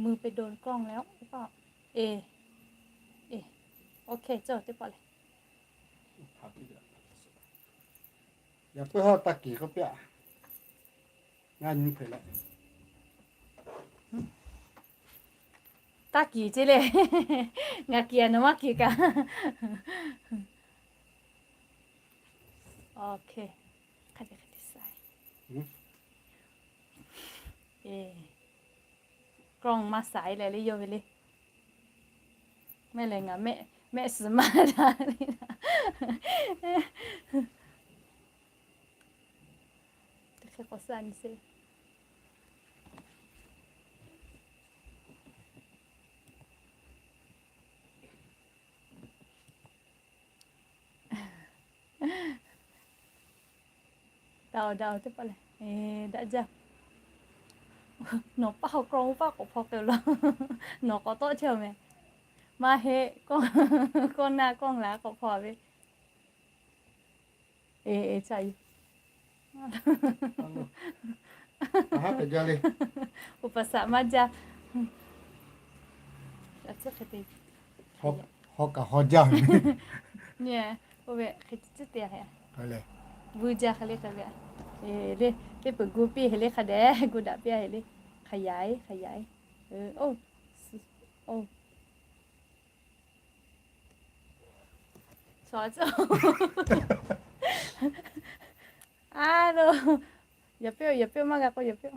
มือไปโดนกล้องแล้วหรือเปล่า เอ เอ โอเค เจ้า teˇ pawˆ lehˬ. Yaꞈ puiˉ hawˉ taˇ kiˍ k'oˆ piˇ-aꞈ. Ngaˬ nyi hpeuꞈ leh, taˇ kiˍ ce le. Ngaˬ kiˍ-a, nawˬ maˇ kiˍ kaꞈ. Ok. Hk'a dehꞈ hk'a dehꞈ sai. กล้อง maˇ sai leh le, yawˇ ve le. Mehˆ lehˬ ngaˬ mehˆ suhˍ maˇ daꞈ le. Teˇ hk'e k'awꞈ suh nyi sheˍ. Daꞈ-oˬ, daꞈ-oˬ, teˇ pawˆ lehˬ. Daꞈ jaˇ. Nawˬ paˇ hawˬ kawˇ oˇ paˆ k'awꞈ hpaw k'ai-oˬ laˇ. Nawˬ k'awꞈ tawˆ chehˇ-oˬ meh. Maˇ heˆ, kawˇ naˆ kawˇ laˬ k'awꞈ hpaw ve. E, e, ca i. Uˍ paˍ saꞈ maˇ jaˇ. Hawˉ kaꞈ hawˉ jaˇ. Nyi, oˇ ve hk'e tcuhˉ te-a. Vuiˇ jaˇ hk'e le hk'e ve. Le, teˇ peuˬ gu piˇ hk'e le hk'a dehꞈ gu daꞈ piˇ hk'e le. Hk'a yaꞈ-e, hk'a yaꞈ-e. Oˇ, oˇ. A lo, yaꞈ piˇ-oˆ, yaꞈ piˇ-oˆ, maˇ g'a k'o yaꞈ piˇ-oˆ.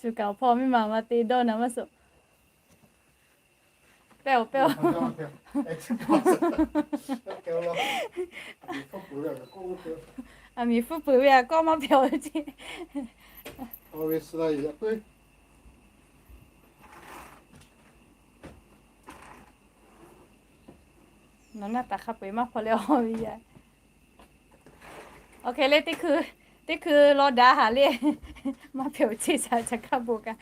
Shu kaꞈ awˬ hpawˇ miˇ ma ma te dawˇ na maˇ suh. Pehˇ-oˬ, pehˇ-oˬ. Aˬ miˍ hpfuhˇ peuˬ ve aꞈ kawˆ maˇ pehˇ-oˬ ce. Nawˬ naˆ taˍ hk'a peu-eˬ maˇ hpaw leh awˬ ve yaˇ. Awˬ hk'e le, teˇ hkui law daꞈ haˍ le. Maˇ hpehꞈ-oˬ, ceˇ shaˍ caꞈ hkaˇ bon kaꞈ.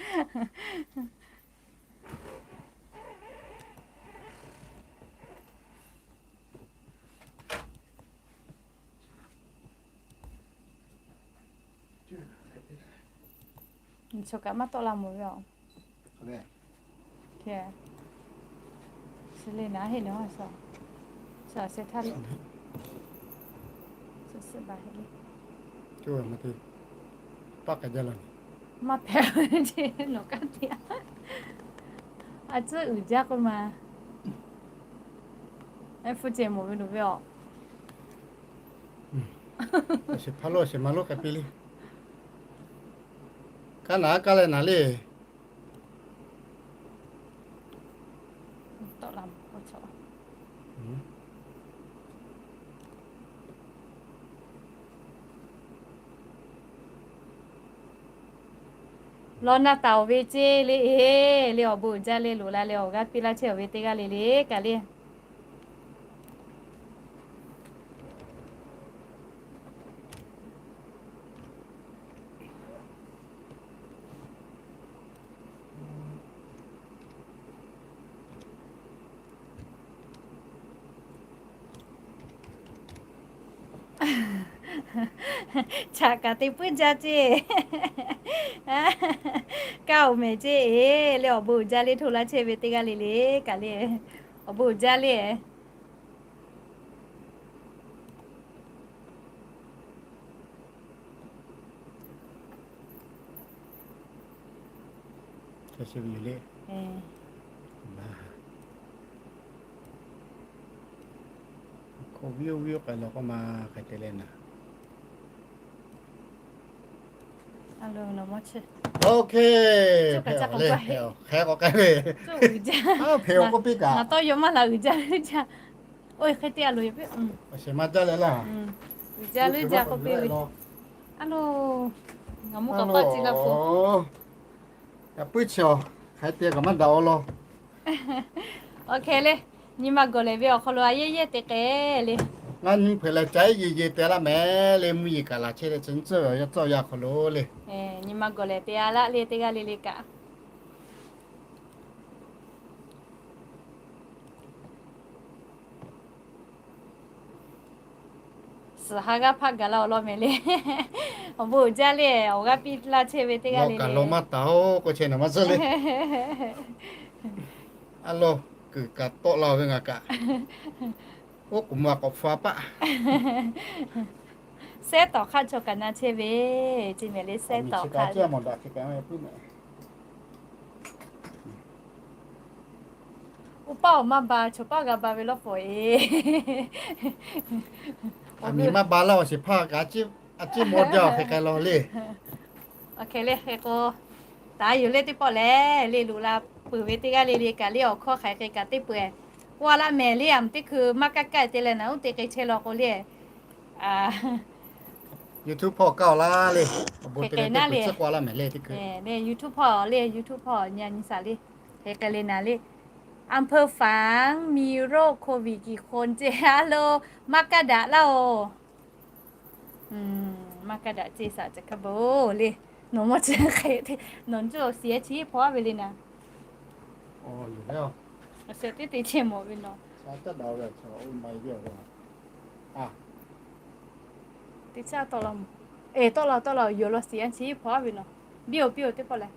Chaw kaꞈ maˇ tawˆ la mawˬ ve aˬ. Chi le naˉ heˆ naˬ, a, a, se htaˇ le. Maˇ hpehꞈ ce, nawˬ kaꞈ te-a. A tcuhˉ uiˍ jaˇ k'oˆ ma. Hpu ceh mawˬ ve loˬ ve aˬ. Shiˍ hpaˇ lo shiˍ ma lo k'ai piˇ le. Kaˇ naˬ kaˇ leh naˬ le. Law naˆ taˍ-oˬ ve ceˇ le, e, le awˬ bon uiˍ jaˇ le, loꞈ la leh awˬ g'aˇ piˇ laˇ chehˇ-oˬ ve teˇ g'aˇ le le kaꞈ le. Chaꞈ kaꞈ te puiˉ jaˇ ceˇ. Kaˇ-oˬ mehˍ ceˇ, e, le awˬ bon uiˍ jaˇ le, hto laˇ chehˇ ve teˇ g'aˇ le le kaꞈ le. Awˬ bon uiˍ jaˇ le. Hk'e viˉ oˇ viˉ oˇ k'ai la k'oˆ ma, hk'e te leh naˬ. Ok, hk'e k'awꞈ k'ai ve. Hpehꞈ-oˬ k'oˆ piˇ kaꞈ. Ngaˬ tawˇ yaw maˇ laˬ uiˍ jaˇ le jaˇ. Oˇ, hk'e te a loˬ yaꞈ piˇ. Awˬ shehˍ ma jaˇ leh laˇ. Uiˍ jaˇ le jaˇ k'oˆ piˇ ve. A loˬ, ngaˬ mvuhˇ kaꞈ paˆ ce la po. Yaꞈ puiˉ chi awˬ hk'aˬ hk'e te kaꞈ maˇ daꞈ-oˬ law. Awˬ hk'e le, nyi ma gawˬ lehˬ ve awˬ hk'aw lo a yehˇ yehˇ te k'ai le. Ngaˬ nyi hpeuꞈ leh ca iˉ yeˬ yeˬ te laˇ mehˍ le, mvuhˇ yeˬ kaꞈ laˬ chehˇ leh chi tcuhˇ yaˇ tcuhˇ yaˇ hk'aw lo le. Nyi ma gawˬ lehˬ te a laˇ le, teˇ g'aˇ le le kaꞈ. Suhˍ ha g'aˇ hpaˆ gaˬ la awˬ lawn mehˍ le. Awˬ bon uiˍ jaˇ le, awˬ g'aˇ piˇ laˇ chehˇ ve teˇ g'aˇ le le. Law kaꞈ law maˇ taˍ-oˬ k'oˆ chehˇ naˍ maˇ suhˉ le. A law kuiˬ kaꞈ tawˆ la ve ngaˬ kaꞈ. Oˉ k'oˍ ma k'awꞈ hpu-a paˆ. Sehˉ tawˍ hk'aˆ chaw kaꞈ na chehˇ ve, chi mehˍ le sehˉ tawˍ hk'aˆ. Uˉ paˆ awˬ maˇ ba, chaw paˆ g'a ba ve lawˇ pawˍ e. Aˬ miˍ maˇ ba laˇ awˬ shehˍ hpaˇ kaꞈ a ciˉ maw jaˇ awˬ hk'e k'ai law le. Awˬ hk'e le hk'e k'o, taˍ yuˬ le teˇ pawˆ lehˬ le, loꞈ la peuˬ ve teˇ g'aˇ le le kaꞈ le, awˬ hkawˇ hk'aˬ hk'e kaꞈ teˇ peuˬ k'oˆ-a laˇ mehˍ le. Aˬ miˍ teˇ hkui maˇ kaˇ kaˇ te leh naˬ uˉ te k'ai chehˇ law k'o le, YouTube hpawˇ kaˇ-oˬ laˇ le. Awˬ bon te leh teˇ peuˬ tcuhˉ k'oˆ-a laˇ mehˍ le teˇ hkui. YouTube hpawˇ le, YouTube hpawˇ nyi nyi shaˍ le. Hk'e k'ai le naˍ le. อำเภอฝาง มีโรคโควิดกี่คน ce a lo, maˇ kaˇ daꞈ laˇ-oˬ. Maˇ kaˇ daꞈ ce shaˍ ca hkaˇ bon le. Nawˬ maˇ chi hk'e te, nawˬ cuˇ awˬ shiˍ-e chi hpaw-a ve le naˍ. Awˬ shiˍ teˇ te chehˇ mawˬ ve nawˬ. Teˇ caˇ tawˆ la, e tawˆ la tawˆ la, yonˍ law shiˍ-a chi hpaw-a ve nawˬ. Biˇ-oˬ piˇ-oˬ teˇ pawˆ leh.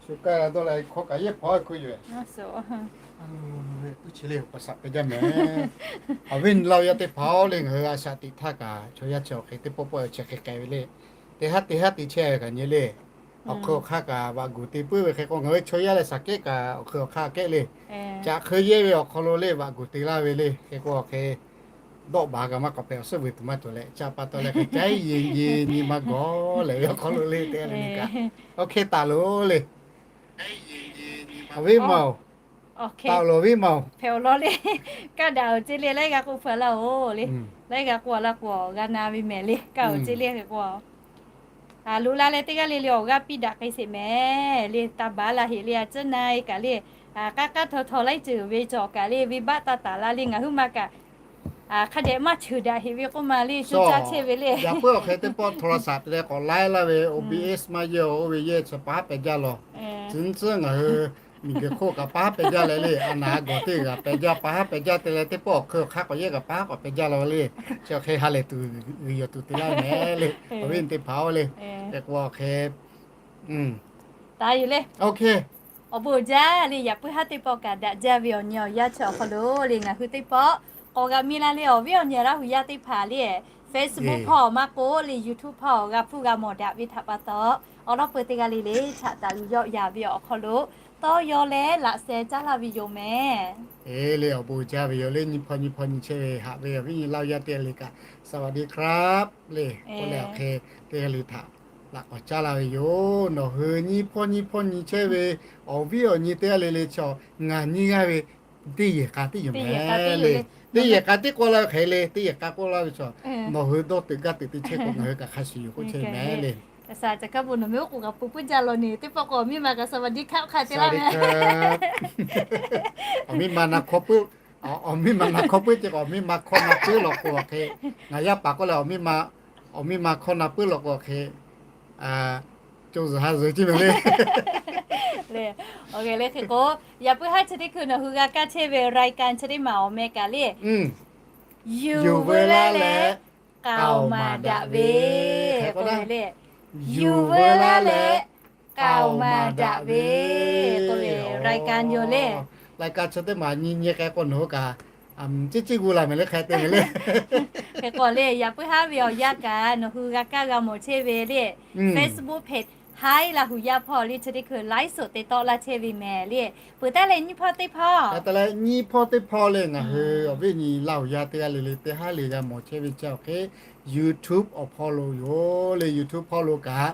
Shu kaˇ la dawˇ la hkawˇ kaꞈ yehˇ hpaw-a hkui yoˬ. Uˉ chi le k'awꞈ shaꞈ pehꞈ jaˇ mehˍ. Awˬ viˉ nyi laˇ yaˇ teˇ hpaˍ-oˬ le, ngaˬ hui a shaꞈ teꞈ htaˇ kaꞈ chaw yaˇ chi awˬ hk'e teˇ pawˆ pawˆ-e chehˇ hk'e k'ai ve le. Teˇ haˉ teˇ haˉ te chehˇ ve kaꞈ nyi le. Awˬ hk'ui awˬ hk'aˇ kaꞈ vaꞈ guˬ te puiˉ ve hk'e k'o, ngaˬ hui chaw yaˇ leh shaˍ kehˉ kaꞈ awˬ hk'ui awˬ hk'aˇ kehˉ le. Caꞈ hk'e yehˇ ve awˬ hk'aw lo le vaꞈ guˬ te laˇ ve le. Hk'e k'o awˬ hk'e dawˆ baˬ kaꞈ maˇ k'awꞈ hpehꞈ, awˬ suhˉ vuiˬ tuˬ maˇ cawˬ leh, caˇ pa taw leh hk'e caˉ yeˬ yeˬ nyi ma gawˬ leh ve awˬ hk'aw lo le teˇ g'aˇ le le kaꞈ, oˇ hk'e taˍ loˬ le. Awˬ viˉ ma-oˬ, taˍ-oˬ lawˬ viˉ ma-oˬ. Hpehꞈ awˬ lawn le. Kaˇ daꞈ-oˬ ce le, laiˉ g'a k'oˆ hpfuhˍ laˇ-oˬ le. Laiˉ g'a k'oˆ laˇ k'o g'a na ve mehˍ le. Kaˇ-oˬ ce le hk'e k'o, loꞈ la leh teˇ g'aˇ le le awˬ g'aˇ piˇ daꞈ k'ai sheˍ mehˍ le. Taˇ baˬ la heꞈ le, a ciˉ na e kaꞈ le, k'aˉ k'aˉ htaw htaw laiˉ ceuˬ ve cawˬ kaꞈ le, venˇbaˆ taˇ taˍ la le. Ngaˬ huiˉ ma kaꞈ hk'a dehꞈ maˇ cheuˬ daꞈ heꞈ ve k'oˆ ma le, co caˇ chehˇ ve le. Yaꞈ puiˉ awˬ hk'e teˇ pawˆ โทรศัพท์ te leh k'awꞈ laiˉ laˇ ve, O B S maˇ yehˇ, oˇ ve yehˇ chi pa haˉ pehꞈ jaˇ law. Tcuh tcuhˉ ngaˬ hui miˬguiˬ hk'oˆ kaꞈ pa haˉ pehꞈ jaˇ leh le, a naˍ a gawˬ teˇ g'aˇ pehꞈ jaˇ, pa haˉ pehꞈ jaˇ te leh teˇ pawˆ awˬ hk'ui awˬ hk'aˇ k'awꞈ yehˇ kaꞈ pa haˉ k'awꞈ pehꞈ jaˇ law le. Chi awˬ hk'e ha lehˬ tuˬ, g'uiˬ yawˬ tuˬ te laˇ mehˍ le. Awˬ viˉ teˇ hpaˍ-oˬ le. Hk'e k'o awˬ hk'e taˍ yuˬ le. Awˬ bon jaˇ le, yaꞈ puiˉ haˉ teˇ pawˆ kaꞈ daꞈ jaˇ ve awˬ nyi awˬ yanˇ chi awˬ hk'aw lo le, ngaˬ hui teˇ pawˆ k'awꞈ g'a miˇ laˇ le. Awˬ viˉ awˬ nyi Laˇ huˍ yaˇ teˇ hpaˍ le, Facebook hpawˇ maˇ k'oˆ le, YouTube hpawˇ g'a hpfuhˇ g'a mawˬ daꞈ ve htaꞈ pa taw, awˬ lawˉ peu teˇ g'aˇ le le chaꞈ taˍ uiˍ yawˆ yaˍ ve awˬ hk'aw lo tawˇ yaw leh laꞈ sheh caˉ laˇ ve yoˬ mehˍ. E le, awˬ bon jaˇ ve yoˬ le. Nyi hpawˇ nyi hpawˇ nyi chehˇ ve haꞈ ve awˬ viˉ nyi Laˇ huˍ yaˇ teˇ g'aˇ le kaꞈ, สวัสดีครับ le k'oˆ leh awˬ hk'e teˇ g'aˇ le htaꞈ laꞈ k'awꞈ caˉ laˇ ve yoˬ. Nawˬ hui nyi hpawˇ nyi hpawˇ nyi chehˇ ve awˬ viˉ awˬ nyi teˇ g'aˇ le le chaw ngaˬ nyi g'aˇ ve teˇ yehˬ k'a teˇ yoˬ mehˍ le. Teˇ yehˬ k'a teˇ k'oˆ laˇ ve hk'e le, teˇ yehˬ k'a k'oˆ laˇ ve chaw, nawˬ hui dawˇ teuꞈ gaˇ teuꞈ te chehˇ k'o ngaˬ hui kaꞈ hk'a shuˍ yoˬ k'oˆ chehˇ mehˍ le. Awˬ bon nawˬ meh oˉ k'oˍ kaꞈ pu puiˉ jaˇ law ne, teˇ pawˆ k'o awˬ miˇ ma kaꞈ สวัสดีครับ hk'a te laˇ mehˍ. Awˬ miˇ ma na hkawˇ puiˉ, awˬ miˇ ma na hkawˇ puiˉ ce k'o, awˬ miˇ ma hkawˇ na puiˉ lawˬ k'o awˬ hk'e, ngaˬ yaˇ paˍ k'oˆ leh awˬ miˇ ma, awˬ miˇ ma hkawˇ na puiˉ lawˬ k'o awˬ hk'e, co zuhˬ ha zuhˬ ce mehˍ le. Awˬ g'aˇ le hk'e k'o, yaꞈ puiˉ haˉ chi teˇ hkui nawˬ hui g'a kaˇ chehˇ ve รายการ chi teˇ maˬ awˬ meh kaꞈ le, yuˬ veu laˇ leh k'aoˍ maˍ daꞈ ve k'oˆ ve le. Yuˬ veu laˇ leh k'aoˍ maˍ daꞈ ve k'oˆ ve รายการ yoˬ le. รายการ chi teˇ maˬ nyi nyi k'ai k'o nawˬ hui kaꞈ ciˉ ciˉ g'uˇ la mehˍ le, hk'a te mehˍ le. Hk'e k'o le, yaꞈ puiˉ haˉ ve awˬ yanˇ kaꞈ nawˬ hui g'a kaˇ g'a mawˬ chehˇ ve le, Facebook page Hi Laˇ huˍ yaˇ hpawˇ le chi teˇ hkui ไลฟ์สด te tawˆ laˇ chehˇ ve mehˍ le. Peuˬ taˍ leh nyi hpawˇ teˇ hpawˇ, peuˬ taˍ leh nyi hpawˇ teˇ hpawˇ le, ngaˬ hui awˬ viˉ nyi Laˇ huˍ yaˇ teˇ g'aˇ le le teˇ haˉ le g'a mawˬ chehˇ ve chi awˬ hk'e YouTube awˬ hpawˇ lo yoˬ le. YouTube hpawˇ lo kaꞈ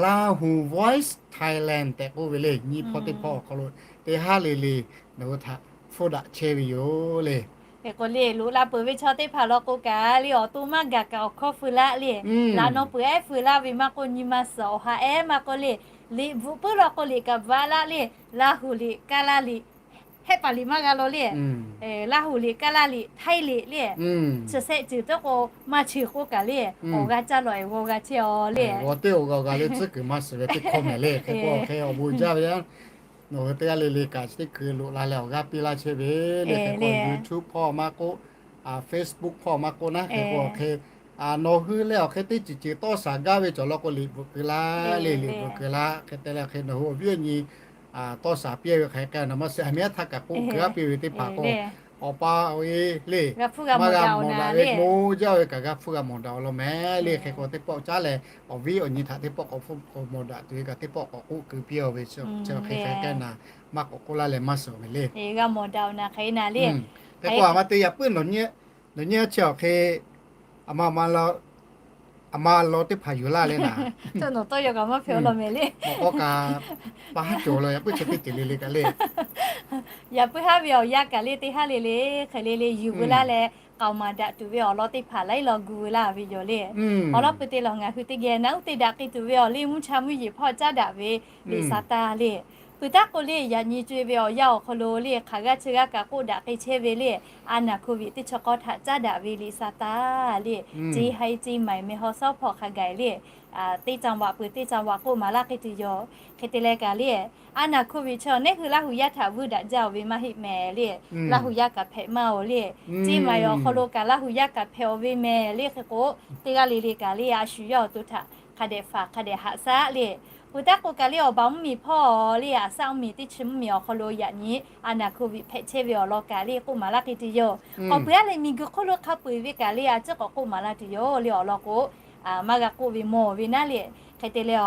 Laˇ huˍ Voice Thailand tehꞈ k'oˆ ve le. Nyi hpawˇ teˇ hpawˇ awˬ hk'aw lo teˇ haˉ le le nawˬ hui htaꞈ hpfuhˇ daꞈ chehˇ ve yoˬ le. Hk'e k'o le, loꞈ la peuˬ ve chaw teˇ hpaˍ law k'o kaꞈ le, awˬ to maˇ gaˬ kaꞈ awˬ hkawˇ feu laˇ le. Laꞈ naw peuˬ ehˉ feu laˇ ve maˇ k'oˆ, nyi ma suhˍ awˬ ha ehˉ maˇ k'oˆ le, liꞈ bvuhꞈ puiˉ law k'o liꞈ kaꞈ bvuhꞈ laˇ le. Laˇ huˍ liꞈ, Kaˇ laˇ liꞈ, Hehˆ paˍ liꞈ maˇ g'a law le. Laˇ huˍ liꞈ, Kaˇ laˇ liꞈ, Htaiˇ liꞈ le, chi shehˆ ceuˬ tawˇ k'o maˇ chi k'oˆ kaꞈ le, awˬ g'aˇ caˇ lawˬ-e g'aw g'a chehˇ-aw le. G'aw teˇ awˬ g'aˇ g'a le tcuhˉ kuiˬ maˇ shiˍ ve teˇ hkawˇ mehˍ le. Hk'e k'o hk'e awˬ bon jaˇ ve yoˬ. Nawˬ hui teˇ g'aˇ le le kaꞈ chi teˇ hkui loꞈ la leh awˬ g'aˇ piˇ laˇ chehˇ ve le. Hk'e k'o YouTube hpawˇ maˇ k'oˆ, Facebook hpawˇ maˇ k'oˆ naˉ, hk'e k'o hk'e nawˬ hui leh awˬ hk'e teˇ ceuˬ ceuˬ tawˇ shaˍ gaˇ ve cawˬ law k'o, liꞈ bvuhꞈ keu laˇ le, liꞈ bvuhꞈ keu laˇ. Hk'e te leh hk'e nawˬ hui awˬ viˉ awˬ nyi tawˇ shaˍ piˇ ve hk'aˬ hk'e k'ai, nawˬ maˇ shiˍ, a miˉ a htaˇ kaꞈ k'oˆ keu aˉ piˇ ve teˇ hpaˍ k'o, awˬ pa awˬ e le, maˇ g'a mawˬ daꞈ ve, mo jaˇ ve kaꞈ g'a hpfuhˇ g'a mawˬ daꞈ awˬ lawn mehˍ le. Hk'e k'o teˇ pawˆ caˉ leh awˬ viˉ awˬ nyi htaꞈ teˇ pawˆ k'awꞈ hpfuhˇ k'awꞈ mawˬ daꞈ tuˬ ve kaꞈ teˇ pawˆ k'awꞈ k'oˆ keu piˇ ve chi hk'e hk'e k'ai naˍ, maˇ k'awꞈ k'oˆ laˇ leh maˇ shiˍ awˬ mehˍ le. Hk'e k'o aˬ ma te yaꞈ puiˉ nawˬ nyi a chi awˬ hk'e aˬ ma law teˇ hpaˍ yuˬ laˇ le naˍ, tawˇ yaw kaꞈ maˇ hpehꞈ awˬ lawn mehˍ le. K'awꞈ k'awꞈ kaꞈ pa haˉ cawˬ la, yaꞈ puiˉ chi teˇ ceuˬ le le kaꞈ le. Yaꞈ puiˉ haˉ ve awˬ yanˇ kaꞈ le teˇ haˉ le le, hk'e le le yuˬ veu laˇ leh, k'aoˍ maˍ daꞈ tuˬ ve awˬ lawn teˇ hpaˍ laiˉ law gu laˇ ve yoˬ le. Awˬ lawn peuˬ te lawˬ ngaˬ hui teˇ geh naˉ uˉ teˇ daꞈ k'ai tuˬ ve awˬ liˇ mvuhˇ cha mvuhˇ yeˬ hpawˇ caˉ daꞈ ve liꞈ Saˍtanˍ le. Peuˬ taˉ k'o le, yaꞈ nyi co-e ve awˬ yanˇ awˬ hk'aw lo le, hk'aˬ g'aˇ chi g'aˇ kaꞈ k'oˆ daꞈ k'ai chehˇ ve le, a naˍ hkoˍ viꞈ teˇ chi k'awˇ htaꞈ caˉ daꞈ ve liꞈ Saˍtanˍ le, ceˇ haiˇ ceˇ maiˍ meh haw sawˉ hpawˇ hk'a gaˬ le, teˇ caˇ vaꞈ peuˬ teˇ caˇ vaꞈ k'oˆ maˍ laˇ k'ai tuˬ yoˬ. Hk'e te leh kaꞈ le, a naˍ hkoˍ viꞈ chi neˉ hui Laˇ hu yaˇ htaꞈ vuiˇ daꞈ jaˇ-oˬ ve maˇ heˆ mehˍ le, Laˇ hu yaˇ kaꞈ hpehꞈ maˇ-oˬ le, ceˇ maiˍ awˬ hk'aw lo kaꞈ Laˇ hu yaˇ kaꞈ hpehꞈ-oˬ ve mehˍ le. Hk'e k'o, teˇ g'aˇ le le kaꞈ le, a shu yawˇ awˬ to htaꞈ hk'a dehꞈ faˍ hk'a dehꞈ haꞈ shaˉ le. Peuˬ taˉ k'o kaꞈ le, awˬ baˬ mvuhˇ miˬ hpawˇ le, aˬ saˆ mvuhˇ miˬ teˇ chi mvuhˇ miˬ awˬ hk'aw lo yaꞈ nyi a naˍ hkoˍ viꞈ hpehꞈ chehˇ ve awˬ lawn kaꞈ le k'oˆ maˍ laˇ k'ai tuˬ yoˬ. K'awꞈ peuˬ-a leh miˬ guiˬ hk'oˆ lo hk'a peu-eˬ ve kaꞈ le, a ciˉ k'awꞈ k'oˆ maˍ laˇ tuˬ yoˬ le. Awˬ lawn k'o, maˇ g'a k'oˆ ve mawˬ ve naˉ le. Hk'e te leh, a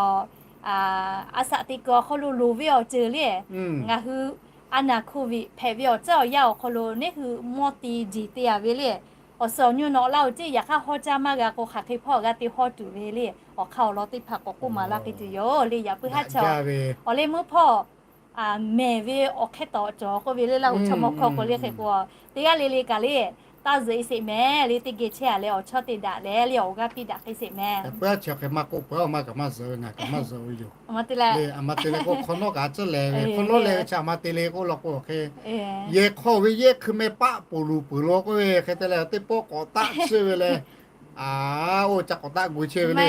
saꞈ teꞈ kuiˬ awˬ hk'aw lo loˍ ve awˬ ceuˬ le, ngaˬ hui a naˍ hkoˍ viꞈ hpehꞈ ve awˬ ceuˬ awˬ yanˇ awˬ hk'aw lo neˉ hui mawˇ te jeˬ te-a ve le. Awˬ suhˍ awˬ nyi nawꞈ laˇ-oˬ ceˇ, yaꞈ hk'aˇ hawˇ caˇ maˇ g'a k'o, hk'aˬ hk'e hpawˇ g'a te hawˇ tuˬ ve le. Awˬ hk'aˇ awˬ lawn teˇ hpaˍ k'awꞈ k'oˆ maˍ laˇ k'ai tuˬ yoˬ le. Yaꞈ puiˉ haˉ chaw awˬ leh meuˇ hpawˇ mehˍ ve awˬ hk'e tawˍ cawˬ k'oˆ ve le, Laˇ hu chaw mawˇ hkawˇ k'o le. Hk'e k'o, teˇ g'aˇ le le kaꞈ le, taˇ zuhꞈ-e sheˍ mehˍ le, teˇ geh chehˇ-a leh awˬ chawˇ te daꞈ leh le, awˬ g'aˇ piˇ daꞈ k'ai sheˍ mehˍ. Yaꞈ puiˉ haˉ chi hk'e maˇ k'oˆ peuˬ-a, maˇ kaꞈ maˇ zuhꞈ ve, ngaˬ kaꞈ maˇ zuhꞈ ve yoˬ. Aˬ ma te leh k'o hk'awꞈ nawˉ kaꞈ a ciˉ lehˬ ve, hk'awꞈ nawˉ lehˬ ve chi aˬ ma te le k'oˆ law k'o, hk'e yehˬ hk'aw ve yehˇ hkui meh paˆ poˬ luˬ peuˬ law k'oˆ ve, hk'e te leh teˇ pawˆ k'awꞈ taˆ chehˇ ve le. Oˇ ca k'awꞈ taˆ gu chehˇ ve le.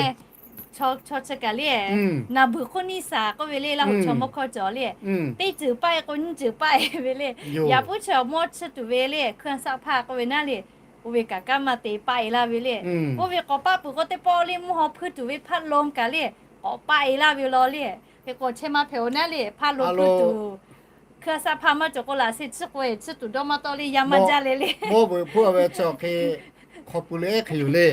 Chaw chi kaꞈ le, naˬ beuˬ hk'oˆ neˇ shaˍ k'oˆ ve le, Laˇ hu chaw mawˇ hkawˇ cawˬ le. Teˇ ceuˬ paˆ-e k'o nyiˇ ceuˬ paˆ-e ve le. Yaꞈ puiˉ chi mawˇ chiˇ tuˬ ve le, hkui a saˆ hpaˇ k'oˆ ve naˉ le, oˇ ve kaꞈ kanˉ maˇ te paˆ-e laˇ ve le. Oˇ ve k'awꞈ paˆ peuˬ k'o, teˇ pawˆ le mvuhˇ haw hpuiˇ tuˬ ve hpaˇ lo kaꞈ le, k'awꞈ paˆ-e laˇ ve law le. Hk'e k'o chehˇ maˇ hpehꞈ-oˬ naˉ le, hpaˇ lo hpuiˇ tuˬ hkui a saˆ hpaˇ maˇ cawˬ k'o, laꞈ sheh chiˇ k'o chiˇ tuˬ dawˇ maˇ tawˆ le, yaˇ maˇ jaˇ le le. Mawˇ veuꞈ hpuˇ ve chi hk'e hk'aw pui lo ehˉ hk'e yoˬ le.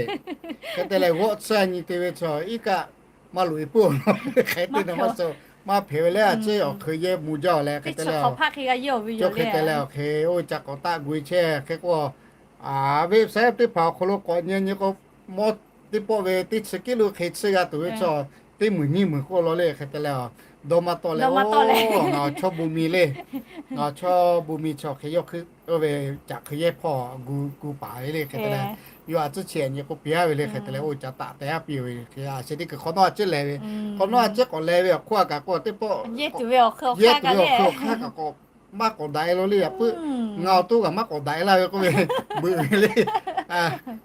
Hk'e te leh g'awˆ tsuhˇ nyi te ve chi iˉ kaˆ maˇ loꞈ-e puiˉ-oˬ, hk'e te nawˬ maˇ suh maˇ hpehꞈ ve le. A ciˉ awˬ hk'eun yehˇ mvuh jaˇ-oˬ leh, hk'e te leh, hk'e te leh awˬ hk'e oˇ ca k'awꞈ taˆ gu-e chehˇ. Hk'e k'o, a, website teˇ hpaˍ awˬ hk'aw lo k'awꞈ nyi nyi k'o, mawˇ teˇ pawˆ ve teˇ chi kiˉ lo hk'e chiˇ g'a tuˬ ve chaw teˇ meunˍ nyiˇ meunˍ k'oˆ law le. Hk'e te leh, dawˇ maˇ tawˆ leh, ngaˬ chaw bon mi le, ngaˬ chaw bon mi chaw hk'e yawˇ hkui oˇ ve caꞈ hk'e yehˇ hpawˇ gu gu paˍ ve le. Hk'e te leh, yawˇ a ciˉ chi nyi k'o piˇ-a ve le. Hk'e te leh oˇ ca taˆ teh-a piˇ ve, hk'e a sheh teˇ kuiˬ hk'awꞈ nawˉ a ciˉ lehˬ ve, hk'awꞈ nawˉ a ciˉ k'awꞈ lehˬ ve awˬ hk'oˆ a kaꞈ k'o, teˇ pawˆ yehˇ tuˬ ve awˬ hk'aˇ kaꞈ le, maˇ k'awꞈ daꞈ-e law le. Yaꞈ puiˉ ngaˬ awˬ to kaꞈ maˇ k'awꞈ daꞈ-e laˇ ve k'oˆ ve, beuꞈ ve le.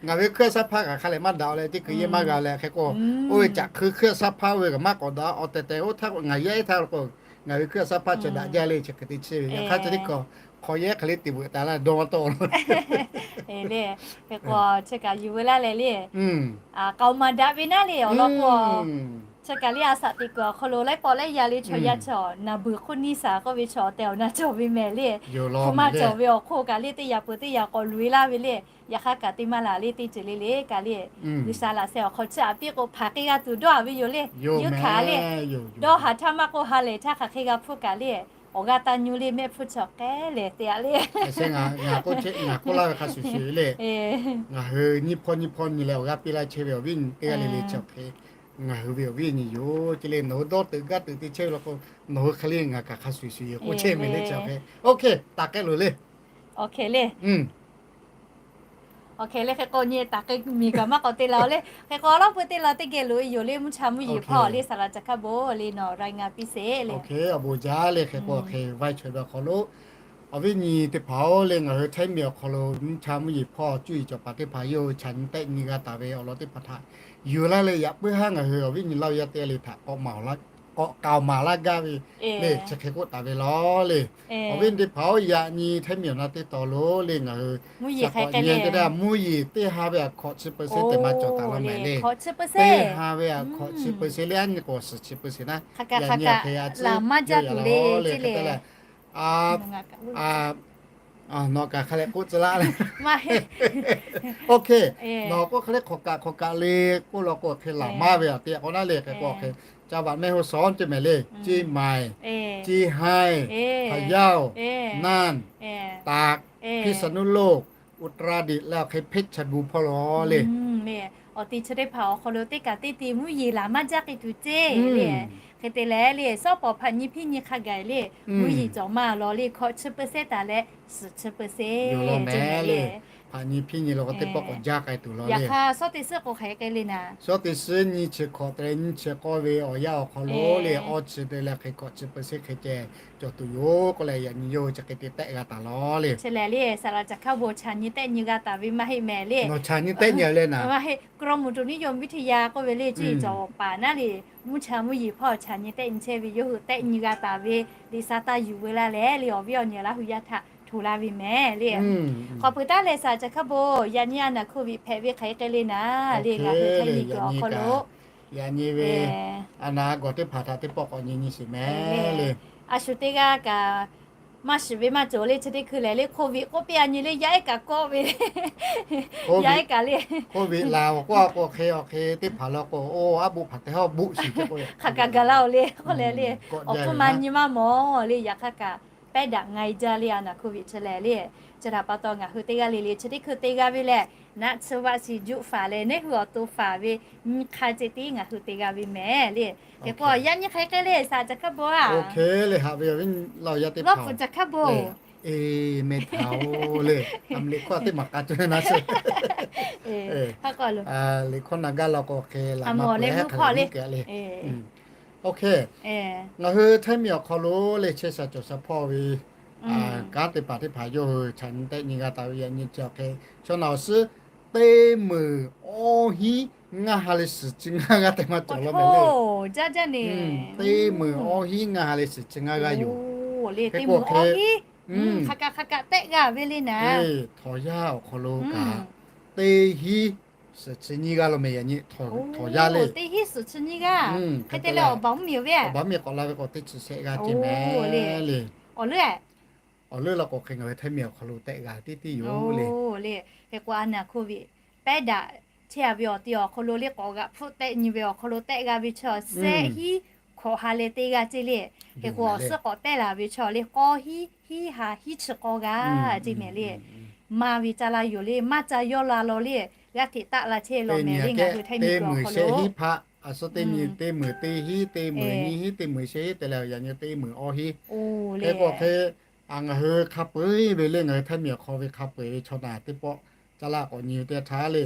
Ngaˬ ve hkui a saˆ hpaˇ kaꞈ hk'a lehˬ maˇ daꞈ-o leh, teˇ hkui yehˇ maˇ g'a leh. Hk'e k'o, oˇ ve caꞈ hkui hkui a saˆ hpaˇ oˇ ve kaꞈ maˇ k'awꞈ daꞈ-a. Awˬ tehˬ tehˬ oˇ htaˇ ngaˬ yehˇ htaˇ k'o, ngaˬ ve hkui a saˆ hpaˇ chi daꞈ jaˇ le. Chi hk'e te chehˇ ve, yaꞈ hk'aˇ chi teˇ hkui hk'aw yehˇ hk'e le te veuꞈ taˍ laˇ dawˇ maˇ tawˆ le. Hk'e k'o chi kaꞈ yuˬ veu laˇ leh le, k'aoˍ maˍ daꞈ ve naˉ le. Awˬ lawn k'o, chi kaꞈ le a saꞈ teꞈ kuiˬ awˬ hk'aw lo laiˉ pawˆ laiˉ yaˇ le chaw yaˇ chi naˬ beuˬ hk'oˆ neˇ shaˍ k'oˆ ve chi awˬ tehˬ awˬ na cawˬ ve mehˍ le. Hk'oˆ maˇ cawˬ ve awˬ hk'oˆ kaꞈ le, teˇ yaꞈ peuˬ teˇ yaꞈ k'awꞈ loꞈ-e laˇ ve le. Yaꞈ hk'aˇ kaꞈ teˇ maˇ laˬ le, teˇ ceuˬ le le kaꞈ le, G'uiˬsha laꞈ sheh awˬ hk'aw chiˇ aꞈ piˇ k'o hpaˍ hk'e g'a tuˬ dawˇ-a ve yoˬ le. Yawˇ hkanˍ le, dawˇ haˍ htaˇ maˇ k'oˆ ha lehˬ htaˇ hk'aˬ hk'e g'a hpuˇ kaꞈ le, awˬ g'aˇ taˇ nyu le, mehˆ hpfuhˇ chi awˬ k'ehˉ lehˬ te-a le. Ngaˬ k'oˆ laˇ ve hk'a shuˍ shuˍ le, ngaˬ hui nyiˇ hpawˇ nyiˇ hpawˇ nyi leh awˬ g'aˇ piˇ laˇ chehˇ ve awˬ viˉ nyi teˇ g'aˇ le le chi awˬ hk'e, ngaˬ hui ve awˬ viˉ awˬ nyi yoˬ. Chi le nawˬ hui dawˇ teuꞈ gaˇ teuꞈ te chehˇ ve law k'o, nawˬ hui hk'e le ngaˬ kaꞈ hk'a shuˍ shuˍ yoˬ k'oˆ chehˇ mehˍ le chi awˬ hk'e. Oˇ hk'e taˍ k'ai loˬ le. Awˬ hk'e le, hk'e k'o nyi taˍ k'ai miˬ kaꞈ maˇ k'awꞈ te la-o le. Hk'e k'o awˬ lawn peu te la teˇ geh loꞈ-e yoˬ le, mvuhˇ cha mvuhˇ yeˬ hpawˇ le, saˍ laꞈ ca hkaˇ bon le nawˬ รายงาน piˇ sheˍ le. Awˬ bon jaˇ le. Hk'e k'o hk'e vaiˇ chaweh ve awˬ hk'aw lo awˬ viˉ nyi teˇ hpaˍ-oˬ le, ngaˬ hui Htaiˇ miˬ awˬ hk'aw lo mvuhˇ cha mvuhˇ yeˬ hpawˇ cuˇ yiˍ cawˬ paˍ teˇ hpaˍ yawˇ hui chaꞈ nyi tehˆ nyi g'a taˍ ve awˬ lawn teˇ hpaˍ htaꞈ yuˬ laˇ leh, yaꞈ puiˉ haˉ ngaˬ hui awˬ viˉ nyi Laˇ hu yaˇ teˇ g'aˇ le htaꞈ k'awꞈ maˍ-oˬ laˇ k'awꞈ k'aoˍ maˍ laˇ gaˇ ve le. Chi hk'e k'oˆ taˍ ve law le. Awˬ viˉ teˇ hpaˍ-oˬ, yaꞈ nyi hteˇ miˬ awˬ na teˇ taw lo le ngaˬ hui shaꞈ k'awꞈ nyi te mvuhˇ yeˬ teˇ ha ve aꞈ hkawꞈ chi เปอร์เซ็นต์ tehꞈ maˇ cawˬ taˍ law mehˍ le. Teˇ ha ve aꞈ hkawꞈ chi เปอร์เซ็นต์ le, aˉ nyi k'o suhˍ chi เปอร์เซ็นต์ naˉ, yaꞈ nyi hk'e a ciˉ yoˬ law le. Hk'e te leh, nawˬ kaꞈ hk'a leh k'oˆ tcuh laˇ le. Oˇ hk'e, nawˬ k'oˆ hk'e le hk'awꞈ kaꞈ hk'awꞈ kaꞈ le k'oˆ law k'o hk'e laˬ maˇ ve aꞈ te k'o naˉ le. Hk'e k'o hk'e, จังหวัด แม่ฮ่องสอน ce mehˍ le, เชียงใหม่, เชียงราย, พะเยา, น่าน, ตาก, พิษณุโลก, อุตรดิตถ์ leh awˬ hk'e เพชรบูรณ์ hpawˇ law le. Awˬ ti chi teˇ hpaˍ awˬ hk'aw lo teˇ kaꞈ teˇ ti mvuhˇ yeˬ laˬ maˇ jaˇ k'ai tuˬ ceˇ le. Hk'e te leh le, sawˉ pawˍ hpaꞈ nyi hpiˇ nyi hk'a gaˬ le, mvuhˇ yeˬ cawˬ maˇ law le, hkawꞈ chi เปอร์เซ็นต์ taˍ leh suhˍ chi เปอร์เซ็นต์ yoˬ law mehˍ le. Hpaꞈ nyi hpiˇ nyi law k'o teˇ pawˆ k'awꞈ jaˇ k'ai tuˬ law le. Yaꞈ hk'aˇ shawˉ teˇ suhˉ k'o hk'aˬ hk'e le naˉ, shawˉ teˇ suhˉ nyi chi hkawꞈ te leh nyi chi k'awˇ ve awˬ yanˇ awˬ hk'aw lo le, awˇ chi te leh hk'e hkawꞈ chi เปอร์เซ็นต์ hk'e ceh cawˬ tuˬ yoˬ k'oˆ leh yaꞈ nyi yawˇ hui chi hk'e te tehˆ g'a taˍ law le. Chi lehˬ le, saˍ laꞈ caˬ hkaˇ bon chaˬ nyi tehˆ nyi g'a taˍ ve maˇ heˆ mehˍ le. Nawˬ chaˬ nyi tehˆ nyi le naˉ, maˇ heˆ, กรมอุตุนิยมวิทยา k'oˆ ve le, cuˇ yiˍ cawˬ paˍ naˉ le, mvuhˇ cha mvuhˇ yeˬ hpawˇ chaˬ nyi tehˆ nyi chehˇ ve yawˇ hui tehˆ nyi g'a taˍ ve, liꞈ sa taˇ yuˬ ve laˇ leh le, awˬ viˉ awˬ nyi Laˇ hu yaˇ htaꞈ hto laˇ ve mehˍ le. K'awꞈ peuˬ taˉ leh saˍ laꞈ caˬ hkaˇ bon, yaꞈ nyi a naˍ โควิด hpehꞈ ve hk'aˬ hk'e le naˉ le, ngaˬ hui hteˇ nyi kuiˬ awˬ hk'aw lo yaꞈ nyi ve a naˍ gawˬ teˇ hpaˍ htaꞈ teˇ pawˆ k'awꞈ nyi nyi sheˍ mehˍ le. A shu teˇ g'aˇ kaꞈ maˇ shiˍ ve maˇ cawˬ le, chi teˇ hkui lehˬ le โควิด k'oˆ piˇ a nyi le, yaˇ ehˉ kaꞈ kawˆ ve, yaˇ ehˉ kaꞈ le, โควิด laˬ awˬ k'oˆ a k'o hk'e awˬ hk'e teˇ hpaˍ law k'o, oˇ aˉ boˆ hpaˍ tehꞈ hawˉ boˆ shiˍ k'o, hk'aˬ kaꞈ gaˬ laˇ oˬ le k'oˆ leh le, awˬ hpfuhˇ ma nyi maˇ mawˬ le. Yaꞈ hk'aˇ kaꞈ pehˉ daꞈ nga e jaˇ le, a naˍ โควิด chi lehˬ le. Chi htaꞈ pa taw ngaˬ hui teˇ g'aˇ le le chi teˇ hkui te g'a ve lehˬ, naˆ tsuhˇ vaˆ shiˍ juˆ faˍ leh neˇ hui awˬ to faˍ ve nyi hk'a ceh tiˉ ngaˬ hui te g'a ve mehˍ le. Hk'e k'o yaꞈ nyi hk'aˬ hk'e le saˍ laꞈ caˬ hkaˇ bon a, le haꞈ ve awˬ viˉ lawˬ yaˇ teˇ hpaˍ, e meh htaꞈ-oˬ le, a meh liꞈ hkawˇ teˇ maˬ k'a cuˇ na sheˍ, liꞈ hkawˇ na gaˇ law k'o hk'e laꞈ ma peuˬ hk'aˬ hk'e le. Oˇ hk'e, ngaˬ hui hteˇ miˬ awˬ hk'aw lo le chehˇ sha cawˬ sha hpawˇ ve kanˉ te paˍ teˇ hpaˍ yawˇ hui chaꞈ nyi tehˆ nyi g'a taˍ ve yaꞈ nyi chi awˬ hk'e, chaw naˬ awˬ suhˉ teˇ meunˍ awˇ hinˉ ngaˇ ha leh suhˍ chi ngaˇ g'aˇ tehꞈ maˇ cawˬ law mehˍ le. Teˇ meunˍ awˇ hinˉ ngaˇ ha leh suhˍ chi ngaˇ g'aˇ yoˬ. Hk'e k'o hk'e, hk'aˬ kaꞈ hk'aˬ kaꞈ tehˆ g'a ve le naˉ, htawˍ yaˇ awˬ hk'aw lo kaꞈ teˇ hinˉ suhˍ chi nyiˇ g'aˇ law mehˍ yaꞈ nyi, htawˍ yaˇ le. Teˇ hinˉ suhˍ chi nyiˇ g'aˇ hk'e te leh awˬ baˬ mvuhˇ miˬ ve, awˬ baˬ mvuhˇ miˬ k'awꞈ la ve k'o teˇ chi shehˆ g'aˇ ce mehˍ le. Awˬ leuˉ, awˬ leuˉ law k'o hk'e ngaˬ hui hteˇ miˬ awˬ hk'aw lo tehˆ g'a tiˉ tiˉ yoˬ le. Hk'e k'o a naˍ โควิด pehˉ daꞈ chehˇ a ve awˬ ti awˬ hk'aw lo le k'awꞈ g'aꞈ hpfuhˆ tehˆ nyi ve awˬ hk'aw lo tehˆ g'a ve chaw shehˆ hinˉ hkawꞈ ha leh teˇ g'aˇ ce le. Hk'e k'o awˬ suhˉ k'awꞈ tehˆ laˬ ve chaw le k'awˇ hinˉ hinˉ ha hinˉ chi k'awˇ g'aˇ ce mehˍ le. Maˇ ve ca la yoˬ le, maˇ ca yawˇ la law le, g'aˇ hteꞈ taˆ la chehˇ law mehˍ le. Ngaˬ hui hteˇ miˬ awˬ hk'aw lo teˇ meunˍ shehˆ hinˉ hpaˆ, a suhˉ teˇ nyi teˇ meunˍ teˇ hinˉ, teˇ meunˍ nyiˇ hinˉ, teˇ meunˍ shehˆ hinˉ te leh yaꞈ nyi teˇ meunˍ awˇ hinˉ. Hk'e k'o hk'e, ngaˬ hui hk'a peu-eˬ ve le, ngaˬ hui hteˇ miˬ awˬ hk'aw ve hk'a peu-eˬ ve chaw naˬ teˇ pawˆ ca laˇ k'awꞈ nyi ve teˇ htaˇ le,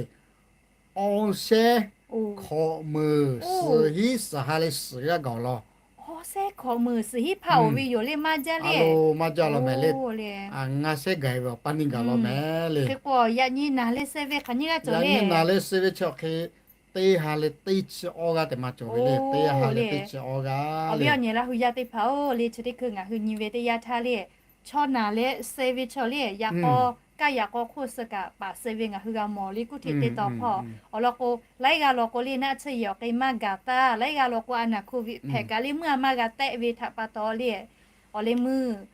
awˇ shehˆ hkawꞈ meunˍ suhˍ hinˉ suhˍ ha leh suhˍ g'aˇ gaˬ law. Awˇ shehˆ hkawꞈ meunˍ suhˍ hinˉ hpaˆ oˬ ve yoˬ le, maˇ jaˇ le. Maˇ jaˇ law mehˍ le. Ngaˇ shehˆ gaˬ ve awˬ paˇ neˇ gaˬ law mehˍ le. Hk'e k'o yaꞈ nyi naˬ leh suh ve hk'aˬ nyiˇ g'aˇ cawˬ le. Naˬ leh suh ve chi awˬ hk'e teˇ ha leh teˇ chi awˇ g'aˇ tehꞈ maˇ cawˬ ve le. Teˇ ha leh teˇ chi awˇ g'aˇ. Awˬ viˉ awˬ nyi Laˇ hu yaˇ teˇ hpaˍ-oˬ le, chi teˇ hkui ngaˬ hui nyi ve teˇ yanˇ htaˇ le, chaw naˬ leh suh ve chaw le, yaꞈ k'aw kaˇ yaꞈ k'aw hk'oˆ suh kaꞈ paˍ suh ve ngaˬ hui g'a mawˬ le kuˇ hteꞈ te taw hpawˇ. Awˬ lawn k'o laiˉ g'aˇ law k'o le naˆ tsuhˇ yehˬ awˬ hk'e maˇ gaˬ taˇ, laiˉ g'aˇ law k'o a naˍ โควิด hpehꞈ kaꞈ le meuˇ a maˇ g'a tehˆ ve htaꞈ pa taw le, awˬ leh meuˇ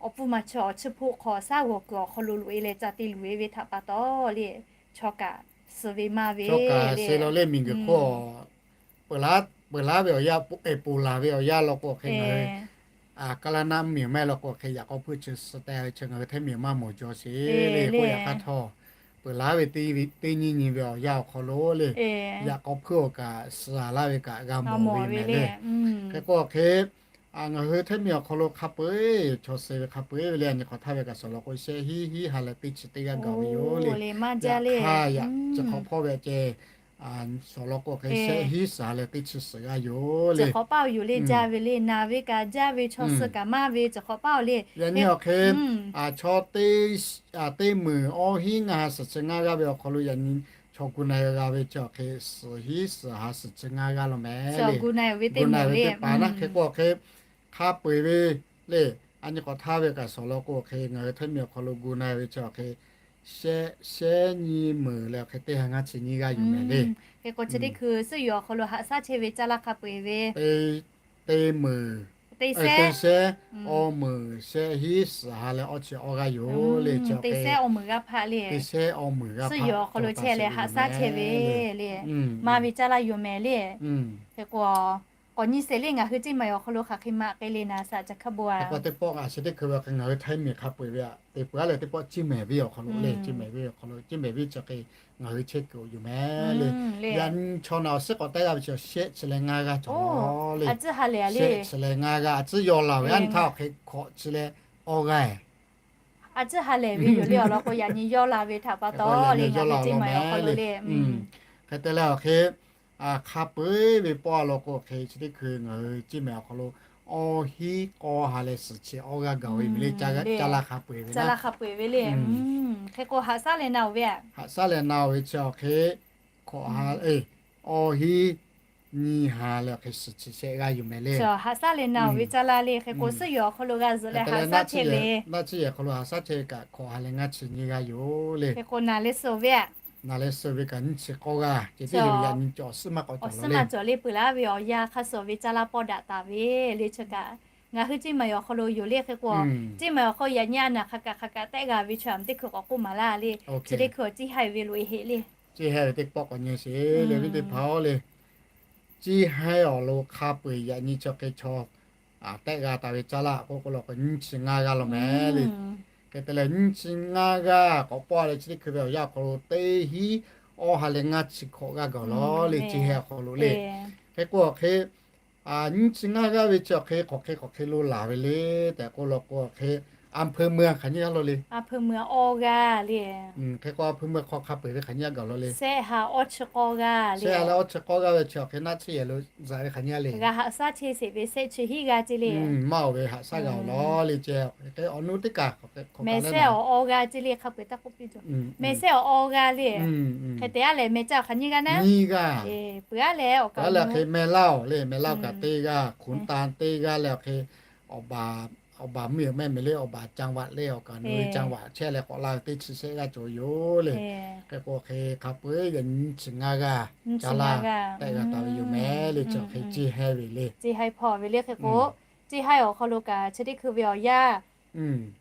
awˬ pfuhˇ ma chaw awˬ chi hpoˆ hk'aw saˉ g'awˬ kuiˬ awˬ hk'aw lo loꞈ e leh ca te luˬ e ve htaꞈ pa taw le, chaw kaꞈ suh ve maˇ ve, suh law le miˬ guiˬ hk'oˆ peuˬ laˉ ve awˬ yanˇ, ponˬ laˬ ve awˬ yanˇ law k'o hk'e ngaˬ hui kaˇ laˇ naˆ mvuhˇ miˬ maˇ heˆ law k'o hk'e yaꞈ k'aw hpuˇ chi suh teh ve chi ngaˬ hui hteˇ miˬ maˇ mawˬ jaw sheˍ le k'oˆ yaꞈ hk'aˇ htawˇ, peuˬ laˉ ve teˇ nyi nyi ve awˬ yanˇ awˬ hk'aw lo le, yaꞈ k'aw hpuˇ awˬ kaꞈ suh laˇ ve kaꞈ g'a mawˬ ve mehˍ le. Hk'e k'o hk'e, ngaˬ hui hteˇ miˬ awˬ hk'aw lo hk'a peu-eˬ chaw suh ve hk'a peu-eˬ ve le, a nyi hk'awꞈ htaˇ ve kaꞈ suhˍ law k'o shehˆ hinˉ hinˉ ha leh teˇ chi teˇ g'aˇ gaˬ ve yoˬ le. Yaꞈ hk'aˇ yaꞈ chi hk'awꞈ hpawˇ ve ceh suhˍ law k'o hk'e shehˆ hinˉ suhˍ ha leh teˇ chi suhˍ g'aˇ yoˬ le. Chi hk'awꞈ paˇ oˬ yoˬ le, jaˇ ve le, naˬ ve kaꞈ jaˇ ve chaw suh kaꞈ maˇ ve chi hk'awꞈ paˇ oˬ le. Yaꞈ nyi awˬ hk'e chaw teˇ meunˍ awˇ hinˉ ngaˇ ha suhˍ chi ngaˇ g'aˇ ve awˬ hk'aw lo yaꞈ nyi Chaw gu na-e g'a ve chi awˬ hk'e, suhˍ hiˉ suhˍ ha suhˍ chi ngaˇ g'aˇ lo mehˍ le. Gu na-e ve teˇ paˍ naˆ hk'e k'o awˬ hk'e, hk'a peu-eˬ ve le. A nyi k'awꞈ htaˇ ve kaꞈ shawˍ law k'o awˬ hk'e, ngaˬ hui Htaiˇ miˬ awˬ hk'aw lo gu na-e ve chi awˬ hk'e, shehˆ, shehˆ nyiˇ meunˍ leh awˬ hk'e teˇ ha ngaˇ chi nyiˇ g'aˇ yoˬ mehˍ le. Hk'e k'o chi teˇ hkui suhˉ yoˬ awˬ hk'aw lo haꞈ shaˉ chehˇ ve caˇ laˇ hk'a peu-eˬ ve teˇ meunˍ, teˇ shehˆ, awˇ meunˍ shehˆ hiˉ suhˍ ha leh awˇ chi awˇ g'aˇ yoˬ le. Chi awˬ hk'e teˇ shehˆ awˇ meunˍ g'aˇ hpaˆ le. Suhˉ yoˬ awˬ hk'aw lo chehˇ leh haꞈ shaˉ chehˇ ve le. Maˇ ve caˇ laˇ yoˬ mehˍ le. Hk'e k'o, k'awꞈ nyi sheˍ le, ngaˬ hui Ceˇ maiˍ awˬ hk'aw lo hk'aˬ hk'e maꞈ k'e le naˍ shaꞈ ca hk'a bon a. K'o teˇ pawˆ a chi teˇ hkui ve awˬ hk'e ngaˬ hui Htaiˇ miˬ hk'a peu-eˬ ve a te peuˬ a leh teˇ pawˆ Ceˇ maiˍ venˇ awˬ hk'aw lo le, Ceˇ maiˍ venˇ awˬ hk'aw lo, Ceˇ maiˍ venˇ chi hk'e ngaˬ hui chehˇ kuiˬ yoˬ mehˍ le. Yaꞈ nyi chaw naˬ awˬ suhˉ k'awꞈ taˆ g'a ve chi shehˆ chi leh ngaˇ g'aˇ cawˬ le. Shehˆ chi leh ngaˇ g'aˇ a tcuhˉ yaw la ve a nyi htaˇ awˬ hk'e hkawꞈ chi leh awˇ g'aˇ a tcuhˉ ha lehˬ ve yoˬ le. Awˬ lawn k'o yaꞈ nyi yaw la ve htaꞈ pa taw le, ngaˬ hui Ceˇ maiˍ awˬ hk'aw lo le. Hk'e te leh awˬ hk'e hk'a peu-eˬ ve pawˆ a law k'o hk'e chi teˇ hkui ngaˬ hui Ceˇ maiˍ awˬ hk'aw lo awˇ hiˉ k'awˇ ha leh suhˍ chi awˇ g'aˇ gaˬ ve mehˍ le. Caˇ laˇ hk'a peu-eˬ ve le. Hk'e k'o haꞈ shaˉ leh na-oˬ ve a, haꞈ shaˉ leh na-oˬ ve chi awˬ hk'e hkawꞈ ha, awˇ hiˉ nyiˇ ha leh awˬ hk'e suhˍ chi shehˆ g'aˇ yoˬ mehˍ le. Haꞈ shaˉ leh na-oˬ ve caˇ laˇ le. Hk'e k'o suhˉ yoˬ awˬ hk'aw lo g'a zuhꞈ leh haꞈ shaˉ chehˇ ve, naˆ tcuhˉ yehˬ hk'aw lo haꞈ shaˉ chehˇ ve kaꞈ hkawꞈ ha leh ngaˇ chi nyiˇ g'aˇ yoˬ le. Hk'e k'o naˍ leh suhˍ ve a, naˍ leh suhˍ ve kaꞈ nyiˇ chi k'awˇ g'aˇ ceh tiˉ le. Yaꞈ nyi cawˬ suhˉ maˇ k'awꞈ cawˬ suhˉ maˇ cawˬ le. Peuˬ laˇ ve awˬ yanˇ hk'a suhˍ ve caˇ laˇ pawˆ daꞈ taˍ ve le. Chi kaꞈ ngaˬ hui Ceˇ maiˍ awˬ hk'aw lo yoˬ le. Hk'e k'o Ceˇ maiˍ awˬ hk'aw yaꞈ nyi a naˍ hk'a kaꞈ hk'a kaꞈ tehˆ g'a ve chi a teˇ hkui k'awꞈ k'oˆ maˍ laˇ le. Chi teˇ hkui Ceˇ haiˇ ve loꞈ e heˆ le. Ceˇ haiˇ ve teˇ pawˆ k'awꞈ nyi sheˍ le. Viˉ teˇ hpaˍ-oˬ le, Ceˇ haiˇ awˬ lo hk'a peu-eˬ yaꞈ nyi chi hk'e chaw tehˆ g'a taˍ ve caˇ laˇ k'oˆ k'o law k'o nyiˇ chi ngaˇ g'aˇ lo mehˍ le. Hk'e te leh nyiˇ chi ngaˇ g'aˇ k'awꞈ pawˆ leh chi teˇ hkui ve awˬ yanˇ awˬ hk'aw lo teˇ hiˉ awˇ ha leh ngaˇ chi hkawꞈ g'aˇ gaˬ law le. Ceˇ haiˇ awˬ hk'aw lo le. Hk'e k'o awˬ hk'e nyiˇ chi ngaˇ g'aˇ ve chi awˬ hk'e hk'aˬ hk'e hk'aˬ hk'e lo laˬ ve le tehꞈ k'oˆ law k'o awˬ hk'e, a hpeu mui hk'aˬ nyiˇ g'aˇ lo le. Hk'e k'o a hpeu mui hk'aw hk'a peu-eˬ ve hk'aˬ nyiˇ g'aˇ gaˬ law le. Shehˆ ha leh awˇ chi k'awˇ g'aˇ ve chi awˬ hk'e naˆ tcuhˉ yehˬ lo zuhꞈ ve hk'aˬ nyiˇ g'aˇ le. G'a haꞈ shaˉ chehˇ sheˍ ve shehˆ chi hiˉ g'aˇ ce le. Maˇ oˬ ve haꞈ shaˉ g'a awˬ law le. Ceh awˬ hk'e awˬ nu teˇ kaˬ hk'aˬ hk'e mehˍ shehˆ awˬ awˇ g'aˇ ce le. Hk'a peu-eˬ taˇ k'oˆ piˇ cawˬ. Mehˍ shehˆ awˬ awˇ g'aˇ le. Hk'e te a lehˬ mehˍ caˇ awˬ hk'aˬ nyiˇ g'aˇ naˉ. Nyiˇ g'aˇ. Peuˬ a lehˬ awˬ kaˍ le hk'e mehˍ laˇ-oˬ le. Mehˍ laˇ-oˬ kaꞈ teˇ g'aˇ, hkunˍ tan teˇ g'aˇ leh awˬ hk'e awˬ baˬ mvuhˇ yeˬ mehˆ mehˍ le awˬ baˬ caˇ vaꞈ le awˬ kaˍ nu ve caˇ vaꞈ chehˇ leh k'awꞈ la ve teˇ chi shehˆ g'aˇ cawˬ ve yoˬ le. Hk'e k'o hk'e hk'a peu-eˬ yaꞈ nyi nyiˇ chi ngaˇ g'aˇ caˇ laˇ tehˆ g'a taˍ ve yoˬ mehˍ le. Chi awˬ hk'e Ceˇ haiˇ ve le. Ceˇ haiˇ hpawˇ ve le. Hk'e k'o Ceˇ haiˇ awˬ hk'aw lo kaꞈ chi teˇ hkui ve awˬ yanˇ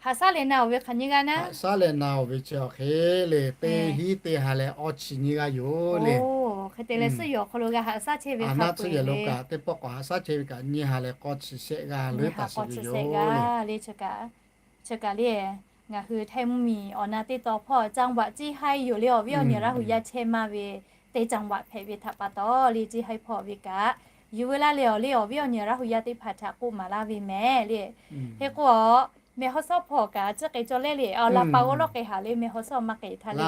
haꞈ shaˉ leh na-oˬ ve hk'aˬ nyiˇ g'aˇ naˉ. Haꞈ shaˉ leh na-oˬ ve chi awˬ hk'e le teˇ hiˉ teˇ ha leh awˇ chi nyiˇ g'aˇ yoˬ le. Hk'e te leh suhˉ yoˬ awˬ hk'aw lo g'a haꞈ shaˉ chehˇ ve hk'a peu-eˬ le. Teˇ pawˆ k'awꞈ haꞈ shaˉ chehˇ ve kaꞈ nyiˇ ha leh k'awˇ chi shehˆ g'aˇ leuˉ taˍ sheˍ ve yoˬ le. Chi kaꞈ le, ngaˬ hui Htaiˇ mvuhˇmiˬ awˬ na teˇ taw hpawˇ caˇ vaꞈ Ceˇ haiˇ yoˬ le. Awˬ viˉ awˬ nyi Laˇ hu yaˇ chehˇ maˇ ve teˇ caˇ vaꞈ hpehꞈ ve htaꞈ pa taw le Ceˇ haiˇ hpawˇ ve kaꞈ yuˬ veu laˇ leh awˬ le awˬ viˉ awˬ nyi Laˇ hu yaˇ teˇ hpaˍ htaꞈ k'oˆ maˍ laˇ ve mehˍ le. Hk'e k'o a, mehˬ haw shawˉ hpawˇ kaꞈ tcuhˉ k'e cawˇ leh le, Laˇ pa g'awˇ lawˇ k'e haˍ le mehˬ haw shawˉ maˇ k'e htaˇ le.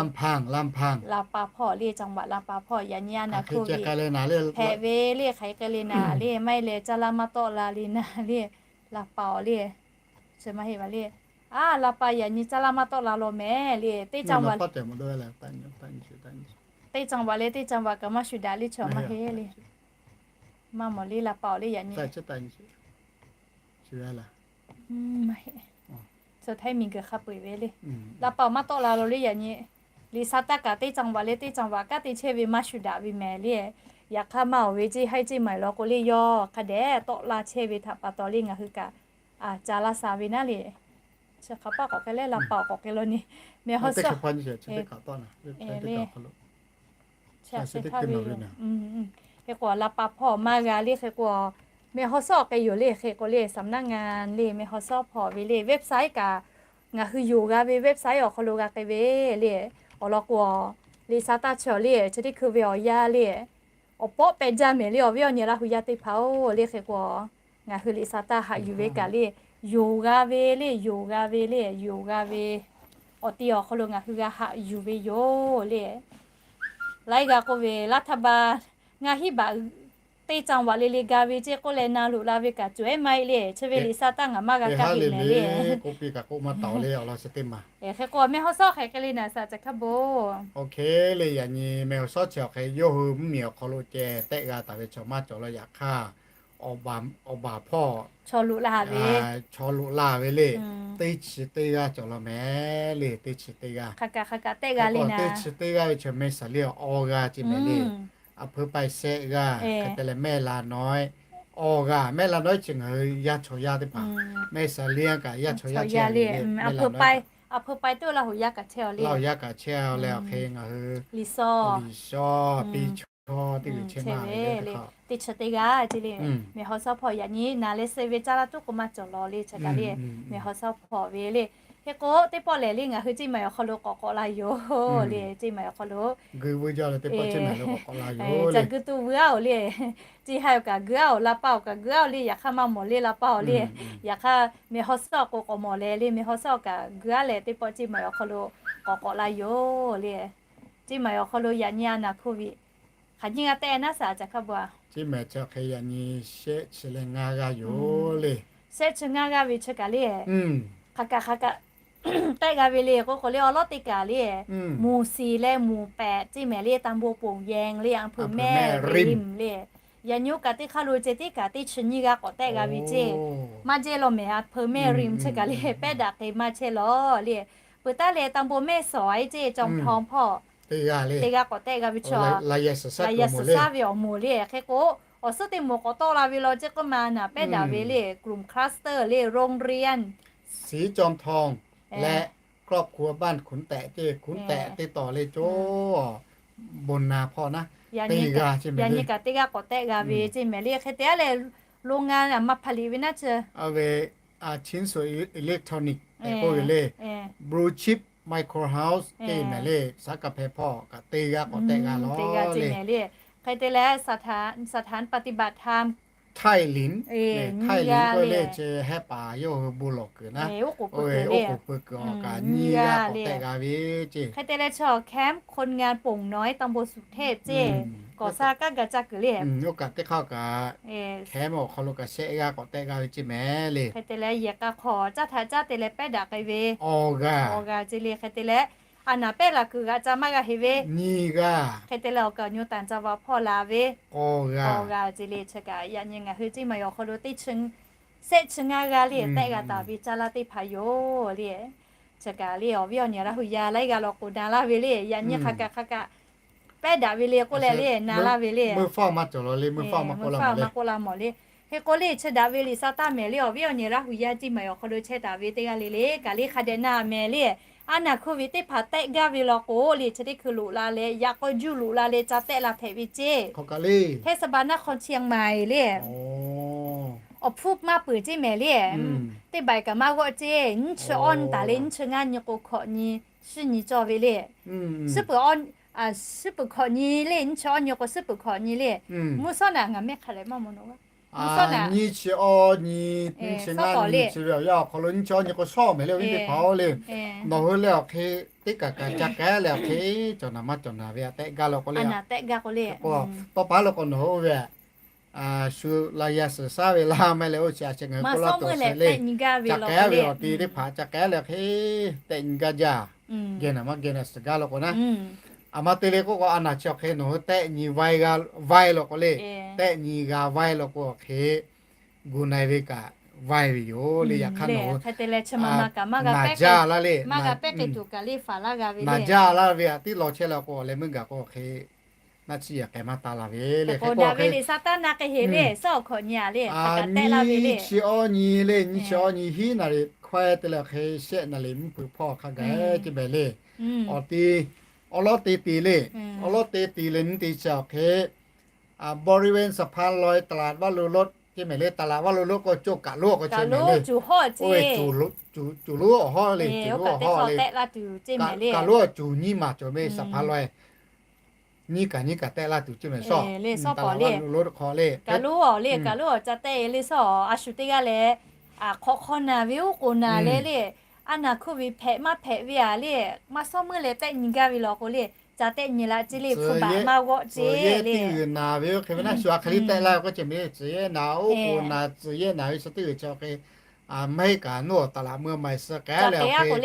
Laˇ pa hpawˇ le caˇ vaꞈ Laˇ pa hpawˇ yaꞈ nyi a naˍ hk'oˆ ve hpehꞈ ve le. Hk'aˬ hk'e k'e le naˍ le, maˇ heˆ leh caˇ laˇ maˇ tawˆ la le naˍ le. Laˇ pa awˬ le, chi maˇ heˆ va le. A, Laˇ pa yaꞈ nyi caˇ laˇ maˇ tawˆ la law mehˍ le. Teˇ caˇ vaꞈ le teˇ caˇ vaꞈ leh teˇ caˇ vaꞈ kaꞈ maˇ shuˍ daꞈ le chaw maˇ heˆ le. Maˇ mawˬ le Laˇ pa awˬ le yaꞈ nyi. Chi Htaiˇ miˬ guiˬ hk'a peu-eˬ ve le. Laˇ pa awˬ maˇ tawˆ la lo le yaꞈ nyi. Liꞈ sha taˇ kaꞈ teˇ caˇ vaꞈ leh teˇ caˇ vaꞈ kanˉ te chehˇ ve maˇ shuˍ daꞈ ve mehˍ le. Yaꞈ hk'aˇ maˇ oˬ ve Ceˇ haiˇ Ceˇ maiˍ law k'o le yawˇ hk'a dehꞈ tawˆ la chehˇ ve htaꞈ pa taw le ngaˬ hui kaꞈ ca laˇ sha ve naˉ le. Chi hk'aˬ paˇ k'awꞈ k'ai leh Laˇ pa awˬ k'awꞈ k'ai law nyi. Mehˬ haw shawˉ le. Hk'e k'o Laˇ pa hpawˇ maˇ g'a le hk'e k'o, mehˬ haw shawˉ awˬ k'ai yoˬ le hk'e k'o le สำนักงาน le mehˬ haw shawˉ hpawˇ ve le website kaꞈ ngaˬ hui yoˬ g'a ve website awˬ hk'aw lo g'a k'ai ve le. Awˬ lawn k'o, liꞈ sha taˇ chi awˬ le chi teˇ hkui ve awˬ yanˇ le awˬ pawˆ pehꞈ jaˇ mehˍ le awˬ viˉ awˬ nyi Laˇ hu yaˇ teˇ hpaˍ-oˬ le hk'e k'o, ngaˬ hui liꞈ sha taˇ haꞈ yuˬ ve kaꞈ le yoˬ g'a ve le yoˬ g'a ve le yoˬ g'a ve awˬ ti awˬ hk'aw lo ngaˬ hui g'a haꞈ yuˬ ve yoˬ le. Laiˉ g'a k'oˆ ve รัฐบาล ngaˇ hinˉ baꞈ teˇ จังหวัด le le ga ve ceˇ k'oˆ leh na loꞈ la ve kaꞈ cawˬ ehˉ maˇ heˆ le. Chi ve liꞈ sa taˇ ngaˬ maˇ g'a kaˇ heˆ mehˍ le. K'oˆ piˇ kaꞈ k'oˆ maˇ taˍ le awˬ lawn chi teˇ maˬ. Hk'e k'o, mehˬ haw sawˉ hk'e hk'e le naˍ saꞈ ca hkaˇ bon. Oˇ hk'e le yaꞈ nyi mehˬ haw sawˉ chi awˬ hk'e yawˇ hui mvuhˇmiˬ awˬ hk'aw lo ceh tehˆ g'a taˍ ve chaw maˇ cawˬ la yaꞈ hk'aˇ, awˬ baˬ hpawˇ chaw loꞈ la ve, chaw loꞈ la ve le. Teˇ chi teˇ g'aˇ cawˬ la mehˍ le. Teˇ chi teˇ g'aˇ, teˇ chi teˇ g'aˇ ve chaw mehˆ saˍ liˇ awˬ g'aˇ ceˇ mehˍ le. A hpeu paiˇ shehˆ g'aˇ hk'e te leh mehˆ la nawˉ awˬ g'aˇ. Mehˆ la nawˉ chi ngaˬ hui yaˇ chaw yaˇ teˇ hpaˍ, mehˆ saˍ liˇ kaꞈ yaˇ chaw yaˇ chehˇ ve le. Mehˆ la nawˉ, a hpeu paiˇ teˇ g'aˇ la hoꞈ yaˇ kaꞈ chehˇ le. Laˇ hoꞈ yaˇ kaꞈ chehˇ leh awˬ hk'e ngaˬ hui Liꞈ shaw, Liꞈ shaw, teˇ chaw teˇ g'aˇ chehˇ ve le. Teˇ chi teˇ g'aˇ ceˇ le. Mehˬ haw sawˉ hpawˇ yaꞈ nyi naˍ leh suh ve caˇ laˇ tuˉ k'o maˇ cawˬ law le. Chi kaꞈ le mehˬ haw sawˉ hpawˇ ve le. Hk'e k'o, teˇ pawˆ lehˬ le ngaˬ hui Ceˇ maˬ awˬ hk'aw lo k'awꞈ k'awꞈ la yoˬ le. Ceˇ maˬ awˬ hk'aw lo gui vuiˇ jaˇ le teˇ pawˆ Ceˇ maˬ lo k'awꞈ k'awꞈ la yoˬ le. Ca gui tu vuiˇ aˉ-oˬ le. Ceˇ haiˬ-oˬ kaꞈ gui aˉ-oˬ, la paˇ-oˬ kaꞈ gui aˉ-oˬ le. Yaꞈ hk'aˇ maˇ mawˬ le la paˇ-oˬ le. Yaꞈ hk'aˇ mehˬ haw sawˉ k'o k'awꞈ mawˬ leh le, mehˬ haw sawˉ kaꞈ gui aˉ leh teˇ pawˆ Ceˇ maˬ awˬ hk'aw lo k'awꞈ k'awꞈ la yoˬ le. Ceˇ maˬ awˬ hk'aw lo yaꞈ nyi a naˍ hkoˇ ve hk'aˬ nyiˇ g'aˇ tehˆ naˉ saꞈ ca hkaˇ bon a. Ceˇ maˬ chi hk'e yaꞈ nyi shehˆ chi leh ngaˇ g'aˇ yoˬ le. Shehˆ chi ngaˇ g'aˇ ve chi kaꞈ le, hk'aˬ kaꞈ hk'aˬ kaꞈ tehˆ g'a ve le k'oˆ k'o le, awˬ lawˉ teˇ kaꞈ le, moˬ siˍ leh moˬ pehꞈ ceˇ mehˍ le, ตำบลโป่งแยง le, อำเภอแม่ริม le. Yaꞈ nyi oˇ kaꞈ teˇ hk'aˇ lo ceh tiˉ kaꞈ teˇ chi nyiˇ g'aˇ k'awꞈ tehˆ g'a ve ceˇ. Maˇ jehˇ law mehˍ, อำเภอแม่ริม chi kaꞈ le pehˉ daꞈ k'e maˇ chehˇ law le. Peuˬ taˉ leh ตำบลแม่สอด ceˇ จอมทอง hpawˇ teˇ g'aˇ k'awꞈ tehˆ g'a ve chaw, laꞈ yaꞈ suhˍ shaˉ ve awˬ moˍ le. Hk'e k'o, awˬ suhˉ teˇ moˍ k'awꞈ tawˆ la ve law ceˇ k'oˆ ma naˍ pehˉ daꞈ ve le, กลุ่ม cluster le, โรงเรียน ศรีจอมทอง และ ครอบครัวบ้านขุนแตะ ceˇ, ขุนแตะ teˇ tawˍ le co, bon na hpawˇ naˉ, yaꞈ nyi kaꞈ teˇ g'aˇ k'awꞈ tehˆ g'a ve ceˇ mehˍ le. Hk'e te aˉ leh, โรงงาน maˇ hpaˍ liꞈ ve naˉ chi ve, ชิ้นส่วนอิเล็กทรอนิกส์ tehꞈ k'oˆ ve le, Blue Chip Micro House ceˇ mehˍ le. Saˉ kaˍ hpehˇ hpawˇ kaꞈ teˇ g'aˇ k'awꞈ tehˆ g'a law le. Hk'e te leh, สถาน สถานปฏิบัติธรรม Htaiˇ liˍ, Htaiˇ liˍ k'oˆ le, chi hehˉ paˍ yawˇ hui bon lawˬ kuiˬ naˉ, oˉ k'oˍ pui kuiˬ awˬ kaꞈ nyiˇ g'aˇ k'awꞈ tehˆ g'a ve ceˇ. Hk'e te leh chaw แคมป์คนงานโป่งน้อย ตำบลสุเทพ ceˇ, kawˬ sa kaˇ gaˇ caˇ kuiˬ le. Oˇ kaꞈ teˇ hk'aˇ kaꞈ, แคมป์ awˬ hk'aw lo kaꞈ shehˆ g'aˇ k'awꞈ tehˆ g'a ve ceˇ mehˍ le. Hk'e te leh yehˬ k'a hk'aw caˇ htaꞈ caˇ te leh pehˉ daꞈ k'ai ve awˬ g'aˇ ceˇ le. Hk'e te leh, a naˍ pehˉ laˬ kuiˬ g'aꞈ ca maˇ g'a heˍ ve nyiˇ g'aˇ. Hk'e te leh awˬ kaˍ awˬ nyi tanˬ ca va hpawˇ la ve awˬ g'aˇ ceˇ le. Chi kaꞈ yaꞈ nyi ngaˬ hui Ceˇ maˬ awˬ hk'aw lo teˇ chi, shehˆ chi ngaˇ g'aˇ le tehˆ g'a taˍ ve caˇ laˇ teˇ hpaˍ yoˬ le. Chi kaꞈ le awˬ viˉ awˬ nyi Laˇ hu yaˇ laiˉ g'aˇ law k'o na laˇ ve le. Yaꞈ nyi hk'aˬ kaꞈ hk'aˬ kaꞈ pehˉ daꞈ ve le k'oˆ leh le na laˇ ve le. Meuˇ fawˇ maˇ cawˬ law le, meuˇ fawˇ maˇ k'oˆ la mawˬ le. Hk'e k'o le chi daꞈ ve liꞈ sa taˇ mehˍ le. Awˬ viˉ awˬ nyi Laˇ hu yaˇ Ceˇ maˬ awˬ hk'aw lo chehˇ taˍ ve teˇ g'aˇ le le kaꞈ le hk'a dehꞈ na mehˍ le. A naˍ hkoˇ ve teˇ hpaˍ tehˆ gaˇ ve law k'o le, chi teˇ hkui loꞈ la leh yaꞈ k'aw juˇ loꞈ la leh ca tehˆ la hpehꞈ ve ceˇ. Hk'e sa ba naˆ hk'aw chi maˬ le, awˬ hpfuhˇ maˇ peuˬ ceˇ mehˍ le. Teˇ baiˬ kaꞈ maˇ g'awˆ ceˇ. Nyiˇ chi awˇ nyi taˍ le, nyiˇ chi ngaˇ nyi k'o hkawꞈ nyi, shiˉ nyi cawˇ ve le. Suhˉ peuˬ hkawꞈ nyi le, nyiˇ chi awˇ nyi k'o suhˉ peuˬ hkawꞈ nyi le. Mvuhˇ sawˉ naˍ ngaˬ mehˆ hk'a leh maˇ mawˬ nawˬ g'a. Nyiˇ chi awˇ nyi, nyiˇ chi ngaˇ nyi chi ve awˬ yanˇ awˬ hk'aw lo nyiˇ chi awˇ nyi k'o shawˉ mehˍ le, awˬ viˉ teˇ hpaˍ-oˬ le. Nawˬ hui leh awˬ hk'e teˇ kaꞈ kaꞈ ca k'ehˉ leh awˬ hk'e cawˬ naˍ maˇ cawˬ naˍ ve aꞈ tehˆ gaˇ law k'o le. Tawˇ pa lo k'o nawˬ hui oˇ ve shu laꞈ yaꞈ suhˍ shaˉ ve laˇ maˇ heˆ leh oˇ chi a chi ngaˬ hui k'oˆ laˇ tuˬ sheˍ le. Ca k'ehˉ ve awˬ ti teˇ hpaˍ ca k'ehˉ leh awˬ hk'e tehˆ nyi gaˇ jaˇ. Geh naˍ maˇ geh naˍ suhˍ gaˇ law k'o naˉ. A ma te le k'oˆ k'o, a naˍ chi awˬ hk'e nawˬ hui tehˆ nyi vaˇ laˇ ve law k'o le, tehˆ nyi g'a vaˇ law k'o awˬ hk'e gu na ve kaꞈ vaˇ ve yoˬ le. Yaꞈ hk'aˇ nawˬ hui naˍ jaˇ laˇ le, naˍ jaˇ laˇ ve aꞈ tiˉ law chehˇ law k'o, awˬ leh meuˇ gaˬ k'o awˬ hk'e naˆ tcuhˉ yaꞈ k'ai maˇ taˍ la ve le. Hk'e k'o daꞈ ve le, Saˍtanˍ naˆ k'ai heˍ le, sawˉ awˬ hkawꞈ nyi a le, nyiˇ chi awˇ nyi le, nyiˇ chi awˇ nyi hiˉ naˍ riˍ hkawehˇ te leh awˬ hk'e shehˆ naˍ riˍ mvuhˇ hpeuꞈ hpawˇ hk'a gaˬ ceˇ mehˍ le. Awˬ ti, awˉ lawˉ te te le, awˉ lawˉ te te leh nyiˇ te chi awˬ hk'e บริเวณสะพานลอย ตลาดวัดโลรส ceˇ mehˍ le. ตลาดวัดโลรส k'o coˇ kaˬ lonˉ awˬ hk'aw chehˇ mehˍ le. Coˇ lonˉ awˬ hawˉ le, coˇ lonˉ awˬ hawˉ le. Kaˬ lonˉ awˬ cuˬ nyiˇ maˬ cawˬ ve สะพานลอย nyiˇ kaꞈ nyiˇ kaꞈ tehˆ laˇ tuˬ ceˇ mehˍ sawˉ. Tawˇ pa le, kaˬ lonˉ awˬ le, kaˬ lonˉ awˬ ca tehˆ le sawˉ. A shu teˇ g'aˇ leh, a hk'awꞈ hk'awˇ naˍ ve oˉ k'oˍ naˍ le le, a naˍ hkoˇ ve hpehꞈ maˇ hpehꞈ ve a le, maˇ sawˉ meuˇ leh tehˆ nyi gaˇ ve law k'o le, ca tehˆ nyi la ceˇ le, hpu baꞈ maˇ g'awˆ ceˇ le. Tcuh yehˇ teˇ g'uiˬ naˬ ve oˇ hk'e ve naˉ shu a hk'e le tehˆ laˇ ve k'oˆ ce meh le, tcuh yehˇ naˬ oˇ k'oˍ naˬ tcuh yehˇ naˬ ve chaw teˇ g'uiˬ chi awˬ hk'e, mehˉ kaꞈ nawˬ taˍ laꞈ meuˇ maiˬ suh k'ai leh awˬ hk'e,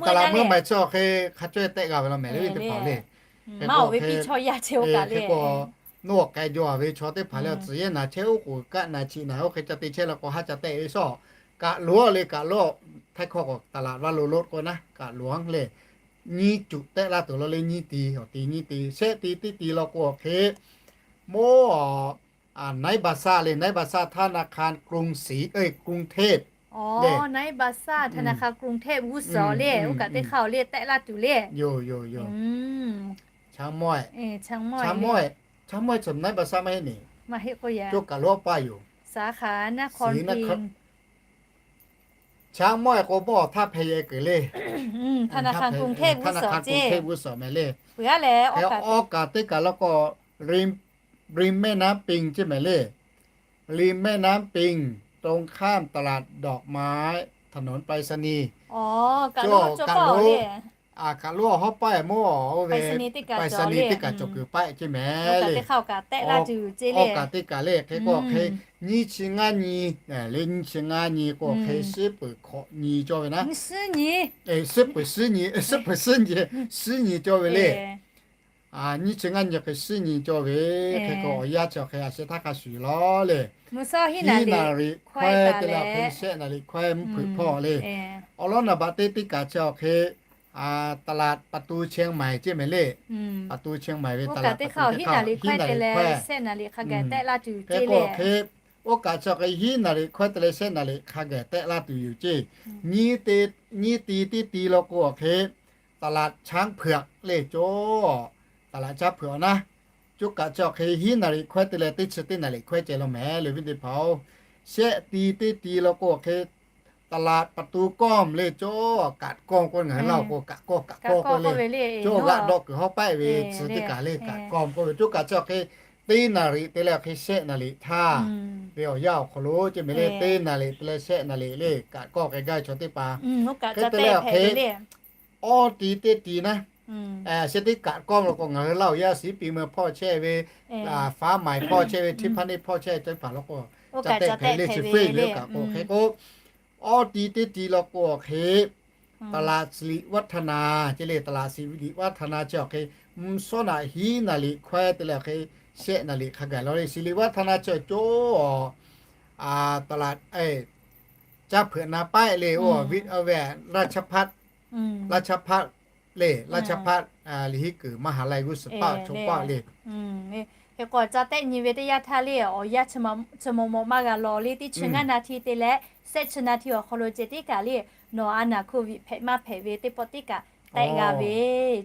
taˍ laꞈ meuˇ maiˬ chi awˬ hk'e hk'a cawˇ tehˆ g'a ve law mehˍ le ve teˇ hpaˍ le. Hk'e k'o, nawˬ k'ai jaw ve chaw teˇ hpaˍ le, tcuh yehˇ naˬ chehˇ oˇ k'oˍ kaˆ naˬ chi naˬ oˇ hk'e ca te chehˇ la k'o haˉ ca tehˆ ve sawˉ. Kaꞈ loˍ le, kaꞈ loˍ, htaiˇ hkawˇ k'o taˍ laꞈ vaˇ lo loꞈ k'o naˉ kaꞈ loˍ le. Nyiˇ cuꞈ tehˆ laˇ tuˬ law le, nyiˇ ti awˬ ti nyiˇ ti shehˆ ti teˇ ti law k'o awˬ hk'e, mawˇ ไนท์บาซ่า le, ไนท์บาซ่า ธนาคารกรุงศรี เอ้ย กรุงเทพ ไนท์บาซ่า ธนาคารกรุงเทพ g'uˇ suhˍ le, oˇ kaꞈ teˇ hk'aˇ le tehˆ laˇ tuˬ le. Yoˬ yoˬ yoˬ. Chaˇ mawehˆ, chaˇ mawehˆ, chaˇ mawehˆ ไนท์บาซ่า maˇ heˆ ne. Cawˇ kaꞈ lawˇ paˇ yoˬ. Chaˇ mawehˆ k'o mawˇ htaˇ hpeh yehˬ kuiˬ le, ธนาคารกรุงเทพ g'uˇ suhˍ meh le. Awˬ kaˍ teˇ kaˬ law k'o, ริมแม่น้ำปิง ceˇ meh le. ริมแม่น้ำปิง ตรงข้ามตลาดดอกไม้ ถนนไปรษณีย์ kaꞈ lo kaꞈ lo awˬ hawˉ paˆ mawˇ oˇ ve ไปรษณีย์ teˇ kaˬ cawˬ kuiˬ paˆ ceˇ meh le. Awˬ kaˍ teˇ kaˬ le hk'e k'o hk'e, nyiˇ chi ngaˇ nyi, le nyiˇ chi ngaˇ nyi k'o hk'e, suhˉ peuˬ hkawꞈ nyi cawˇ ve naˉ, suhˉ peuˬ suhˉ nyi, suhˉ peuˬ suhˉ nyi, suhˉ nyi cawˇ ve le. Nyiˇ chi ngaˇ nyi hk'e suhˉ nyi cawˇ ve. Hk'e k'o awˬ yanˇ chi awˬ hk'e a sheh htaˇ hk'a shuˍ law le. Hiˉ naˍ riꞈ hkawehˇ te leh hk'e shehˆ naˍ riꞈ hkawehˇ mvuhˇ hpeuꞈ hpawˇ le. Awˬ lawn naˍ baꞈ teˇ teˇ kaˬ chi awˬ hk'e, ตลาดประตูเชียงใหม่ ceˇ meh le. ประตูเชียงใหม่ ve taˍ laꞈ teˇ hk'aˇ hiˉ naˍ riꞈ hkawehˇ te leh shehˆ naˍ riꞈ hk'a gaˬ tehˆ laˇ tuˬ yoˬ ceˇ le. Oˇ kaꞈ chi awˬ hk'e hiˉ naˍ riꞈ hkawehˇ te leh shehˆ naˍ riꞈ hk'a gaˬ tehˆ laˇ tuˬ yoˬ ceˇ. Nyiˇ ti teˇ ti law k'o awˬ hk'e, ตลาดช้างเผือก le cawˇ, taˍ laꞈ chaˇ hpeuꞈ awˬ naˉ, coˇ kaꞈ chi awˬ hk'e hiˉ naˍ riꞈ hkawehˇ te leh teˇ chi teˇ naˍ riꞈ hkawehˇ ceh law meh le ve teˇ hpaˍ-oˬ. Shehˆ ti teˇ ti law k'o awˬ hk'e, taˍ laꞈ pa tu kawˇ meh le cawˇ, kaꞈ kawˇ k'oˆ ngaˬ hui laˇ-oˬ k'o kaꞈ kawˇ kaꞈ kawˇ k'oˆ ve le, cawˇ g'aꞈ dawˆ kuiˬ hawˉ paˆ ve tcuh teˇ kaˬ le kaꞈ kawˇ k'oˆ ve coˇ kaꞈ chi awˬ hk'e, teˇ naˍ riꞈ te leh awˬ hk'e shehˆ naˍ riꞈ htaˇ, ve awˬ yanˇ awˬ hk'aw lo ceˇ meh le teˇ naˍ riꞈ te leh shehˆ naˍ riꞈ le kaꞈ kawˇ k'ai gaˇ ve chaw teˇ hpaˍ. Hk'e te leh awˬ hk'e, awˇ ti teˇ ti naˉ, shehˆ teˇ kaꞈ kawˇ law k'o ngaˬ hui laˇ awˬ yanˇ สีปีเมือง hpawˇ chehˇ ve, Faˉ Mai hpawˇ chehˇ ve, Tiˇ Hpaˇ neˇ hpawˇ chehˇ ve teˇ hpaˍ law k'o, ca tehˆ hpehꞈ le chi feˇ ve kaꞈ k'o hk'e k'o, awˇ ti teˇ ti law k'o awˬ hk'e, ตลาดสิริวัฒนา ceˇ le, ตลาดสิริวัฒนา chi awˬ hk'e, mvuhˇ shawˉ naꞈ hiˉ naˍ riꞈ hkawehˇ te leh awˬ hk'e, shehˆ naˍ riꞈ hk'a gaˬ law le. สิริวัฒนา chi awˬ cawˇ, taˍ laꞈ, caˇ hpeuꞈ na paˆ le, oˇ viˉ awˇ ve, ราชภัฏ, ราชภัฏ le, ราชภัฏ liꞈ hiˉ kuiˬ มหาลัย g'uˇ suhˍ paˆ chaw paˆ le. Hk'e k'o ca tehˆ nyi ve teˇ yanˇ htaˇ le awˬ yanˇ chi ma mawˬ maˇ g'a law le, teˇ chi ngaˇ naˍ hti te leh shehˆ chi naˍ hti awˬ hk'aw lo ceh teˇ kaˬ le, nawˬ a naˍ โควิด hpehꞈ maˇ hpehꞈ ve teˇ pawˆ teˇ kaꞈ tehˆ g'a ve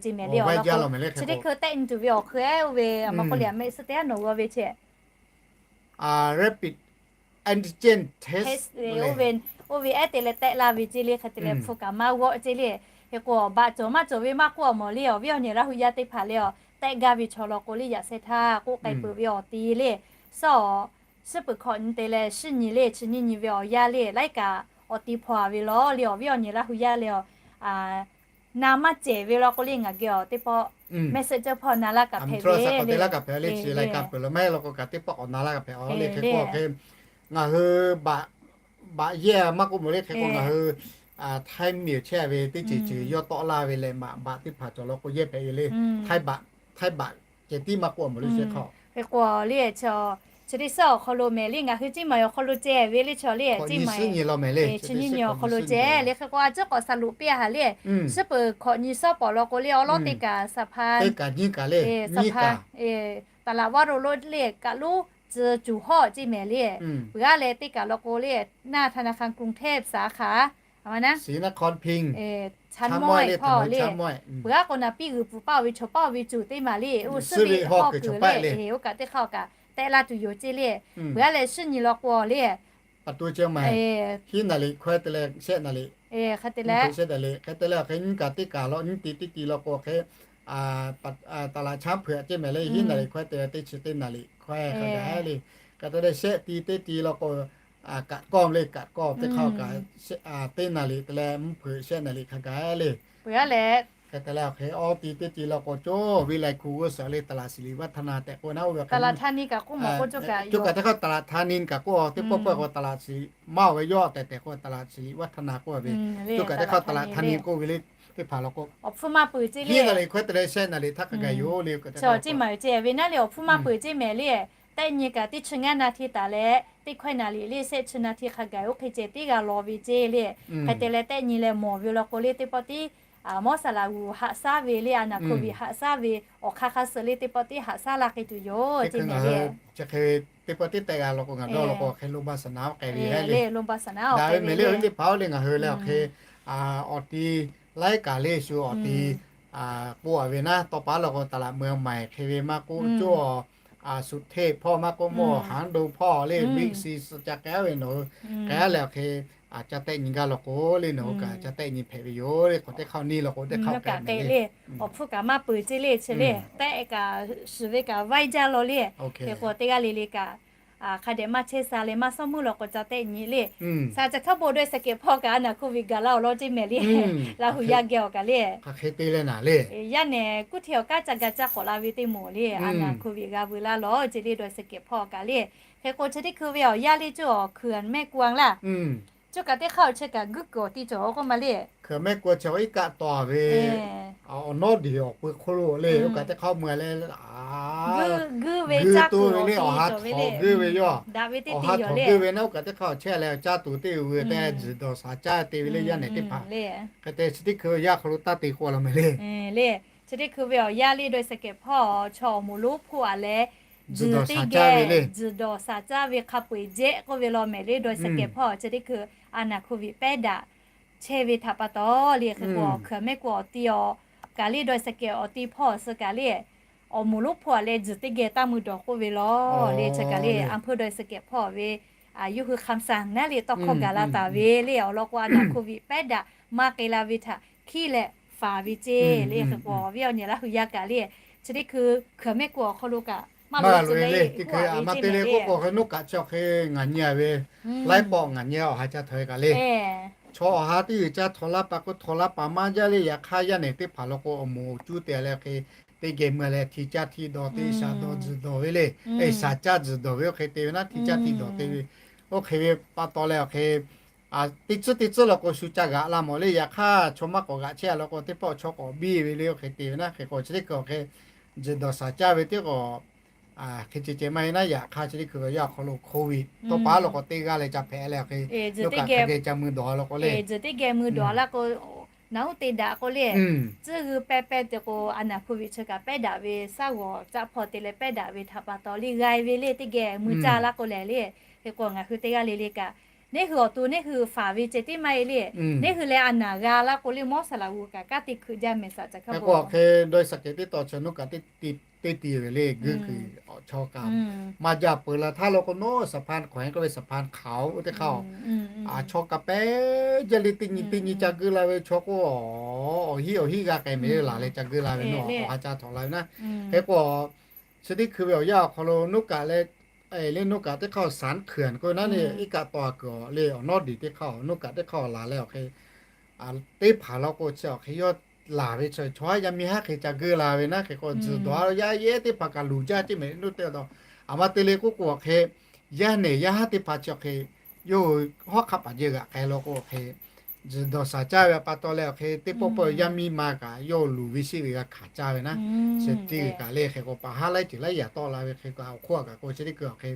ceˇ meh le. Awˬ lawn k'o chi teˇ hkui tehˆ nyi tuˬ ve awˬ hk'e-o ve, a ma k'o le a mehˆ suhˉ teˇ haˉ nawˬ g'aw ve ceˇ. Rapid antigen test, oˇ ve ehˉ te leh tehˆ laˇ ve ceˇ le. Hk'e te leh hpu kaꞈ maˇ g'awˆ ceˇ le. Hk'e k'o baꞈ cawˬ maˇ cawˬ ve maˇ k'oˆ a mawˬ le, awˬ viˉ awˬ nyi Laˇ hu yaˇ teˇ hpaˍ le, tehˆ gaˇ ve chaw law k'o le yaꞈ sheh htaˇ k'oˆ k'ai peuˬ ve awˬ ti le. Suhˉ awˬ, suhˉ peuˬ hkawꞈ nyi te leh shinˉ nyi le chi nyiˇ nyi ve awˬ yanˇ le laiˉ kaꞈ awˬ ti hpaw a ve law le, awˬ viˉ awˬ nyi Laˇ hu yaˇ le, a, na maˇ cehˬ ve law k'o le ngaˬ geh awˬ teˇ pawˆ message hpawˇ na laˇ kaꞈ hpehꞈ ve le. Kaꞈ peuˬ law maˇ heˆ law k'o kaꞈ teˇ pawˆ awˬ na laˇ kaꞈ hpehꞈ a le. Hk'e k'o hk'e ngaˬ hui baꞈ yehˇ maˇ k'oˆ mawˬ le. Hk'e k'o ngaˬ hui Htaiˇ miˬ chehˇ ve teˇ ceuˬ ceuˬ yawˇ tawˆ laˇ ve leh maꞈ baꞈ teˇ hpaˍ cawˬ law k'o yehˇ hpehꞈ e le. Htaiˇ baꞈ, Htaiˇ baꞈ ceh tiˉ maˇ k'oˆ mawˬ le. Hk'e k'o le, chi teˇ suhˉ awˬ hk'aw lo mehˍ le, ngaˬ hui Ciˇ maˬ awˬ hk'aw lo ceh ve le chaw le, Ciˇ maˬ chi nyiˇ nyi awˬ hk'aw lo ceh le. Hk'e k'o a ciˉ k'awꞈ saˍ loꞈ piˇ a haˍ le, suhˉ peuˬ hkawꞈ nyi suhˉ pawˍ law k'o le awˬ lawˉ teˇ kaꞈ saˍ hpaˇ, saˍ hpaˇ, taˍ laꞈ vaˇ ro lo le kaꞈ loˉ tcuh cuˬ hawˆ ceˇ mehˍ le. Peuˬ aˉ leh teˇ kaꞈ law k'o le, naˇ ธนาคารกรุงเทพ สาขา a ma naˉ, ศรีนครินทร์ Chaˇ mawehˆ hpawˇ le. Peuˬ aˉ k'o naˍ piˇ g'uiˬ pfuhˍ paˇ oˬ ve chaw paˇ oˬ ve cuˬ teˇ maˬ le, oˇ suhˉ ve hawˇ kuiˬ le, oˇ kaꞈ teˇ hk'aˇ kaꞈ tehˆ laˇ tuˬ yoˬ ceˇ le. Peuˬ aˉ leh shinˉ nyi law k'o le, ประตูเชียงใหม่ hiˉ naˍ riꞈ hkawehˇ te leh shehˆ naˍ riꞈ, hk'e te leh, hk'e te leh awˬ hk'e nyiˇ kaꞈ teˇ kaꞈ law, nyiˇ ti teˇ ti law k'o hk'e, taˍ laꞈ chaˉ hpeuꞈ ceˇ mehˍ le, hiˉ naˍ riꞈ hkawehˇ te leh teˇ chi teˇ naˍ riꞈ hkawehˇ hk'a gaˬ le. Hk'e te leh shehˆ ti teˇ ti law k'o, kaꞈ kawˇ le, kaꞈ kawˇ teˇ hk'aˇ kaꞈ, teˇ naˍ riꞈ te leh mvuhˇ hpeuꞈ shehˆ naˍ riꞈ hk'a gaˬ le. Peuˬ aˉ leh Hk'e te leh awˬ hk'e awˬ ti teˇ ti la k'o cawˇ ve laiˬ hkuˬ g'uˇ suhˍ le ตลาดสิริวัฒนา tehꞈ k'oˆ ve naˉ oˇ ve hk'e, ตลาดธานี kaꞈ k'oˆ mawˬ k'oˆ cawˇ kaꞈ, cawˇ kaꞈ teˇ hk'aˇ ตลาดธานี kaꞈ k'oˆ, teˇ pawˆ pawˆ k'o ตลาดสิริ maˇ oˬ ve yawˇ tehꞈ tehꞈ k'oˆ ตลาดสิริวัฒนา k'oˆ ve, cawˇ kaꞈ teˇ hk'aˇ ตลาดธานี k'oˆ ve le, teˇ hpaˍ la k'o, hiˉ na le hk'e te leh shehˆ na le htaˇ hk'a gaˬ yoˬ le, cawˇ chi maˬ ve ceh ve naˉ le, awˬ hpfuhˇ maˇ peuˬ ceh mehˍ le. Tehˆ nyi kaꞈ teˇ chi ngaˇ na hti taˍ leh teˇ hkawehˇ na le le shehˆ chi na hti hk'a gaˬ oˇ hk'e ceh teˇ g'a law ve ceh le. Hk'e te leh tehˆ nyi leh mawˬ ve la k'o le teˇ pawˆ tiˉ, mawˇ saˍ laꞈ g'uˬ haꞈ shaˉ ve le, a naˬ โควิด haꞈ shaˉ ve awˬ hk'aˇ hk'aˇ suh le teˇ pawˆ tiˉ haꞈ shaˉ la hk'e tuˬ yoˬ ceh mehˍ le. Chi hk'e ve teˇ pawˆ tiˉ tehˆ g'a la k'o ngaˬ dawˇ la k'o hk'e โรงพยาบาลสนาม k'ai ve le, โรงพยาบาลสนาม daꞈ ve mehˍ le. Awˬ viˉ teˇ hpaˍ-oˬ le, ngaˬ hui leh awˬ hk'e awˬ ti laiˉ kaꞈ le shu awˬ ti k'oˆ a ve naˉ, tawˇ pa la k'o ตลาดเมืองใหม่ hk'e ve maˇ k'oˆ, cawˇ suhˍ hteˆ hpawˇ maˇ k'oˆ, mawˇ haˉ do hpawˇ le, big C suh ca k'ai ve nawˬ hui k'ai leh awˬ hk'e ca tehˆ nyi gaˇ la k'o le, nawˬ hui kaꞈ ca tehˆ nyi hpehꞈ ve yoˬ le. K'awꞈ teˇ hk'aˇ neˇ la k'o teˇ hk'aˇ k'ai mehˍ le. Awˬ hpfuhˇ kaꞈ maˇ peuˬ ceh le, chi le tehˆ kaꞈ shiˍ ve kaꞈ vaiˇ jaˇ law le. Hk'e k'o teˇ g'aˇ le le kaꞈ hk'a dehꞈ maˇ chehˇ sha leh maˇ shawˉ meuˇ la k'o ca tehˆ nyi le. Saˍ caˬ hkaˉ bon dawˇ sehˍ kehˬ hpawˇ kaꞈ a naˬ โควิด gaˬ la awˬ lawn ceh mehˍ le. Laˇ huˍ yaˇ geh awˬ kaꞈ le, yaˇ nehˬ kuˇ hteˇ awˬ kanˉ ca ga caˇ k'awꞈ la ve teˇ moˍ le, a naˬ โควิด g'a veu laˇ lawˬ ceh le dawˇ sehˍ kehˬ hpawˇ kaꞈ le. Hk'e k'o chi teˇ hkui ve awˬ yaˇ le cawˇ awˬ hkui mehˆ ku a laˇ, cawˇ kaꞈ teˇ hk'aˇ awˬ chehˇ kaꞈ guˇ kuiˬ awˬ ti cawˬ k'oˆ ma le. Hkui mehˆ ku a chi iˉ kaˆ taw ve awˬ nawˉ diˬ awˬ pui hk'oˆ lo le, oˇ kaꞈ teˇ hk'aˇ mui a leh guˇ ve, caˇ tuˬ ve le, awˬ ha htawnˍ guˇ ve yawˇ, daꞈ ve teˇ awˬ ha htawnˍ guˇ ve naˉ, oˇ kaꞈ teˇ hk'aˇ awˬ chehˇ leh caˇ tuˬ teˇ uiˍ ve tehꞈ tzuhˬ dawˬ shaˍ caˇ te ve le yaˇ nehˬ teˇ hpaˍ. Hk'e te chi teˇ hkui ve yaˇ hk'aw lo taˇ te k'o la mehˍ le. Le, chi teˇ hkui ve awˬ yaˇ le dawˇ sehˍ kehˬ hpawˇ chaw awˬ moˍ lonˉ hpfuhˆ a leh tzuhˬ dawˬ shaˍ caˇ ve le, tzuhˬ dawˬ shaˍ caˇ ve hk'a peu-eˬ jehˆ k'oˆ ve law mehˍ le dawˇ sehˍ kehˬ hpawˇ chi teˇ hkui a naˬ โควิด pehˉ daꞈ chehˇ ve htaꞈ pa taw le. Hk'e k'o hkui mehˆ ku awˬ ti awˬ kaꞈ le dawˇ sehˍ kehˬ awˬ ti hpawˇ suh kaꞈ le, awˬ moˍ lonˉ hpfuhˆ a leh tzuhˬ teˇ geh taˇ mui dawˬ k'oˆ ve law le. Chi kaꞈ le a hpeuˇ dawˇ sehˍ kehˬ hpawˇ ve yawˇ hui คำสั่ง naˉ le tawˇ hkawˇ gaˬ la taˍ ve le. Awˬ lawn k'o a naˬ โควิด pehˉ daꞈ maˇ k'ai la ve htaꞈ hkiˉ leh faˍ ve ceh le. Hk'e k'o awˬ viˉ awˬ nyi Laˇ huˍ yaˇ kaꞈ le, chi teˇ hkui hkui mehˆ ku awˬ hk'aw lo kaꞈ maˇ loꞈ ve le. Teˇ hkui a ma te le k'oˆ k'o hk'e nawˬ kaꞈ chi awˬ hk'e ngaˬ nyi a ve laiˉ pawˆ ngaˬ nyi awˬ ha ca htawnˍ ve kaꞈ le, chaw awˬ ha teˇ g'uiˬ ca htawnˍ laˇ paˍ k'o htawnˍ laˇ paˍ maˇ jaˇ le. Yaꞈ hk'aˇ yaˇ nehˬ teˇ hpaˍ law k'o awˬ moˍ awˬ cuˇ te leh hk'e teˇ geh mui leh hti caˇ hti dawˬ te shaˍ dawˬ tzuhˬ dawˬ ve le. Eˬ, shaˍ caˇ tzuhˬ dawˬ ve oˇ hk'e te ve naˉ, hti caˇ hti dawˬ te ve oˇ hk'e ve pa taw leh awˬ hk'e teˇ tcuhˉ teˇ tcuhˉ law k'o shu ca g'aꞈ la mawˬ le. Yaꞈ hk'aˇ chaw maˇ k'awꞈ g'aꞈ chehˇ a law k'o teˇ pawˆ chaw k'awꞈ biˇ ve le. Oˇ hk'e te ve naˉ hk'e k'o chi teˇ hkui awˬ hk'e tzuhˬ dawˬ shaˍ caˇ ve teˇ k'o hk'e ceh ceh maˇ heˆ naˉ. Yaꞈ hk'aˇ chi teˇ hkui ve awˬ yaˇ awˬ hk'aw lo โควิด tawˇ pa law k'o teˇ g'aˇ leh ca hpehꞈ leh hk'e, nawˬ kaꞈ hk'a geh ca mui dawˬ a law k'o le, tzuhˬ teˇ geh mui dawˬ a laˇ k'o, naˬ uˉ te daꞈ k'o le, tcuhˉ g'uiˇ pehˇ pehˇ te k'o a naˬ โควิด chi kaꞈ pehˉ daꞈ ve, shaˉ g'awˬ caˆ hpawˇ te leh pehˉ daꞈ ve htaꞈ pa taw le g'ai ve le teˇ geh mui caˇ laˇ k'o lehˬ le. Hk'e k'o ngaˬ hui teˇ g'aˇ le le kaꞈ neˇ hui awˬ to neˇ hui faˍ ve ceh tiˉ maˇ heˆ le. Neˇ hui leh a naˬ g'a laˇ k'o le mawˇ saˍ laꞈ g'uˬ kaꞈ kanˉ te hkui jaˇ mehˍ saˍ caˬ hkaˇ bon hk'e dawˇ sehˍ kehˬ teˇ taw chi nawˬ kaꞈ teˇ teˇ ti ve le. Guˇ kuiˬ awˬ chaw kaꞈ maˇ jaˇ peuˬ la htaˇ law k'o nawˬ สะพานแขวน k'oˆ ve สะพานขาว oˇ teˇ hk'aˇ a chaw kaꞈ pehˉ jaˇ le. Teˇ nyi teˇ nyi ca guˇ la ve chaw k'o awˬ hiˉ awˬ hiˉ g'a k'ai mehˍ le laˬ leh ca guˇ la ve nawˬ awˬ ha ca htawnˍ la ve naˉ. Hk'e k'o chi teˇ hkui ve awˬ yaˇ awˬ hk'aw lo nawˬ kaꞈ leh le nawˬ kaꞈ teˇ hk'aˇ สรรเขื่อน k'oˆ ve naˉ le, iˉ kaˆ taw a kuiˬ le awˬ nawˉ diˬ teˇ hk'aˇ nawˬ kaꞈ teˇ hk'aˇ laˬ leh awˬ hk'e teˇ hpaˍ law k'o chi awˬ hk'e yawˇ laˬ ve chaw yaˇ miˇ haˉ hk'e ca guˇ la ve naˉ. Hk'e k'o tzuhˬ dawˬ a yaˇ yehˬ teˇ hpaˍ kaꞈ luˬ jaˇ ceh mehˍ le. Nawˬ te a ma te le k'oˆ k'o awˬ hk'e yaˇ nehˬ yaˇ haˉ teˇ hpaˍ chi awˬ hk'e yawˇ hui hawˉ hk'aˆ paˍ jehˇ g'aꞈ k'ai law k'o awˬ hk'e tzuhˬ dawˬ shaˍ caˇ ve pa taw leh awˬ hk'e teˇ pawˆ pawˆ yaˇ miˇ ma kaꞈ yawˇ luˬ ve sheˆ ve g'a hkanˍ caˇ ve naˉ. Chi teˇ g'uiˬ kaꞈ le hk'e k'o paˍ haˉ laiˉ ceuˬ laiˉ yaꞈ tawˆ la ve hk'e k'o awˬ hk'oˆ a kaꞈ k'o chi teˇ hkui awˬ hk'e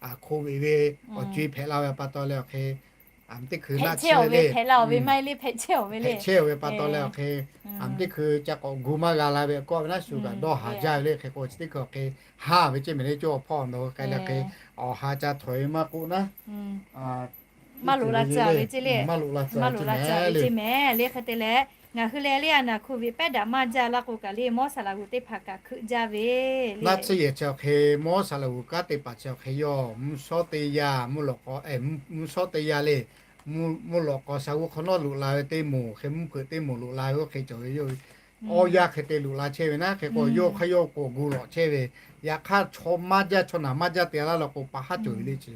โควิด ve awˬ co e hpehꞈ la ve pa taw leh awˬ hk'e teˇ hkui naˆ chehˇ ve le, hpehꞈ chehˇ ve pa taw leh awˬ hk'e teˇ hkui ca k'awꞈ gu maˇ g'a la ve kawˆ ve naˉ shu kaꞈ dawˇ haˍ jaˇ ve le. Hk'e k'o chi teˇ hkui awˬ hk'e haˇ ve ceh mehˍ le. Cawˇ awˬ hpawˇ nawˬ hui k'ai leh hk'e awˬ ha ca htawnˍ ve maˇ k'oˆ naˉ maˇ loꞈ la tcuh ve ceh le, maˇ loꞈ la tcuh ve ceh mehˍ le. Hk'e te leh ngaˬ hui leh le a naˬ โควิด pehˉ daꞈ maˇ jaˇ laˇ k'o kaꞈ le mawˇ saˍ laꞈ g'uˬ teˇ hpaˍ kaꞈ hkui jaˇ ve le. Naˆ tsuhˇ yehˬ chi awˬ hk'e mawˇ saˍ laꞈ g'uˬ kanˉ te paˍ chi awˬ hk'e yawˇ mvuhˇ shawˉ teˇ yanˇ, mvuhˇ shawˉ teˇ yanˇ le, mvuhˇ lawꞈ k'aw sha g'uˇ hk'awꞈ nawˉ loꞈ la ve teˇ moˍ hk'e mvuhˇ hpeuꞈ teˇ moˍ loꞈ la ve oˇ hk'e cawˬ ve yoˬ. Awˇ yanˇ hk'e te loꞈ la chehˇ ve naˉ. Hk'e k'o yawˇ hk'aˇ yawˇ k'awꞈ gu lawꞈ chehˇ ve, yaꞈ hk'aˇ chaw maˇ jaˇ chaw naˬ maˇ jaˇ te laˇ law k'o pa haˉ cawˬ ve le. Chi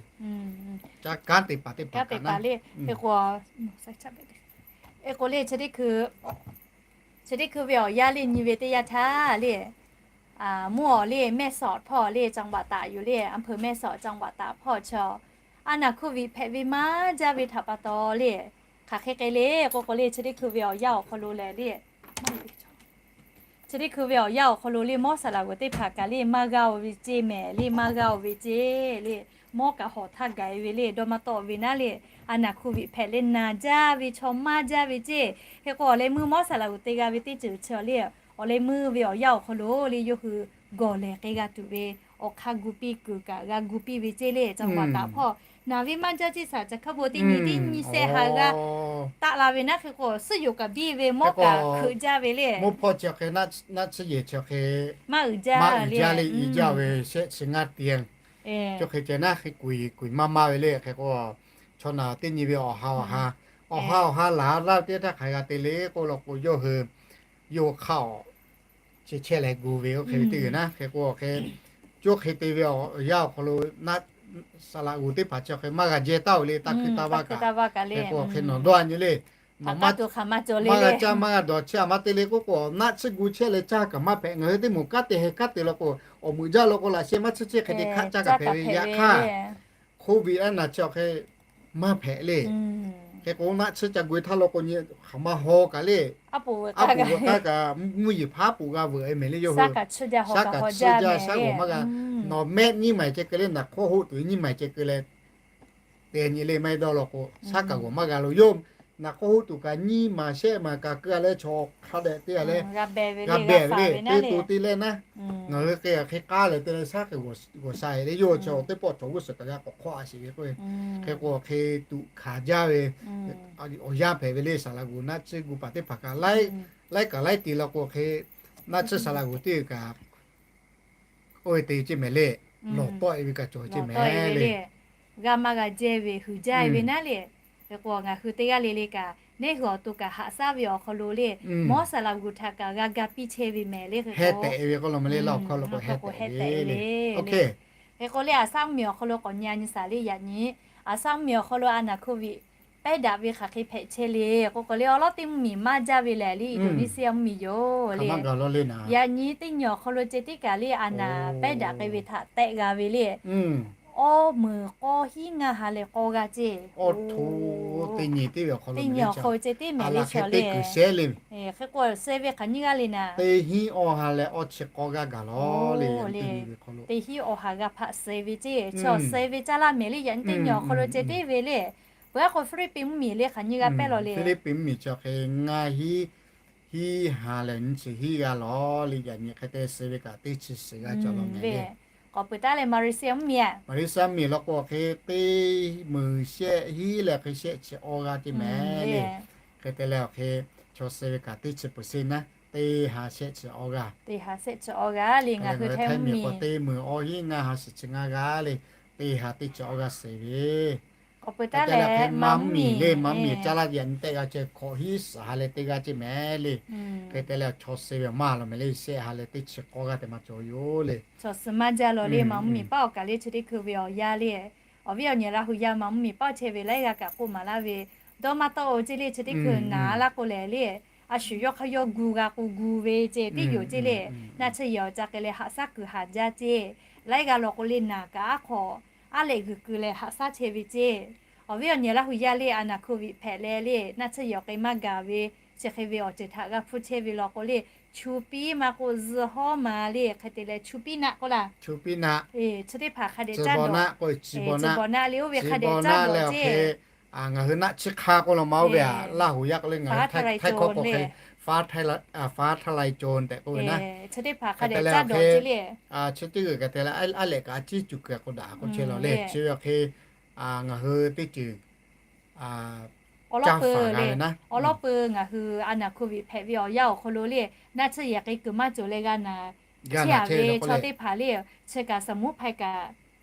ca kanˉ te paˍ teˇ paˍ kaꞈ naˉ. Hk'e k'o le chi teˇ hkui Chi teˇ hkui ve awˬ yanˇ le nyi ve teˇ yanˇ htaˇ le, mvuhˇ awˬ le แม่สอด hpawˇ le จังหวัดตาก yoˬ le, อำเภอแม่สอด จังหวัดตาก hpawˇ chi, a naˬ โควิด hpehꞈ ve maˇ jaˇ ve htaꞈ pa taw le, hk'aˬ hk'e k'ai le k'oˆ k'o le, chi teˇ hkui ve awˬ yanˇ awˬ hk'aw lo lehˬ le, chi teˇ hkui ve awˬ yanˇ awˬ hk'aw lo le mawˇ saˍ laꞈ g'uˬ teˇ hpaˍ kaꞈ le maˇ g'aˇ oˬ ve ceˇ mehˍ le, maˇ g'aˇ oˬ ve ceˇ le, mawˇ kaꞈ hawˬ htaˇ gaˬ e ve le, dawˇ maˇ tawˆ ve naˉ le, a naˬ โควิด hpehꞈ leh naˬ jaˇ ve chaw maˇ jaˇ ve ceˇ. Hk'e k'o awˬ leh meuˇ mawˇ saˍ laꞈ g'uˬ te g'a ve teˇ ceuˬ chi le, awˬ leh meuˇ ve awˬ yanˇ awˬ hk'aw lo le yawˇ hui gawˬ lehˬ k'ai g'a tuˬ ve awˬ hk'aˇ gu piˇ kuiˬ kaꞈ g'a gu piˇ ve ceˇ le, จังหวัดตาก hpawˇ naˬ ve maˇ jaˇ ceˇ, saˍ caˬ hkaˇ bon teˇ nyi teˇ nyi sehˆ ha g'a taˆ la ve naˉ. Hk'e k'o suhˉ yoˬ kaꞈ biˇ ve mawˇ kaꞈ hkeuꞈ jaˇ ve le, mawˇ hpawˇ chi hk'e naˆ tsuhˇ yehˬ chi hk'e maˇ uiˍ jaˇ le, maˇ uiˍ jaˇ le, i jaˇ ve shehˆ chi ngaˇ ti, chi hk'e ceh naˉ hk'e kuiˬ kuiˬ maˇ maˇ ve le. Hk'e k'o chaw naˬ teˇ nyi ve awˬ ha awˬ ha, awˬ ha awˬ ha laˬ laˇ ve teˇ htaˇ hk'aˬ hk'e g'a te le k'oˆ law k'o, yawˇ hui yawˇ hk'aˇ awˬ chehˇ chehˇ leh gu ve oˇ hk'e ve teˇ g'uiˬ naˉ. Hk'e k'o hk'e, co hk'e te ve awˬ yanˇ awˬ hk'aw lo naˆ saˍ laꞈ g'uˬ teˇ hpaˍ chi hk'e maˇ g'a jehˇ taˍ oˬ le, taˇ hkuiˇ taˇ vaˇ kaꞈ, hk'e k'o hk'e nawˬ dawˇ a nyi le, maˇ g'a caˇ maˇ g'a dawˬ chehˇ a maˇ te le k'oˆ k'o, naˆ tsuhˇ gu chehˇ leh caˇ kaꞈ maˇ hpehꞈ. Ngaˬ hui teˇ moˍ kanˉ te heh kanˉ te law k'o, awˬ meuꞈ jaˇ law k'o laꞈ sheh maˇ tsuhˇ chehˇ hk'e te hk'aˆ caˇ kaꞈ hpehꞈ ve. Yaꞈ hk'aˇ โควิด a naˬ chi hk'e maˇ hpehꞈ le. Hk'e k'o naˆ tsuhˇ ca gu e htaˇ law k'o nyi hk'aˬ ma haw kaꞈ le, aˉ poꞈ g'aꞈ k'aˇ kaꞈ mvuhˇ yeˬ hpaˇ aˉ poꞈ g'a veuꞈ e mehˍ le, yawˇ hui shaˉ kaꞈ tsuhˇ jaˇ shaˉ g'awˬ maˇ g'a, nawˬ mehˆ nyiˇ maˬ ceh keu le, naˬ hk'awˇ hoˆ tuˬ nyiˇ maˬ ceh keu leh te nyi le, maˇ heˆ dawˇ law k'o shaˉ kaꞈ g'awˬ maˇ g'a lo yoˬ. Naˬ hk'awˇ hoˆ tuˬ kaꞈ nyiˇ maˬ shehˆ maˬ kaꞈ keu a leh chaw hk'a dehꞈ te a leh g'a behˬ ve le, te to te leh naˉ, ngaˬ hui hk'e hk'e k'aˉ leh te leh shaˉ hk'e g'awˬ sha e le, yawˇ chaw teˇ pawˆ chaw g'uˇ suhˍ kaꞈ g'a k'awꞈ hk'awˇ a sheˍ ve k'o, hk'e k'o hk'e tuꞈ hkanˍ jaˇ ve awˬ yanˇ hpehꞈ ve le. Saˍ laꞈ g'uˬ naˆ tsuhˇ gu paˍ teˇ hpaˍ kaꞈ laiˉ kaꞈ laiˉ te law k'o hk'e, naˆ tsuhˇ saˍ laꞈ g'uˬ teˇ g'uiˬ kaꞈ oˇ ve te ceˇ mehˍ le, lawˬ tawˆ e ve kaꞈ cawˬ ceˇ mehˍ le. G'a maˇ g'a jehˇ ve huiˍ jaˇ e ve naˉ le. Hk'e k'o ngaˬ hui teˇ g'aˇ le le kaꞈ neˇ hui awˬ to kaꞈ haꞈ shaˉ ve awˬ hk'aw lo le, mawˇ saˍ laꞈ g'uˬ htaꞈ kaꞈ g'a ga piˇ chehˇ ve mehˍ le. Hk'e k'o heh tehꞈ e ve k'oˆ law mehˍ le, laˇ awˬ hk'aw lo k'o heh tehꞈ e ve le. Hk'e k'o le, Aˍsaˉ mvuhˇ miˬ awˬ hk'aw lo k'awꞈ nyi a nyi shaˍ le yaꞈ nyi, Aˍsaˉ mvuhˇ miˬ awˬ hk'aw lo a naˬ โควิด pehˉ daꞈ ve hk'aˬ hk'e hpehꞈ chehˇ le k'oˆ k'o le, awˬ lawn teˇ mvuhˇ miˬ maˇ jaˇ ve lehˬ le, Indonesia mvuhˇ miˬ yoˬ le. Yaꞈ nyi teˇ nyi awˬ hk'aw lo ceh tiˉ kaꞈ le a naˬ pehˉ daꞈ k'ai ve htaꞈ tehˆ g'a ve le. Awˇ meuˍ k'awˇ hiˉ ngaˇ ha leh k'awˇ g'aˇ ceˇ. Teˇ nyi awˬ hk'aw ceh tiˉ mehˍ le chaw le. Hk'e k'o suh ve hk'aˬ nyiˇ g'aˇ le naˍ, teˇ hiˉ awˇ ha leh awˇ chi k'awˇ g'aˇ gaˬ law le. Teˇ hiˉ awˇ ha g'a hpaꞈ suh ve ceˇ, chaw suh ve caˇ laˇ mehˍ le. Yaꞈ nyi teˇ nyi awˬ hk'aw lo ceh tiˉ ve le. Peuˬ aˉ k'o Hpiˇliˇpiˆ mvuhˇ miˬ le hk'aˬ nyiˇ g'aˇ pehˉ law le. Hpiˇliˇpiˆ mvuhˇ miˬ chi hk'e ngaˇ hiˉ hiˉ ha leh nyi chi hiˉ g'aˇ law le. Yaꞈ nyi hk'e te suh ve kaꞈ teˇ chi suhˍ g'aˇ cawˬ law mehˍ le. K'awꞈ peuˬ taˉ leh Malaysia mvuhˇ miˬ a, Malaysia mvuhˇ miˬ law k'o hk'e teˇ meuˍ shehˆ hiˉ leh hk'e shehˆ chi awˇ g'aˇ teˇ mehˍ le. Hk'e te leh awˬ hk'e chaw suh ve kaꞈ teˇ chi เปอร์เซ็นต์ naˉ, teˇ ha shehˆ chi awˇ g'aˇ. Teˇ ha shehˆ chi awˇ g'aˇ le. Ngaˬ hui Htaiˇ mvuhˇ miˬ k'o teˇ meuˍ awˇ hiˉ ngaˇ ha shiˍ chi ngaˇ g'aˇ le. Teˇ ha teˇ chi awˇ g'aˇ suh ve. K'awꞈ peuˬ taˉ leh maˇ mvuhˇ miˬ le, maˇ mvuhˇ miˬ caˇ laˇ yaꞈ nyi tehˆ g'a ceh hkawꞈ hiˉ suhˍ ha leh teˇ g'aˇ ceˇ mehˍ le. Hk'e te leh chaw suh ve maˇ law mehˍ le, shehˆ ha leh teˇ chi k'awˇ g'aˇ te maˇ cawˬ yoˬ le. Chaw suh maˇ jaˇ law le, maˇ mvuhˇ miˬ paˆ awˬ kaˬ le chi teˇ hkui ve awˬ yanˇ le. Awˬ viˉ awˬ nyi Laˇ hu yaˇ maˇ mvuhˇ miˬ paˆ chehˇ ve laiˉ g'aˇ kaꞈ k'oˆ maˍ laˇ ve, dawˇ maˇ tawˆ oˬ ceˇ le. Chi teˇ hkui naˍ laˇ k'o lehˬ le, a shu yawˇ hk'aˇ yawˇ gu g'a k'o gu ve ceˇ tiˉ yoˬ ceˇ le. Naˆ tsuhˇ yehˬ awˬ ca k'ai leh haꞈ shaˉ kuiˬ haꞈ jaˇ ceˇ. Laiˉ g'aˇ law k'o le naˍ kaꞈ aˉ hk'aw aˉ lehꞈ g'uiˬ keu leh haꞈ shaˉ chehˇ ve ceˇ. Awˬ viˉ awˬ nyi Laˇ hu yaˇ le, a naˬ โควิด hpehꞈ leh le, naˆ tsuhˇ yehˬ awˬ k'ai maˇ gaˬ ve chi hk'e ve awˬ ceuˬ htaꞈ g'a hpuˇ chehˇ ve law k'o le, chu piˉ maˇ k'oˆ zuhˇ hawˉ ma le, hk'e te leh chu piˉ naˆ k'oˆ laˇ. Chi teˇ hpaˍ hk'a dehꞈ caˇ dawˬ, ciˬ bawˬ naˆ le, oˇ ve hk'a dehꞈ caˇ dawˬ ceˇ. Ngaˬ hui naˆ tsuhˇ hk'aˇ k'oˆ law ma oˇ ve a, Laˇ hu yaˇ k'o le ngaˬ hui Htaiˇ hkawˇ k'o hk'e ฟ้าทะลายโจร tehꞈ k'oˆ ve naˆ. Hk'e te leh awˬ hk'e chi teˇ g'uiˬ kaꞈ te leh aˉ lehꞈ kaꞈ a ciˉ cuˬ kuiˬ k'o daꞈ k'oˆ chehˇ law le. Chi ve awˬ hk'e ngaˬ hui teˇ ceuˬ awˬ lawn peuˬ le, awˬ lawn peuˬ ngaˬ hui a naˬ โควิด hpehꞈ ve awˬ yanˇ awˬ hk'aw lo le, naˆ tsuhˇ yehˬ k'ai kuiˬ maˇ cawˬ leh g'a naˍ chiˇ aꞈ ve chaw teˇ hpaˍ le, chi kaꞈ สมุนไพร kaꞈ,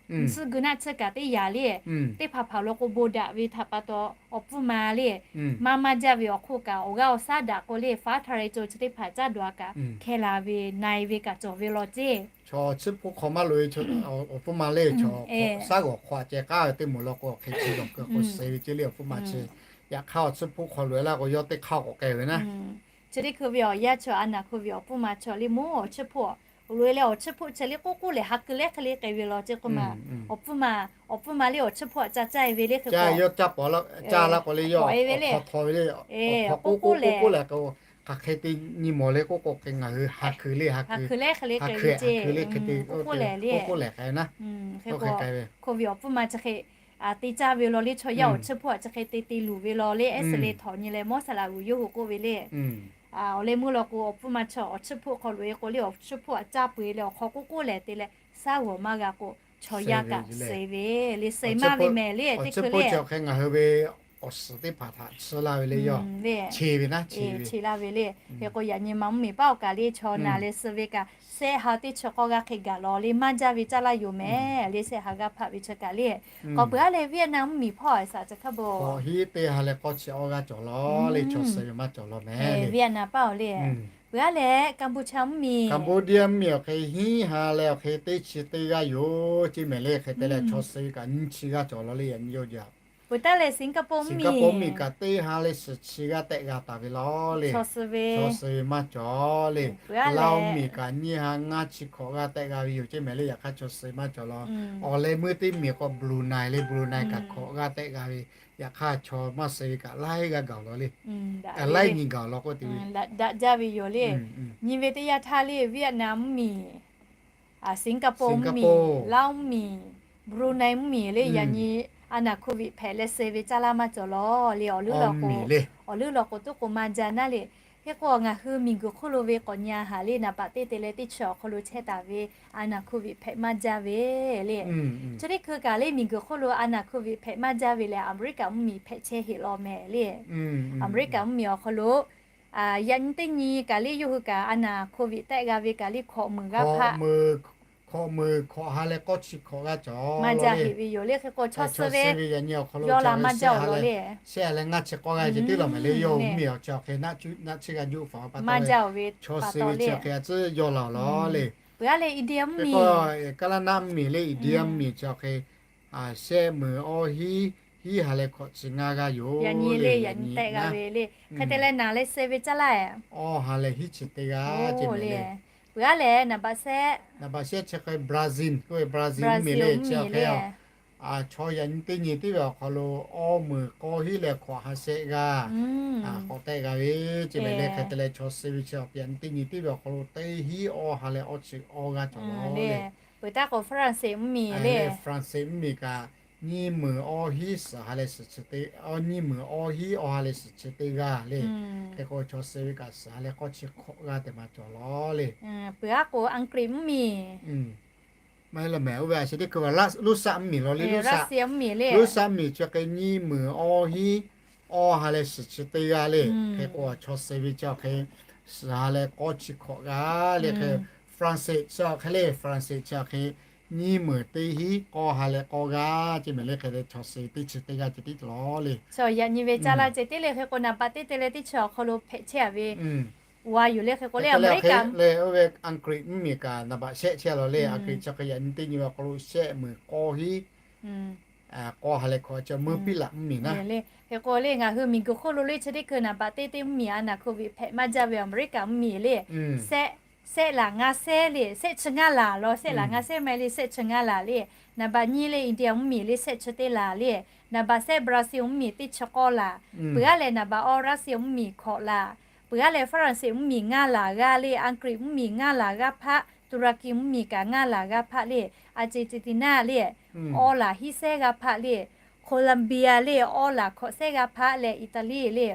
suhˆ guiˬ naˆ tsuhˇ kaꞈ teˇ yaꞈ le, teˇ hpaˍ hpaˍ lo k'o bon daꞈ ve htaꞈ pa taw awˬ pfuhˇ ma le, maˇ maˇ jaˇ ve awˬ hk'oˆ kaꞈ awˬ g'aˇ awˬ shaˉ daꞈ k'o le, ฟ้าทะลายโจร chi teˇ hpaˍ caˇ dawˬ a kaꞈ hkeh la ve na e ve kaꞈ cawˬ ve law ceˇ. Chaw tsuhˇ hpuˇ hk'aw maˇ loꞈ e, awˬ pfuhˇ ma le, chaw shaˉ g'awˬ hk'aw a ceh k'aˉ ve teˇ moˍ law k'o hk'e chi dawˬ keu k'o suh ve ceˇ le awˬ pfuhˇ ma chi. Yaꞈ hk'aˇ awˬ tsuhˇ hpuˇ hk'aw loꞈ e laˇ k'o yawˇ teˇ hk'aˇ k'awꞈ k'ai ve naˆ. chi teˇ hkui ve awˬ yanˇ chaw a naˬ hkui ve awˬ pfuhˇ ma chaw le meuˇ awˬ chiˇ hpoˆ loꞈ e leh awˬ chiˇ hpoˆ chi le k'oˆ k'oˆ lehˬ ha keu lehˉ hk'e le k'ai ve law ceˇ k'oˆ ma. Awˬ pfuhˇ ma, awˬ pfuhˇ ma le awˬ chiˇ hpoˆ a ca caˇ e ve le hk'e k'o, caˇ la k'o le yawˇ ve le, k'oˆ k'oˆ lehˬ, hk'aˬ hk'e te nyi mawˬ le k'oˆ k'o hk'e ngaˬ hui ha keu le ha keu, ha keu lehˉ hk'e le k'ai ve ceˇ, k'oˆ k'oˆ lehˬ le. Hk'e k'o, hk'oˆ ve awˬ pfuhˇ ma chi hk'e te caˇ ve law le chaw yaˇ awˬ chiˇ hpoˆ chi hk'e te te luˬ ve law le, ehˉ suhˍ le htawnˍ nyi leh mawˇ saˍ laꞈ g'uiˬ yawˇ hui k'oˆ ve le. Awˬ leh meuˇ law k'o awˬ pfuhˇ ma chaw awˬ chiˇ hpoˆ hk'aw loꞈ e k'o le awˬ chiˇ hpoˆ a caˇ peu e leh awˬ hk'aw k'oˆ k'oˆ lehˬ te leh, saˉ g'awˬ maˇ g'a k'o chaw yaˇ kaꞈ suh ve le, suh maˇ ve mehˍ le, teˇ hkui le. Ngaˬ hui ve awˬ suhˍ teˇ hpaˍ htaꞈ chi la ve le yawˇ, chi ve naˉ, chi la ve le. Hk'e k'o yaꞈ nyi ma mvuhˇmiˬ paˉ awˬ kaˬ le chaw naˬ leh suh ve kaꞈ, sehˆ ha teˇ chi k'awˇ g'aˇ hk'e gaˬ law le maˇ jaˇ ve caˇ laˇ yoˬ mehˍ le, sehˆ ha g'aˇ hpaˆ ve chi kaꞈ le. K'awꞈ peuˬ aˉ leh Vietnam mvuhˇmiˬ hpawˇ a saꞈ chi hk'a beuˬ, k'awꞈ hiˉ teˇ ha leh k'awˇ chi awˇ g'aˇ cawˬ law le, chaw suh ve maˇ cawˬ law mehˍ le. Vietnam paˉ awˬ le. Peuˬ aˉ leh Cambodia mvuhˇmiˬ, Cambodia mvuhˇmiˬ awˬ hk'e hiˉ ha leh awˬ hk'e teˇ chi teˇ g'aˇ yoˬ ceˇ mehˍ le. Hk'e te leh chaw suh ve kaꞈ nyiˇ chi g'aˇ cawˬ law le, yaꞈ nyi yawˇ jaˇ. Peuˬ taˉ leh Singapore mvuhˇmiˬ kaꞈ teˇ ha leh suhˍ chi g'aˇ tehˆ g'a taˍ ve law le, chaw suh ve maˇ cawˬ le. Laos mvuhˇmiˬ kaꞈ nyiˇ ha ngaˇ chi hkawꞈ g'aˇ tehˆ g'a ve yoˬ ceˇ mehˍ le, yaꞈ hk'aˇ chaw suh maˇ cawˬ law. Awˬ leh meuˇ teˇ miˬ k'o Brunei le, Brunei kaꞈ hkawꞈ g'aˇ tehˆ g'a ve, yaꞈ hk'aˇ chaw maˇ suh ve kaꞈ laiˉ g'aˇ gaˬ law le. Laiˉ nyi gaˬ law k'oˆ te ve daꞈ jaˇ ve yoˬ le. Nyi ve teˇ yanˇ htaˇ le Vietnam mvuhˇmiˬ, Singapore mvuhˇmiˬ, Laos mvuhˇmiˬ, Brunei mvuhˇmiˬ le yaꞈ nyi a naˬ COVID hpehꞈ leh suh ve caˇ laˇ maˇ cawˬ law le. Awˬ leuˉ law k'o, awˬ leuˉ law k'o tuˉ k'o maˇ jaˇ naˉ le. Hk'e k'o ngaˬ hui miˬguiˬ hk'oˆ lo ve k'awꞈ nyi a haˍ le, naˍ baꞈ teˇ te leh teˇ chi awˬ hk'aw lo chehˇ taˍ ve a naˬ COVID hpehꞈ maˇ jaˇ ve le. Chi teˇ hkui kaꞈ le miˬguiˬ hk'oˆ lo a naˬ COVID hpehꞈ maˇ jaˇ ve lehˬ America mvuhˇmiˬ hpehꞈ chehˇ heˆ law mehˍ le. America mvuhˇmiˬ awˬ hk'aw lo yaꞈ nyi teˇ nyi kaꞈ le yawˇ hui kaꞈ a naˬ COVID tehˆ g'a ve kaꞈ le hkawꞈ meunˍ g'aˇ hpaˆ, hkawꞈ meunˍ hkawꞈ ha leh k'awˇ chi hkawꞈ g'aˇ cawˬ maˇ jaˇ heˆ ve yoˬ le. Hk'e k'o chaw suh ve yaꞈ nyi awˬ hk'aw lo yawˇ la maˇ jaˇ awˬ law le. Shehˆ ha leh ngaˇ chi k'awˇ g'aˇ ceh tiˉ law mehˍ le, yawˇ mvuhˇmiˬ awˬ chi awˬ hk'e naˆ chiˇ g'a juˆ faˍ pa taw ve, chaw suh ve chi awˬ hk'e a tcuhˉ yawˇ la awˬ law le. Peuˬ aˉ leh India mvuhˇmiˬ, Kaˇlaˇ naˆ mvuhˇmiˬ le, India mvuhˇmiˬ chi awˬ hk'e shehˆ meunˍ awˇ hiˉ, hiˉ ha leh hkawꞈ chi ngaˇ g'aˇ yoˬ le. Yaꞈ nyi tehˆ g'a ve le. Hk'e te leh naˬ leh suh ve caˇ laˇ, awˇ ha leh hiˉ chi teˇ g'aˇ le. Peuˬ aˉ leh naˍ baꞈ shehˆ, naˍ baꞈ shehˆ chi hk'e Brazil k'oˆ ve, Brazil mvuhˇmiˬ le chi awˬ hk'e chaw yaꞈ nyi teˇ nyi tiˉ ve awˬ hk'aw lo awˇ meunˍ k'awˇ hiˉ leh hkawꞈ ha shehˆ g'aˇ k'awꞈ tehˆ g'a ve ceˇ mehˍ le. Hk'e te leh chaw suh ve chi awˬ hk'e yaꞈ nyi teˇ nyi tiˉ ve awˬ hk'aw lo teˇ hiˉ awˇ ha leh awˇ chi awˇ g'aˇ cawˬ law le. Peuˬ taˉ k'o France mvuhˇmiˬ le, France mvuhˇmiˬ kaꞈ nyiˇ meunˍ awˇ hiˉ suhˍ ha leh suhˍ chi teˇ, nyiˇ meunˍ awˇ hiˉ awˇ ha leh suhˍ chi teˇ g'aˇ le. Hk'e k'o chaw suh ve kaꞈ suhˍ ha leh k'awˇ chi hkawꞈ g'aˇ teˇ ma cawˬ law le. Peuˬ aˉ k'o Anˍgriˆ mvuhˇmiˬ, maˇ heˆ law mehˍ, oˇ ve a shu teˇ hkui Russia mvuhˇmiˬ law le, Russia mvuhˇmiˬ le, Russia mvuhˇmiˬ chi hk'e nyiˇ meunˍ awˇ hiˉ awˇ ha leh suhˍ chi teˇ g'aˇ le. Hk'e k'o chaw suh ve chi awˬ hk'e suhˍ ha leh k'awˇ chi hkawꞈ g'aˇ le. Hk'e France chi awˬ hk'e le, France chi awˬ hk'e nyiˇ meunˍ teˇ hiˉ k'awˇ ha leh k'awˇ g'aˇ ceˇ mehˍ le. Hk'e te chaw suh teˇ chi teˇ g'aˇ ceh tiˉ law le. Chaw yaꞈ nyi ve caˇ laˇ ceh tiˉ le. Hk'e k'o naˍ baꞈ teˇ te leh teˇ chi awˬ hk'aw lo hpehꞈ chehˇ a ve uˍ a yoˬ le. Hk'e k'o le America le, oˇ ve Anˍgriˆ mvuhˇmiˬ kaꞈ naˍ baꞈ shehˆ chehˇ law le. Anˍgriˆ chi hk'e yaꞈ nyi teˇ nyi ve awˬ hk'aw lo shehˆ meunˍ k'awˇ hiˉ k'awˇ ha leh hkawꞈ chi meuˇ piˉ laꞈ mvuhˇmiˬ naˉ le. Hk'e k'o le ngaˬ hui miˬguiˬ hk'oˆ lo le chi teˇ hkui naˍ baꞈ teˇ teˇ mvuhˇmiˬ a naˬ COVID hpehꞈ maˇ jaˇ ve America mvuhˇmiˬ le, shehˆ, shehˆ laˬ ngaˇ shehˉ le, shehˆ chi ngaˇ laˬ law, shehˆ laˬ ngaˇ shehˉ maˇ heˆ le, shehˆ chi ngaˇ laˬ le. Naˍ baꞈ nyiˇ le India mvuhˇmiˬ le shehˆ chi teˇ laˬ le. Naˍ baꞈ shehˆ Brazil mvuhˇmiˬ teˇ chi k'awˇ laˬ. Peuˬ aˉ leh naˍ baꞈ awˇ Russia mvuhˇmiˬ hkawꞈ laˬ. Peuˬ aˉ leh France mvuhˇmiˬ ngaˇ laˬ g'aˇ le, Anˍgriˆ mvuhˇmiˬ ngaˇ laˬ g'aˇ hpaˆ, Turkey mvuhˇmiˬ kaꞈ ngaˇ laˬ g'aˇ hpaˆ le, Argentina le awˇ laˬ hiˉ shehˉ g'aˇ hpaˆ le, Colombia le awˇ laˬ hkawꞈ shehˉ g'aˇ hpaˆ leh Italy le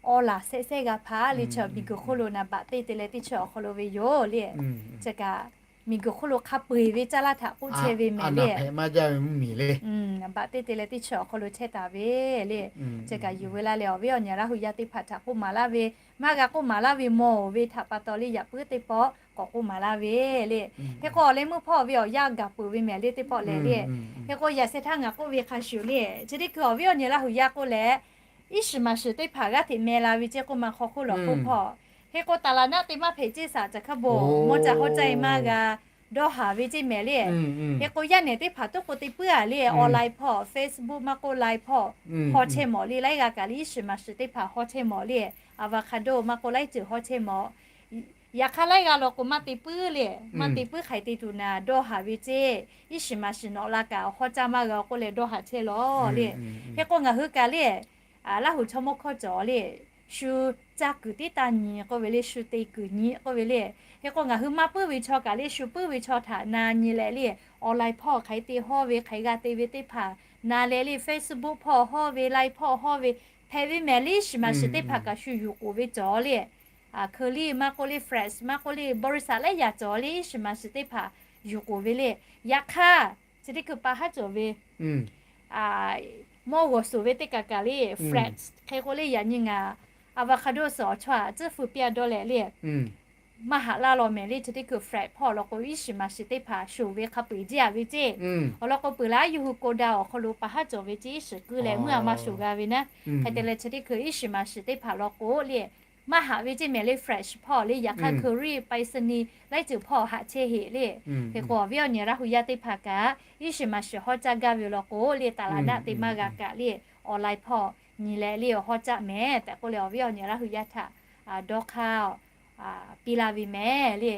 awˇ laˬ shehˆ shehˉ g'aˇ hpaˆ le. Chaw miˬguiˬ hk'oˆ lo naˍ baꞈ teˇ te leh teˇ chi awˬ hk'aw lo ve yoˬ le. Chi kaꞈ miˬguiˬ hk'oˆ lo hk'a peu eˬ ve caˇ laˇ htaꞈ k'oˆ chehˇ ve mehˍ le. Naˍ baꞈ teˇ te leh teˇ chi awˬ hk'aw lo chehˇ taˍ ve le. Chi kaꞈ yuˬ ve laˇ leh awˬ viˉ awˬ nyi Laˇ hu yaˇ teˇ hpaˍ htaꞈ k'oˆ maˍ laˇ ve, maˇ g'a k'oˆ maˍ laˇ ve mawˬ ve htaꞈ pa taw le yaꞈ puiˉ teˇ pawˆ k'awꞈ k'oˆ maˍ laˇ ve le. Hk'e k'o awˬ leh meuˇ hpawˇ ve awˬ yanˇ gaˬ peuˬ ve mehˍ le teˇ pawˆ lehˬ le. Hk'e k'o yaꞈ sheh htaˇ ngaˬ k'oˆ ve hk'a shuˍ le, chi teˇ hkui awˬ viˉ awˬ nyi Laˇ hu yaˇ k'oˆ leh iˉ shiˍ maˍ shiˍ teˇ hpaˍ g'aˇ hteꞈ meh la ve ceˇ k'oˆ ma hk'aw hk'oˆ lawˬ hk'oˆ hpawˇ. Hk'e k'o taˍ laˍ naˆ te maˇ hpehꞈ ceˇ saꞈ caˬ hkaˇ bon mawˇ ca hawˉ caˇ e maˇ g'a dawˇ haˍ ve ceˇ mehˍ le. Hk'e k'o yaˇ nehˬ teˇ hpaˍ toˉ k'o te puiˉ a le, online hpawˇ, Facebook maˇ k'oˆ Line hpawˇ, hawˇ chehˇ mawˬ le, laiˉ g'aˇ kaꞈ le iˉ shiˍ maˍ shiˍ teˇ hpaˍ hawˇ chehˇ mawˬ le, avocado maˇ k'oˆ laiˉ ceuˬ hawˇ chehˇ mawˬ. Yaꞈ hk'aˇ laiˉ g'aˇ law k'o maˇ te puiˉ le, maˇ te puiˉ hk'aˬ hk'e te tuˬ naˍ dawˇ haˍ ve ceˇ, iˉ shiˍ maˍ shiˍ nawꞈ la kaꞈ hawˇ caˇ maˇ g'a k'oˆ leh dawˇ haˍ chehˇ lawˬ le. Hk'e k'o ngaˬ hui kaꞈ le, Laˇ huˍ chaw mawˇ hkawˇ cawˬ le, shu caˇ kuiˬ tiˉ taˇ nyi k'oˆ ve le, shu te kuiˬ nyi k'oˆ ve le. Hk'e k'o ngaˬ hui maˇ puiˉ ve chaw kaꞈ le, shu puiˉ ve chaw htaꞈ na nyi leh le, online hpawˇ hk'aˬ hk'e te hawˇ ve, hk'aˬ hk'e g'a te ve teˇ hpaˍ na leh le, Facebook hpawˇ hawˇ ve, Line hpawˇ hawˇ ve, hpehꞈ ve mehˍ le, iˉ shiˍ maˍ shiˍ teˇ hpaˍ kaꞈ shu yuˬ k'oˍ ve cawˬ le. Curly maˇ k'oˆ le, Freshly maˇ k'oˆ le, บริษัท laiˉ yaꞈ cawˬ le, iˉ shiˍ maˍ shiˍ teˇ hpaˍ yuˬ k'oˍ ve le. Yaꞈ hk'aˇ chi teˇ hkui pa haˉ cawˬ ve mawˇ g'awˬ suˍ ve teˇ kaꞈ kaꞈ le, Freshly hk'e k'o le, yaꞈ nyi ngaˬ avocado suhˍ awˬ chawˇ a tcuhˉ feu piˇ a dawˇ leh le, maˇ haꞈ laˇ law mehˍ le. Chi teˇ hkui Freshly hpawˇ awˬ lawn k'o, iˉ shiˍ maˍ shiˍ teˇ hpaˍ shoˍ ve hk'a peu-eˬ jiˇ a ve ceˇ. Awˬ lawn k'o peuˬ laˇ, yuˇ hu k'o daꞈ awˬ hk'aw lo pa haˉ cawˬ ve ceˇ, iˉ shiˍ kuiˉ leh meuˇ a maˇ shoˍ g'a ve naˉ. Hk'e te leh chi teˇ hkui iˉ shiˍ maˍ shiˍ teˇ hpaˍ lawn k'o le, maˇ haꞈ ve ceˇ mehˍ le, Freshly hpawˇ le. Yaꞈ hk'aˇ curry, ไปรษณีย์ laiˉ ceuˬ hpawˇ haꞈ chehˇ heˆ le. Hk'e k'o awˬ viˉ awˬ nyi Laˇ huˍ yaˇ teˇ hpaˍ kaꞈ iˉ shiˍ maˍ shiˍ hawˇ caˇ gaˇ ve lawn k'o le, ตลาดนัด te maˇ g'a kaꞈ le, online hpawˇ nyi leh le hawˇ caˇ mehˍ tehꞈ k'oˆ leh awˬ viˉ awˬ nyi Laˇ huˍ yaˇ htaꞈ dawˇ hk'aˇ piˇ laˇ ve mehˍ le.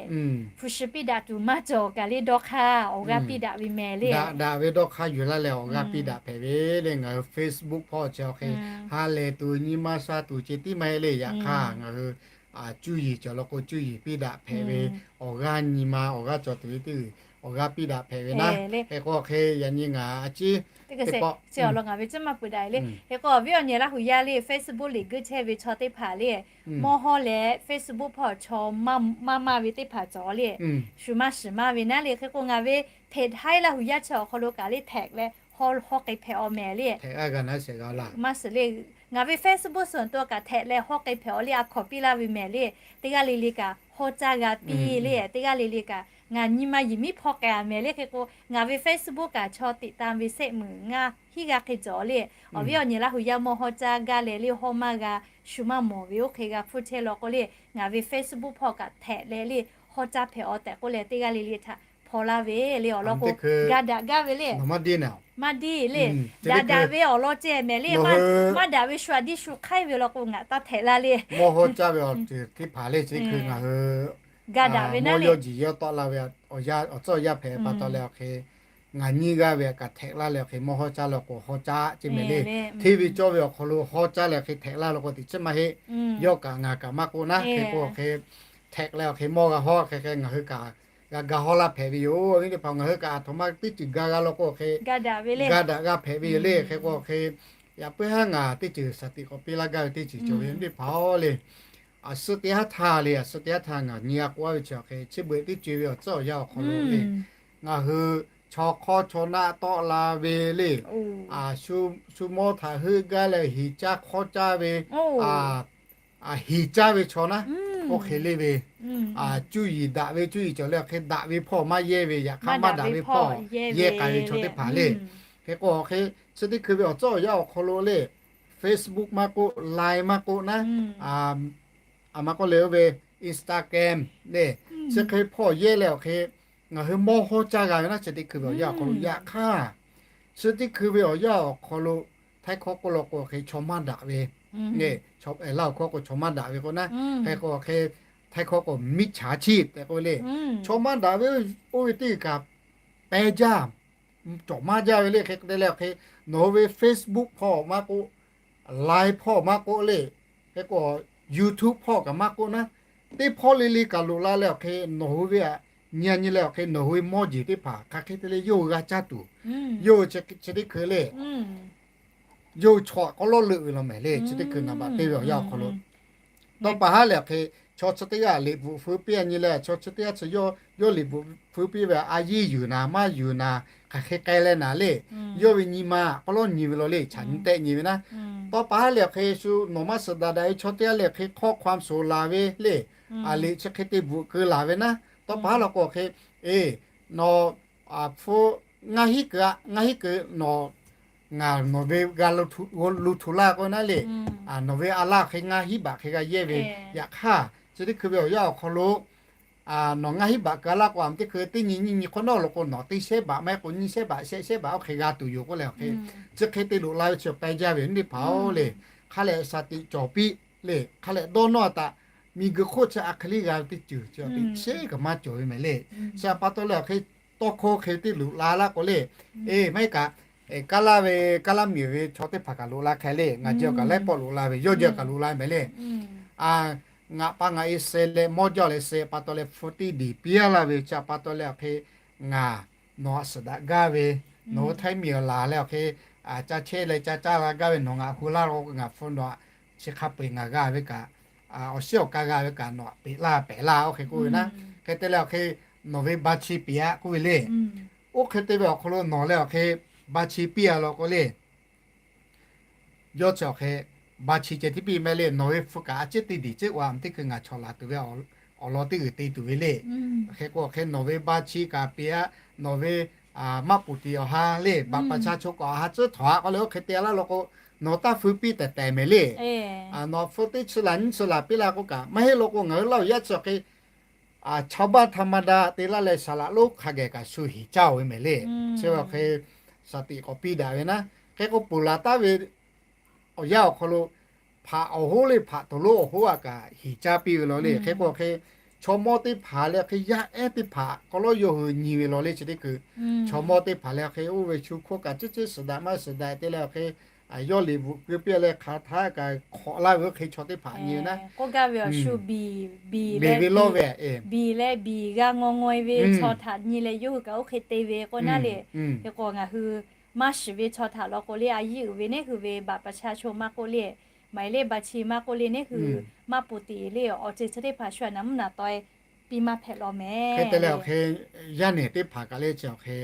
Hpu shi piˇ daꞈ tuˬ maˇ cawˬ kaꞈ le, dawˇ hk'aˇ awˬ g'aˇ piˇ daꞈ ve mehˍ le. Daꞈ daꞈ ve dawˇ hk'aˇ yuˬ laˇ leh awˬ g'aˇ piˇ daꞈ hpehꞈ ve le. Ngaˬ hui Facebook hpawˇ chi awˬ hk'e ha lehˬ tuˬ nyi ma sha tuˬ ceh tiˉ maˇ heˆ le. Yaꞈ hk'aˇ ngaˬ hui cuˇ yiˍ cawˬ law k'o cuˇ yiˍ piˇ daꞈ hpehꞈ ve, awˬ g'aˇ nyi ma awˬ g'aˇ cawˬ tuˬ ve teˇ g'uiˬ awˬ g'aˇ piˇ daꞈ hpehꞈ ve naˉ. Hk'e k'o hk'e yaꞈ nyi ngaˬ a ciˉ teˇ pawˆ chi awˬ lawn ngaˬ ve ciˉ maˇ peuˬ daꞈ le. Hk'e k'o awˬ viˉ awˬ nyi Laˇ huˍ yaˇ le, Facebook liꞈ guiˇ chehˇ ve chaw teˇ hpaˍ le, mawˇ hawˇ leh Facebook hpawˇ chaw maˇ maˇ ve teˇ hpaˍ cawˬ le, shu maˇ shiˍ maˇ ve naˉ le. Hk'e k'o ngaˬ ve เพจ Haiˉ Laˇ huˍ yaˇ chi awˬ hk'aw lo kaꞈ le แท็ก leh hawˇ hk'e hpehꞈ aw mehˍ le. Maˇ shiˍ le, ngaˬ ve Facebook suhˍ awˬ to kaꞈ แท็ก leh hawˇ hk'e hpehꞈ aw le, a hkawnˍ piˇ laˇ ve mehˍ le. Teˇ g'aˇ le le kaꞈ hawˇ caˇ g'a piˇ le, teˇ g'aˇ le le kaꞈ ngaˬ nyi ma yiˬ miˉ hpawˇ k'ai a mehˍ le. Hk'e k'o ngaˬ ve Facebook kaꞈ chaw ติดตาม ve เศษหมื่น ngaˇ hiˉ g'aˇ hk'e cawˬ le. Awˬ viˉ awˬ nyi Laˇ huˍ yaˇ mawˇ hawˇ caˇ gaˇ leh le, hawˇ maˇ g'a, shu maˇ mawˬ ve oˇ hk'e g'a hpfuhˇ chehˇ law k'o le, ngaˬ ve Facebook hpawˇ kaꞈ แท็ก leh le hawˇ caˇ hpehꞈ aw tehꞈ k'oˆ leh teˇ g'aˇ le le htaꞈ hpaw laˇ ve le. Awˬ lawn k'o ga daꞈ gaˇ ve le, maˇ diˇ le, daꞈ daꞈ ve awˬ lawn ceh mehˍ le. Maˇ daꞈ ve shu a diˇ shu hk'aiˉ ve law k'o ngaˬ taˇ แท็ก laˇ le. Mawˇ hawˇ caˇ ve awˬ ceuˬ teˇ hpaˍ le chi hkui ngaˬ hui ga daꞈ ve naˉ le. Yawˇ jiˬ yawˇ tawˆ la ve awˬ tcuhˉ awˬ yaˇ hpehꞈ pa taw leh awˬ hk'e ngaˬ nyi g'aˇ ve kaꞈ แท็ก laˇ leh awˬ hk'e mawˇ hawˇ caˇ law k'o hawˇ caˇ ceh mehˍ le. Hteˇ ve cawˇ ve awˬ hk'aw lo hawˇ caˇ leh awˬ hk'e แท็ก laˇ law k'o teꞈ chiˉ maˇ heˆ. Yawˇ kaꞈ ngaˬ kaꞈ maˇ k'oˆ naˉ. Hk'e k'o awˬ hk'e แท็ก leh awˬ hk'e mawˇ g'a hawˇ hk'e hk'e ngaˬ hui kaꞈ g'a ga hawˇ laˇ hpehꞈ ve yoˬ. Awˬ viˉ teˇ hpaˍ, ngaˬ hui kaꞈ a htoꞈ ma teˇ ceuˬ ga g'a law k'o awˬ hk'e ga daꞈ ga hpehꞈ ve yoˬ le. Hk'e k'o awˬ hk'e yaꞈ puiˉ haˉ ngaˬ teˇ ceuˬ shaˍ tiꞈ k'awꞈ piˇ laˇ gaˇ ve teˇ ceuˬ cawˬ ve teˇ hpaˍ le. A suhˉ teˇ haˉ htaˇ le, a suhˉ teˇ haˉ htaˇ ngaˬ nyi g'a k'oˆ a ve chi awˬ hk'e chi beuꞈ teˇ co ve awˬ tcuhˉ awˬ yaˇ awˬ hk'aw lo le, ngaˬ hui chaw hk'awˇ chaw naˆ tawˆ la ve le, shu mawˇ htaꞈ heuˆ gaˇ leh hiˍ caˇ hk'awˇ caˇ ve, hiˍ caˇ ve chaw naˉ, oˇ hk'e le ve, cuˇ yiˍ daꞈ ve cuˇ yiˍ cawˬ leh awˬ hk'e daꞈ ve hpawˇ maˇ yehˇ ve, yaꞈ hk'aˇ maˇ daꞈ ve hpawˇ yehˇ k'ai ve chaw teˇ hpaˍ le. Hk'e k'o awˬ hk'e chi teˇ hkui ve awˬ tcuhˉ awˬ yaˇ awˬ hk'aw lo le, Facebook maˇ k'oˆ, Line maˇ k'oˆ naˉ, a maˇ k'oˆ le oˇ ve Instagram le, chi hk'e hpawˇ yehˇ leh awˬ hk'e ngaˬ hui mawˇ hawˇ caˇ g'a ve naˉ. Chi teˇ hkui ve awˬ yaˇ awˬ hk'aw lo yaꞈ hk'aˇ, chi teˇ hkui ve awˬ yaˇ awˬ hk'aw lo Htaiˇ hkawˇ k'oˆ law k'o awˬ hk'e chaw maˇ daꞈ ve, Laˇ huˍ hkawˇ k'o chaw maˇ daꞈ ve k'o naˉ. Hk'e k'o awˬ hk'e Htaiˇ hkawˇ k'o มิจฉาชีพ tehꞈ k'oˆ ve le, chaw maˇ daꞈ ve oˇ ve teˇ kaꞈ peh jaˇ, cawˬ maˇ jaˇ ve le. Hk'e te leh awˬ hk'e nawˬ hui ve Facebook hpawˇ maˇ k'oˆ, Line hpawˇ maˇ k'oˆ le, hk'e k'o YouTube hpawˇ kaꞈ maˇ k'oˆ naˉ, teˇ hpawˇ le le kaꞈ loꞈ la leh awˬ hk'e nawˬ hui ve aꞈ nyi a nyi leh awˬ hk'e nawˬ hui ve mawˇ jeˬ teˇ hpaˍ hk'aˬ hk'e te leh yawˇ hui g'a caˇ tuˬ, yawˇ hui chi teˇ hkui le, yawˇ hui chaw aꞈ k'aw lawˉ leuˆ ve law mehˍ le. Chi teˇ hkui naˍ baꞈ te ve awˬ yaˇ awˬ hk'aw lo tawˇ pa haˉ lehˬ awˬ hk'e chaw chi teˇ g'aˇ liꞈ bvuhꞈ feu piˇ a nyi leh chaw chi teˇ g'aˇ chi yawˇ liꞈ bvuhꞈ feu piˇ ve a yeˇ yuˬ naˍ maˇ yuˬ naˍ, hk'aˬ hk'e k'ai leh naˍ le, yawˇ ve nyi ma k'aw lawˉ nyi ve law le, chaꞈ nyi tehˆ nyi ve naˉ. Tawˇ pa haˉ lehˬ awˬ hk'e shu nawˬ maˇ suhˍ daꞈ daꞈ ve chaw teˇ g'aˇ lehˬ awˬ hk'e hk'awˇ ความ shoˍ laˬ ve le, a liꞈ chi hk'e te bvuhꞈ keu laˬ ve naˉ. Tawˇ pa haˉ law k'o awˬ hk'e, e, nawˬ hpu ngaˇ hinˉ keu a, ngaˇ hinˉ keu nawˬ ngaˬ nawˬ ve g'a lu htu laˇ k'o naˉ le, nawˬ ve a laˇ hk'e ngaˇ hinˉ baꞈ hk'e g'a yehˇ ve. Yaꞈ hk'aˇ chi teˇ hkui ve awˬ yaˇ awˬ hk'aw lo nawˬ ngaˇ hinˉ baꞈ keu laˇ k'o, a teˇ hkui teˇ nyi nyiˇ nyi hk'awꞈ nawˉ lo k'o, nawˬ teˇ shehˉ baꞈ maˇ heˆ k'o nyiˇ shehˉ baꞈ shehˆ shehˉ baꞈ oˇ hk'e g'a tuˬ yoˬ k'oˆ leh awˬ hk'e, chi hk'e te loꞈ la ve chi awˬ pehˇ jaˇ ve awˬ teˇ hpaˍ-oˬ le. Hk'a lehꞈ shaˍ tiꞈ cawˬ piˇ le. Hk'a lehꞈ dawˇ nawˇ taꞈ miˬguiˬ hk'oˆ chi a hk'e le g'a ve teˇ ceuˬ chi teˇ chiˉ kaꞈ maˇ cawˬ ve mehˍ le. Chi pa taw leh awˬ hk'e tawˇ hkawˇ hk'e te loꞈ la laˇ k'o le, e maˇ heˆ kaꞈ, kaˇ laˇ ve, kaˇ laˇ miˬ ve chaw teˇ hpaˍ kaꞈ loꞈ la hk'e le, ngaˬ jawˇ kaꞈ laiˉ pawˆ loꞈ la ve, yawˇ jawˇ kaꞈ loꞈ la mehˍ le. Ngaˬ pa ngaˬ e suh leh mawˇ jawˇ leh suh pa taw leh hpu tiˇ diˍ piˇ laˇ ve chi pa taw leh awˬ hk'e, ngaˬ nawˬ htaꞈ suhˍ daꞈ gaˇ ve, nawˬ hui htaiˇ miˬ awˬ laˬ leh awˬ hk'e, ca chehˇ leh ca caˇ la gaˇ ve nawˬ ngaˬ hu laˇ lo ngaˬ hpu nawˬ htaꞈ chi hk'a peu-eˬ ngaˬ g'a ve kaꞈ, awˬ shiˉ awˬ ka g'a ve kaꞈ nawˬ htaꞈ peꞈ laˇ pehˍ laˇ oˇ hk'e k'oˆ ve naˉ. Hk'e te leh awˬ hk'e nawˬ ve ba chi piˇ-a k'oˆ ve le. Oˇ hk'e te ve awˬ hk'aw lo nawˬ leh awˬ hk'e ba chi piˇ-a law k'o le, yawˇ chi awˬ hk'e ba chi ceh tiˉ piˇ mehˍ le. Nawˬ ve hpu kaꞈ a ciˉ teˇ diˬ ciˉ oˇ a teˇ hkui ngaˬ chaw laˬ tuˬ ve awˬ lawn teˇ g'uiˬ te tuˬ ve le. Hk'e k'o awˬ hk'e nawˬ ve ba chi kaꞈ piˇ-a, nawˬ ve maˇ poˍ tiˍ awˬ ha le, บัตรประชาชน kaꞈ awˬ ha tcuhˉ htawnˍ-a k'oˆ leh oˇ hk'e te laˇ law k'o, nawˬ taˇ feu piˇ tehˬ tehˬ mehˍ le. Nawˬ feu teˇ chi laˬ nyiˇ chi laˬ piˇ la k'o kaꞈ maˇ heˆ law k'o, ngaˬ hui Laˇ huˍ yaˇ chi awˬ hk'e ชาวบ้านธรรมดา te laˇ leh saˍ laꞈ lonˉ hk'a geh kaꞈ shu heˍ caˇ-oˬ ve mehˍ le. Chi ve awˬ hk'e shaˍ tiꞈ k'awꞈ piˇ daꞈ ve naˉ. Hk'e k'o ponˬ laˬ taˉ ve awˬ yanˇ awˬ hk'aw lo hpaꞈ awˬ hoˉ le hpaꞈ toˍ lonˉ awˬ hoˉ a kaꞈ heˍ caˇ piˇ ve law le. Hk'e k'o hk'e chaw mawˇ teˇ hpaˍ leh hk'e yaˇ ehˉ teˇ hpaˍ k'aw lawˉ yawˇ hui nyi ve law le chi teˇ hkui, chaw mawˇ teˇ hpaˍ leh hk'e oˇ ve shu hk'oˆ kaꞈ ciˉ ciˉ suhˍ daꞈ maˇ suhˍ daꞈ te leh hk'e, yawˇ liꞈ bvuhꞈ keu piˇ leh hk'aˬ htaˇ kaꞈ hk'awꞈ laˇ ve oˇ hk'e chaw teˇ hpaˍ nyi ve naˉ. K'oˆ gaˇ ve awˬ shu biˬ, biˬ leh biˬ g'a ngaw ngaw-e ve chaw htaꞈ nyi leh yawˇ hui kaꞈ oˇ hk'e te ve k'o naˉ le. Hk'e k'o ngaˬ hui maˇ shiˍ ve chaw htaꞈ law k'o le, a yiˇ uiˍ ve neˉ hui ve บัตรประชาชน maˇ k'oˆ le, หมายเลขบัญชี maˇ k'oˆ le, neˉ hui maˇ poˍ tiˍ le, awˬ ceuˬ chi teˇ hpaˍ shu a naˍ mvuhˇ naˍ taweh piˇ maˇ hpehꞈ law mehˍ. Hk'e te leh awˬ hk'e yaˇ nehˬ teˇ hpaˍ kaꞈ le chi awˬ hk'e,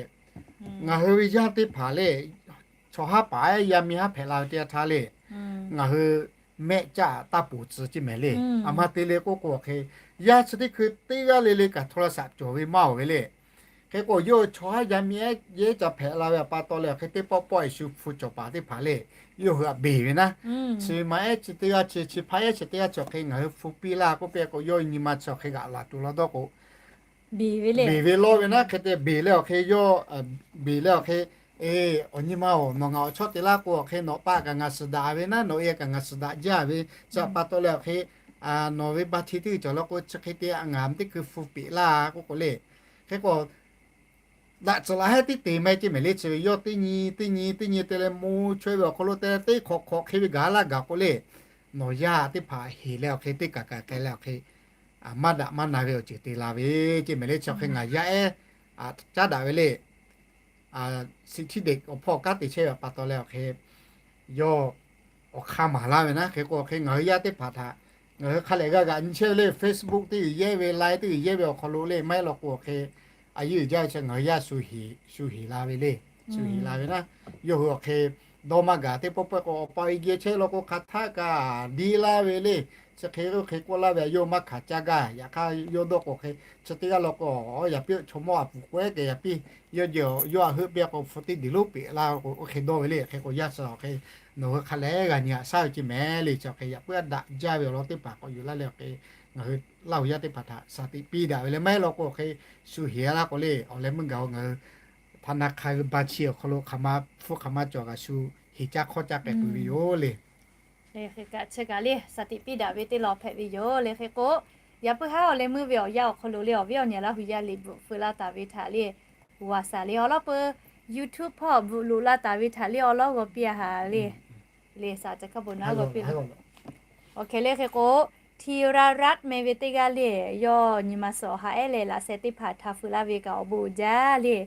ngaˬ hui ve yaˇ teˇ hpaˍ le, chaw haˉ paˍ ehˉ yaˇ miˇ haˉ hpehꞈ la ve teˇ yanˇ htaˇ le, ngaˬ hui mehˆ caˆ taˇ poˍ tcuh ceˇ mehˍ le. A ma te le k'oˆ k'o awˬ hk'e, yaˇ chi teˇ hkui teˇ g'aˇ le le kaꞈ โทรศัพท์ cawˬ ve maˇ-oˬ ve le. Hk'e k'o yawˇ hui chaw haˉ yaˇ miˇ ehˉ yehˇ ca hpehꞈ la ve pa taw leh awˬ hk'e teˇ pawˆ pawˆ-e shu hpu cawˬ paˍ teˇ hpaˍ le, yawˇ hui htaꞈ beˬ ve naˉ. Chi ma ehˉ chi teˇ g'aˇ chi chi hpaˇ ehˉ chi teˇ g'aˇ chi awˬ hk'e ngaˬ hui hpu piˇ laˇ k'oˆ piˇ k'o, yawˇ hui nyi ma chi awˬ hk'e g'aꞈ laˬ tuˬ law dawˇ k'o, beˬ ve lawˇ ve naˉ. Hk'e te beˬ leh awˬ hk'e yawˇ beˬ leh awˬ hk'e, e, awˬ nyi ma-oˬ, nawˬ ngaˬ awˬ chawˇ te laˇ k'o awˬ hk'e nawˬ pa kaꞈ ngaˬ suhˍ daꞈ ve naˉ, nawˬ e kaꞈ ngaˬ suhˍ daꞈ jaˇ ve, chi pa taw leh awˬ hk'e nawˬ ve ba chi teˇ cawˬ law k'o chi hk'e te ngaˬ teˇ hkui hpu peꞈ laˇ k'oˆ k'o le. Hk'e k'o daꞈ tcuhˍ laꞈ hehˉ teˇ te maˇ heˆ ceˇ mehˍ le. Chi ve yawˇ teˇ nyi teˇ nyi teˇ nyi te leh mo chaweh ve awˬ hk'aw lo te leh teˇ hk'awꞈ hk'awꞈ hk'e ve gaˬ laˇ gaˬ k'o le, nawˬ yaˇ teˇ hpaˍ heˍ leh awˬ hk'e teˇ kaˬ kaˬ k'ai leh awˬ hk'e maˇ daꞈ maˇ na ve awˬ ceuˬ te la ve ceˇ mehˍ le. Chi awˬ hk'e ngaˬ yaˇ ehˉ caˉ daꞈ ve le. Siˍ htiˇ deꞈ awˬ hpawˇ kanˉ te chehˇ ve pa taw leh awˬ hk'e yawˇ awˬ hk'aˇ maˍ laˇ ve naˉ. Hk'e k'o awˬ hk'e ngaˬ hui yaˇ teˇ hpaˍ htaꞈ ngaˬ hui hk'a lehˬ g'a g'aꞈ nyi chehˇ ve le, Facebook teˇ g'uiˬ yehˇ ve, Line teˇ g'uiˬ yehˇ ve awˬ hk'aw lo le maˇ heˆ law k'o awˬ hk'e a yeˇ uiˍ jaˇ ve chi ngaˬ hui yaˇ shu heˍ la ve le. Shu heˍ la ve naˉ. Yawˇ hui awˬ hk'e dawˇ maˇ gaˬ teˇ pawˆ pawˆ k'o awˬ pa awˬ e geh chehˇ law k'o hk'aˬ htaˆ kaꞈ diˇ laˇ ve le. Chi hk'e oˇ hk'e k'oˆ laˇ ve a yawˇ maˇ hkanˍ caˇ gaˇ. Yaꞈ hk'aˇ yawˇ dawˇ k'o hk'e chi teˇ g'aˇ law k'o, yaꞈ piˇ chaw mawˇ a puˍ k'o ehˉ kehˬ yaꞈ piˇ yawˇ jehˬ yawˇ a heuˆ piˇ k'o hpu teˇ diˬ lonˉ peꞈ laˇ k'o oˇ hk'e dawˇ ve le. Hk'e k'o yaˇ chi awˬ hk'e nawˬ hui hk'a lehˬ g'a nyi haꞈ shaˉ ve ceˇ mehˍ le. Chi awˬ hk'e yaꞈ puiˉ a daꞈ jaˇ ve awˬ lawn teˇ hpaˍ k'awꞈ yuˬ laˇ leh awˬ hk'e ngaˬ hui Laˇ huˍ yaˇ teˇ hpaˍ htaꞈ shaˍ tiꞈ piˇ daꞈ ve le. Maˇ heˆ law k'o awˬ hk'e shu heˍ laˇ k'o le, awˬ leh meuˇ gaˬ-o ngaˬ hui hpa na hk'a ve ba chi awˬ hk'aw lo hk'aˬ ma hpfuhˇ hk'aˬ ma cawˬ kaꞈ shu heˍ caˇ hk'awˇ caˇ k'ai peuˬ ve yoˬ le. Hk'e kaꞈ chi kaꞈ le shaˍ tiꞈ piˇ daꞈ ve teˇ lawn hpehꞈ ve yoˬ le. Hk'e k'o yaꞈ puiˉ haˉ awˬ leh meuˇ ve awˬ yanˇ awˬ hk'aw lo le awˬ viˉ awˬ nyi Laˇ huˍ yaˇ liꞈ bvuhꞈ feu laˇ taˍ ve htaꞈ le g'a shaˍ le awˬ lawn peuˬ YouTube hpawˇ bvuhꞈ loꞈ laˇ taˍ ve htaꞈ le awˬ lawn g'aw piˇ a haꞈ le. Le shaˍ ca hk'a bon naˉ g'aw piˇ le. Awˬ hk'e le hk'e k'o, Htirarat meh ve teˇ g'aˇ le, yawˇ nyi ma suhˍ awˬ ha ehˉ leh laꞈ sheh teˇ hpaˍ htaꞈ feu laˇ ve kaꞈ awˬ bon uiˍ jaˇ le.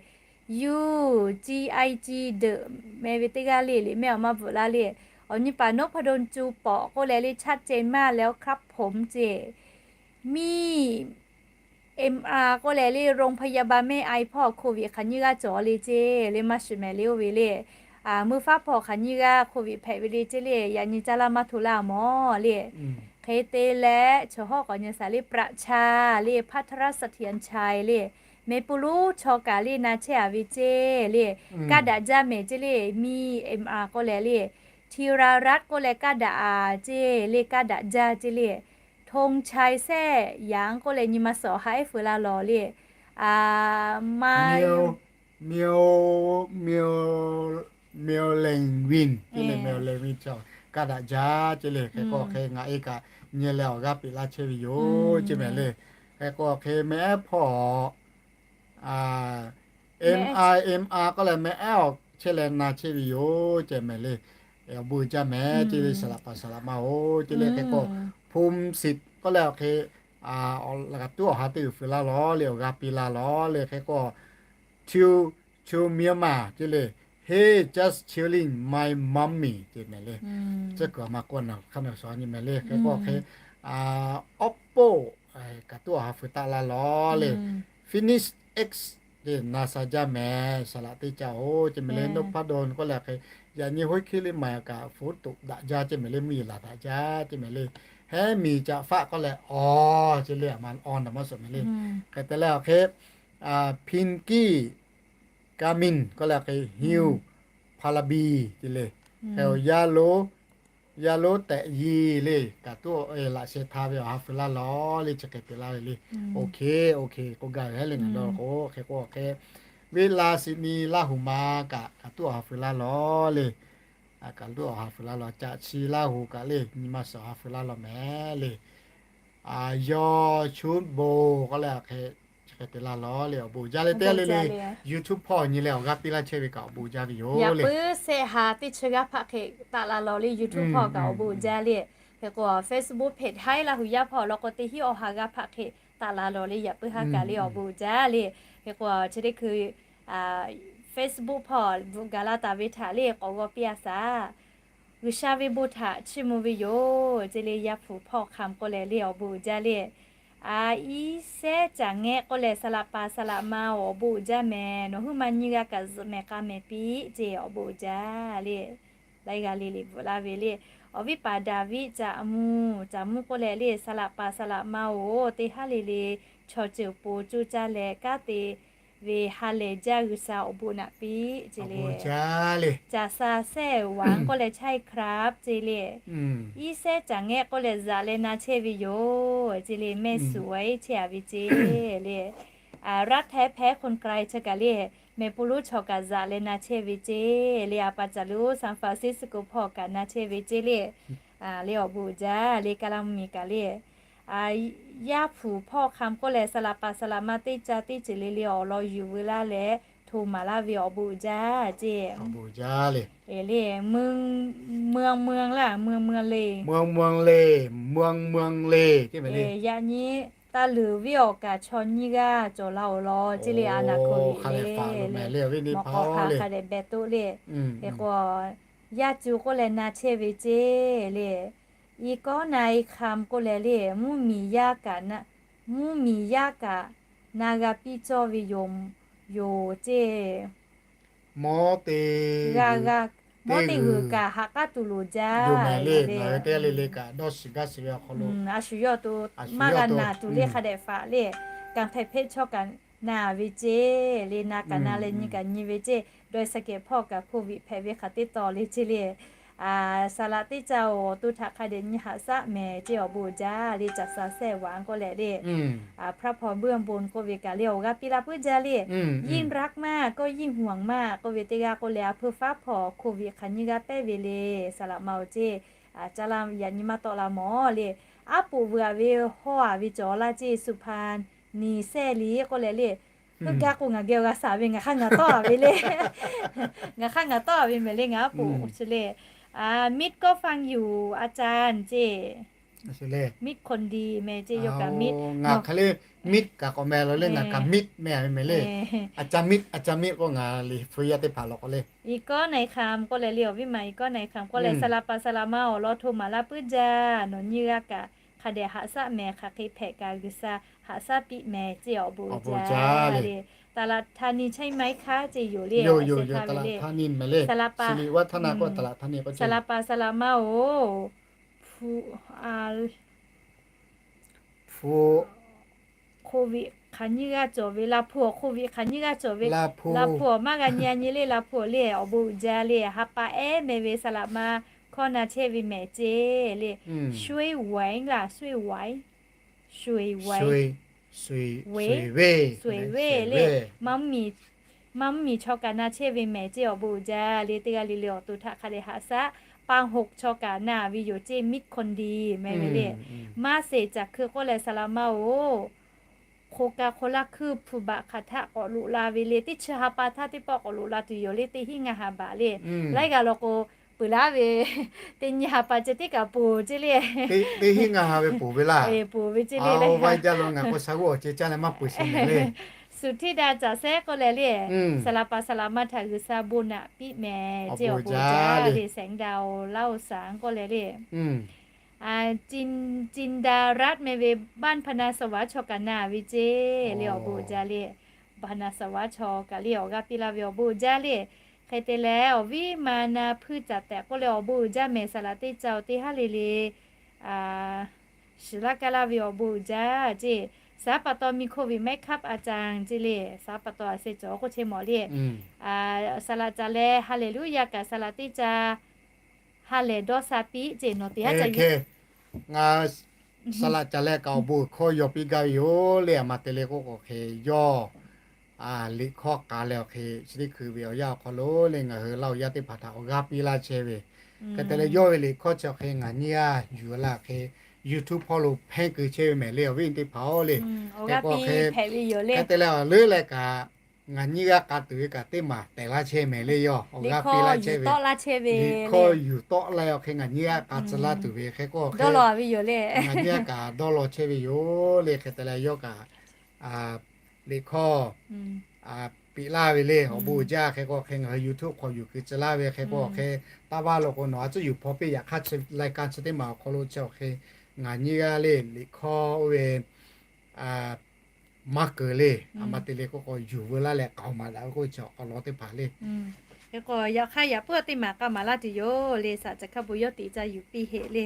Yu, G I G deuꞈ meh ve teˇ g'aˇ le, liꞈ mehˆ awˬ maˇ bvuhꞈ laˇ le. Awˬ nyi paˍ นพดล จูเปาะ k'oˆ leh le ชัดเจนมากแล้วครับผม ceˇ. Miˇ M R k'oˆ leh le โรงพยาบาลแม่อาย hpawˇ โควิด hk'aˬ nyiˇ g'aˇ cawˬ le ceˇ le maˇ shiˍ mehˍ le oˇ ve le. Meuˇ faˉ hpawˇ hk'aˬ nyiˇ g'aˇ โควิด hpehꞈ ve le ceˇ le yaꞈ nyi caˇ laˇ maˇ hto laˇ mawˬ le. Hk'e te leh chaw hawˉ k'awꞈ nyi shaˍ le ประชา le พัทรเสถียรชัย le แม่ปูลู chaw kaꞈ le na chehˇ a ve ceˇ le. Kaˇ daꞈ jaˇ mehˍ ceˇ le. Miˇ M R k'oˆ leh le ธีรรัตน์ k'oˆ leh kaˇ daꞈ a ceˇ le, kaˇ daꞈ jaˇ ceˇ le. Hong Chai Seh Yang k'oˆ leh nyi ma suhˍ haꞈ ehˉ fuiˍ la lawˬ le. A, ma, Myo, Myo, Myo Leng Win ce le, Myo Leng Win kaˇ daꞈ jaˇ ce le. Hk'e k'o hk'e ngaˬ e kaꞈ nyi leh awˬ g'aˇ peꞈ laˇ chehˇ ve yoˬ ce mehˍ le. Hk'e k'o hk'e mehˆ ehˉ hpawˇ M I M R k'oˆ leh mehˆ ehˉ awˬ chehˇ leh na chehˇ ve yoˬ ce mehˍ le. Awˬ bon uiˍ jaˇ mehˍ ce le, saˍ laꞈ paˍ saˍ laꞈ ma-oˬ ce le. Hk'e k'o Phum Sit k'oˆ leh awˬ hk'e, kaꞈ tuˉ awˬ ha teˇ g'uiˬ fuiˍ la lawˬ le, awˬ g'aˇ piˇ la lawˬ le. Hk'e k'o Chiu, Chiu Myanmar ce le, Hey, just chilling, my mommy ce mehˍ le. Tcuhˉ kuiˬ a ma k'oˆ naˬ hk'aˇ naˬ sawˍ nyi mehˍ le. Hk'e k'o hk'e Oppo kaꞈ tuˉ awˬ ha fuiˍ taˆ la lawˬ le. Phoenix X ce na sha jaˇ mehˍ, saˍ laꞈ teˇ caˇ-oˬ ce mehˍ le. Nopado k'oˆ leh hk'e yaꞈ nyi hoˉ hkiˉ liˇ ma kaꞈ fuˉ toꞈ daꞈ jaˇ ce mehˍ le, mvuhˇ yeˬ laˬ daꞈ jaˇ ce mehˍ le. Hehˉ miˬ caꞈ faˆ k'oˆ leh awˬ ce le, a ma awˬ naˬ maˇ suhˍ mehˍ le. Hk'e te leh awˬ hk'e Pinky Kamin k'oˆ leh hk'e Hiu Palabi ce le. Hk'e yaˇ lonˉ, yaˇ lonˉ tehꞈ yi le, kaꞈ tuˉ laꞈ sheh htaˇ ve awˬ ha fuiˍ laˇ lawˬ le, chi hk'e te laˇ ve le. Okay, okay k'oˆ gaˇ ve hehˉ le ngaˬ dawˇ k'o, hk'e k'o hk'e Venˇ laˇ Siꞈ ni Laˇ huˍ ma kaꞈ kaꞈ tuˉ awˬ ha fuiˍ laˇ lawˬ le. Kaꞈ tuˉ awˬ ha fuiˍ laˇ lawˬ, Caꞈ chi Laˇ huˍ kaꞈ le nyi ma suhˍ awˬ ha fuiˍ laˇ lawˬ mehˍ le. Yawˇ Chuˉ bon k'oˆ leh hk'e chi hk'e te laˇ lawˬ le, awˬ bon uiˍ jaˇ le. Teˇ g'aˇ le le YouTube hpawˇ nyi leh awˬ g'aˇ piˇ laˇ chehˇ ve kaꞈ awˬ bon uiˍ jaˇ ve yoˬ le. Yaꞈ puiˉ sehˆ ha teˇ chi g'aˇ hpaˆ hk'e taˆ la lawˬ le, YouTube hpawˇ kaꞈ awˬ bon uiˍ jaˇ le. Hk'e k'o Facebook page haiˉ Laˇ huˍ yaˇ hpawˇ law k'o teˇ hinˉ awˬ ha g'aˇ hpaˆ hk'e taˆ la lawˬ le, yaꞈ puiˉ haˉ kaꞈ le awˬ bon uiˍ jaˇ le. Hk'e k'o chi teˇ hkui Facebook hpawˇ bvuhꞈ gaˬ la taˍ ve htaꞈ le k'awꞈ g'aw piˇ a shaˍ. G'uiˬsha ve bon htaꞈ chiˇ mvuh ve yoˬ ce le, Yaˇ hpu hpawˇ hk'am k'oˆ leh le awˬ bon uiˍ jaˇ le. A, Iˉ sehˉ caˬ ngehˆ k'oˆ leh saˍ laꞈ paˍ saˍ laꞈ ma-oˬ, awˬ bon uiˍ jaˇ mehˍ. Nawˬ huiˉ ma nyiˇ g'aˇ kaꞈ zuhꞈ mehˍ k'a mehˍ piˇ ce, awˬ bon uiˍ jaˇ le. Laiˉ g'aˇ le le bvuhꞈ laˇ ve le. Awˬ viˉ paˍ Daˍviˆ Caꞈ mvuh, Caꞈ mvuh k'oˆ leh le saˍ laꞈ paˍ saˍ laꞈ ma-oˬ, teˇ haˉ le le chaw ceuˬ po coˇ caˇ leh kanˉ te ve ha lehˬ jaˇ G'uiˬsha awˬ bon naꞈ piˇ ce le. Caˍ sha sehˆ waˍ k'oˆ leh Chaiˇ Hkriꞈ ce le. Iˉ sehˉ caˬ ngehˆ k'oˆ leh zaꞈ leh na chehˇ ve yoˬ ce le, mehˆ suˍ a iˉ chehˇ a ve ce le. Raˇ hpehˇ hpehˇ hk'oˆ k'ai chehˇ kaꞈ le, mehˍ pu lonˉ chaw kaꞈ zaꞈ leh na chehˇ ve ce le. A pa caˍ lo San Francisco hpawˇ kaꞈ na chehˇ ve ce le. Le awˬ bon uiˍ jaˇ le, Kaˍlaˇ mvuhˇmiˬ kaꞈ le. Yaˇ hpu hpawˇ hk'am k'oˆ leh saˍ laꞈ paˍ saˍ laꞈ ma teˇ caˇ teˇ ceuˬ le le awˬ lawn yuˬ veu laˇ leh hto maˍ laˇ ve awˬ bon uiˍ jaˇ ce. Le, mvuhˇ mvuhˇ laˇ, mvuhˇ mvuhˇ le, mvuhˇ mvuhˇ le, mvuhˇ mvuhˇ le. Yaꞈ nyi taˇ luˬ viˉ awˬ kaꞈ chaw nyiˇ g'aˇ cawˬ la awˬ lawn ce le, a naˍ hk'oˆ ve le, mawꞈ k'aw hk'a hk'a dehꞈ beh toˆ le. Hk'e k'o yaˇ cu k'oˆ leh na chehˇ ve ce le. I kawˉ na i hk'am k'oˆ leh le, mvuhˇmiˬ yaˇ kaꞈ na, mvuhˇmiˬ yaˇ kaꞈ na g'a piˇ cawˇ ve yoˬ, yoˬ ce. Mawˉ te g'a g'a, mawˉ te g'uiˬ kaꞈ haꞈ k'aˉ tuˬ loˍ jaˇ le. Teˇ g'aˇ le le kaꞈ dawˇ shiˍ gaˇ shiˍ ve awˬ hk'aw lo, a shu yawˇ to maˇ g'a naˬ tuˬ le hk'a dehꞈ faꞈ le. Kanˍ hpehꞈ hpehꞈ chaw kaꞈ na ve ce le, na kaꞈ na leh nyi kaꞈ nyi ve ce. Dawˇ saˍ kehˍ hpawˇ kaꞈ hk'oˆ viꞈ hpehꞈ ve hk'aˬ teˇ taw le ce le. Saˍ laꞈ teˇ caˇ-oˬ, awˬ to htaꞈ hk'a dehꞈ nyi haꞈ shaˆ mehˍ ce, awˬ bon uiˍ jaˇ le. Caˍ sha sehˆ waˍ k'oˆ leh le, พระพร เบื้องบน k'oˆ ve kaꞈ le awˬ g'aˇ piˇ la puiˉ jaˇ le. ยิ่งรักมาก ก็ยิ่งห่วงมาก k'oˆ ve teˇ g'aˇ k'oˆ leh, a hpeuˇ faˉ hpawˇ hk'oˆ viꞈ hk'aˬ nyiˇ g'aˇ pehˇ ve le, saˍ laꞈ ma-oˬ ce. Caˇ la yaꞈ nyi maˇ tawˆ la mawˬ le. Aˉ poꞈ veuꞈ-a ve hawˇ-a ve cawˬ laˇ ce, สุพรรณ niˍ sehˆ liꞈ k'oˆ leh le. Heuˆ gaˇ k'o ngaˬ geh awˬ g'a shaˍ ve, ngaˬ hk'aˇ ngaˬ tawˆ-a ve le. Ngaˬ hk'aˇ ngaˬ tawˆ-a ve mehˍ le, ngaˬ aˉ poꞈ chi le. Miˉ kawˇ ฟังอยู่ อาจารย์ ce. Miˉ คนดี mehˍ ce, yawˇ kaꞈ miˉ, ngaˬ hk'aˇ le miˉ kaꞈ k'awꞈ mehˍ la le, ngaˬ kaꞈ miˉ mehˍ ve mehˍ le. A ca miˉ, a ca miˉ k'oˆ ngaˬ liꞈ hpu yaˇ teˇ hpaˍ lawꞈ k'o le. I kawˉ na i hk'am k'oˆ leh le, awˬ viˉ ma i kawˉ na i hk'am k'oˆ leh, saˍ laꞈ paˍ saˍ laꞈ ma awˬ lawn hto maˍ laˇ puiˉ jaˇ. Nawˬ nyiˇ g'aˇ kaꞈ hk'a dehꞈ haꞈ shaˆ mehˍ, hk'aˬ hk'e hpehꞈ kaꞈ G'uiˬsha haꞈ shaˆ piˇ mehˍ ce, awˬ bon jaˇ le. Taˍ laꞈ htaˇ ni chehˇ maˇ heˆ hk'aˇ ce yoˬ le. Taˍ laꞈ htaˇ ni mehˍ le. Saˍ liꞈ vaˇ htaˇ na k'o taˍ laꞈ htaˇ ni k'o, saˍ laꞈ paˍ saˍ laꞈ ma-oˬ, hpu a hpu โควิด hk'aˬ nyiˇ g'aˇ cawˬ ve, la hpu awˬ โควิด hk'aˬ nyiˇ g'aˇ cawˬ ve, la hpu awˬ maˇ g'a nyi a nyi le, la hpu awˬ le awˬ bon uiˍ jaˇ le. Ha pa ehˉ meh ve saˍ laꞈ ma hkawˇ na chehˇ ve mehˍ ceˇ le. Shui waiˉ laˇ, shui waiˉ, shui waiˉ, sui ve le. Maˇ mvuhˇ miˬ chaw kaꞈ na chehˇ ve mehˍ ceˇ awˬ bon uiˍ jaˇ le. Teˇ g'aˇ le le awˬ to htaꞈ hk'a dehꞈ haꞈ shaˉ. Paˇ hoꞈ chaw kaꞈ na ve yoˬ ceˇ, miˉ hkon di mehˍ ve le. Maˇ seˍ caˬ hkui k'oˆ leh saˍ laꞈ ma-oˬ, hk'o ka hk'o laˇ hkuiˇ hpu baꞈ hk'aˬ htaˆ k'awꞈ loꞈ la ve le. Teˇ chi ha pa htaˇ teˇ pawˆ k'awꞈ loꞈ la tuˬ yoˬ le. Teˇ hinˉ ngaˇ ha baꞈ le. Laiˉ g'aˇ law k'o, peuˬ laˇ ve teˇ nyi ha pa ceh tiˉ kaꞈ ponˬ ceˇ le. Teˇ hinˉ ngaˇ ha ve ponˬ ve laˇ. Ponˬ ve ceˇ le. Awˬ vaˇ jaˇ lo ngaˬ k'o sha g'uˇ awˬ ceh caˇ leh maˇ peuˬ sheˍ mehˍ le. Suˍ htiˇ daꞈ caˬ sehˉ k'oˆ leh le, saˍ laꞈ paˍ saˍ laꞈ ma htaꞈ G'uiˬ sha bon naꞈ piˇ mehˍ ceˇ awˬ bon jaˇ le. Sehˍ daꞈ-oˬ, laˇ-oˬ saˍ k'oˆ leh le. Cin daꞈ raˆ meh ve baˆ hpa na saˍ vaˍ chaw kaꞈ na ve ceˇ le awˬ bon uiˍ jaˇ le. Baˆ hpa na saˍ vaˍ chaw kaꞈ le awˬ g'aˇ piˇ laˇ ve awˬ bon uiˍ jaˇ le. Hk'e te leh awˬ viˉ ma na hpuiˇ caꞈ tehꞈ k'oˆ leh awˬ bon uiˍ jaˇ mehˍ. Saˍ laꞈ teˇ caˇ-oˬ teˇ haˉ le le shiˍ laˇ kaˇ laˇ ve awˬ bon uiˍ jaˇ ceˇ. Saˍ pa taw mi hko ve mehˆ hkaˇ a caˇ ceˇ le. Saˍ pa taw a se cawˬ k'oˆ chehˇ mawˬ le. Saˍ laꞈ caˍ leh ha lehˬ luˉ yaˇ kaꞈ saˍ laꞈ teˇ caˇ ha lehˬ dawˇ sha piˇ ceˇ nawˬ te haˉ ca yoˬ. Ngaˬ saˍ laꞈ caˍ leh kaꞈ awˬ bon hkawˇ yaw piˇ gaˇ ve yoˬ le. A ma te le k'oˆ k'o hk'e yawˇ liꞈ hkawˇ k'a leh awˬ hk'e chi teˇ hkui ve awˬ yanˇ awˬ hk'aw lo le ngaˬ hui laˇ awˬ yaˇ teˇ hpaˍ htaꞈ awˬ g'aˇ piˇ laˇ chehˇ ve. Hk'e te leh yawˇ ve liꞈ hkawˇ chi awˬ hk'e ngaˬ nyiˇ g'aˇ yuˬ laˇ hk'e YouTube hpawˇ lo hpehˇ keu chehˇ ve mehˍ le awˬ viˉ teˇ hpaˍ-oˬ le. Hk'e k'o hk'e hk'e te leh awˬ leuˉ leh kaꞈ ngaˬ nyiˇ g'aˇ k'a tuˬ ve kaꞈ teˇ maˬ tehˬ laˇ chehˇ mehˍ le. Yawˇ awˬ g'aˇ piˇ laˇ chehˇ ve liꞈ hkawˇ yuˬ tawˆ la ve awˬ hk'e ngaˬ nyiˇ g'aˇ k'a tcuh laˇ tuˬ ve hk'e k'o hk'e ngaˬ nyiˇ g'aˇ kaꞈ dawˇ law chehˇ ve yoˬ le. Hk'e te leh yawˇ kaꞈ liꞈ hkawˇ piˇ laˇ ve le awˬ bon uiˍ jaˇ. Hk'e k'o hk'e ngaˬ hui YouTube hk'aw yuˬ keu tcuh laˇ ve hk'e k'o hk'e taˇ vaˇ lo k'o nawˬ a tcuhˉ yuˬ hpaw piˇ. Yaꞈ hk'aˇ chi lai ka chi teˇ maˬ awˬ hk'aw lo chi awˬ hk'e ngaˬ nyiˇ g'aˇ le liꞈ hkawˇ oˇ ve maˇ keunˍ le. A ma te le k'oˆ k'o yuˬ veu laˇ leh k'aoˍ maˍ daꞈ ve k'oˆ ve chi awˬ hk'aw lo teˇ hpaˍ le. Hk'e k'o yaꞈ hk'aˇ yaꞈ puiˉ teˇ maˬ k'a maˍ laˇ tuˬ yoˬ le. Saˍ laꞈ caˍ hk'a bon yawˇ teꞈ ca yuˬ piˇ heˆ le.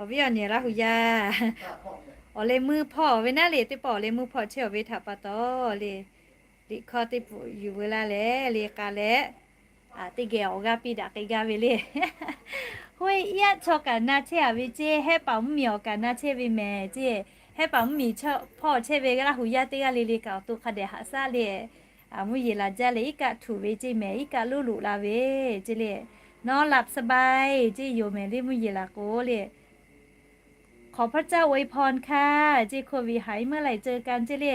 Awˬ viˉ awˬ nyi Laˇ hu yaˇ awˬ leh meuˇ hpawˇ ve naˉ le teˇ pawˆ awˬ leh meuˇ hpawˇ chehˇ awˬ ve htaꞈ pa taw le liꞈ hkawˇ teˇ pfuhꞈ yuˬ veu laˇ leh le k'a leh teˇ geh awˬ g'aˇ piˇ daꞈ k'ai gaˇ ve le. Hoˆ-e, yaˇ chaw kaꞈ na chehˇ-a ve ceˇ, Hehˉ paˍ mvuhˇmiˬ awˬ kaꞈ na chehˇ ve mehˍ ceˇ. Hehˉ paˍ mvuhˇmiˬ hpawˇ chehˇ ve Laˇ hu yaˇ teˇ g'aˇ le le kaꞈ awˬ to hk'a dehꞈ haꞈ shaˉ le. Mvuhˇ yeˬ laˬ jaˇ leh iˉ kaˆ htuꞈ ve ceˇ mehˍ, iˉ kaˆ loˉ loꞈ la ve ceˇ le. Nawˬ หลับสบาย ceˇ yoˬ mehˍ le mvuhˇ yeˬ laˬ k'o le ขอพระเจ้าอวยพรค่ะ ceˇ โควิดหายเมื่อไหร่เจอกัน ceˇ le.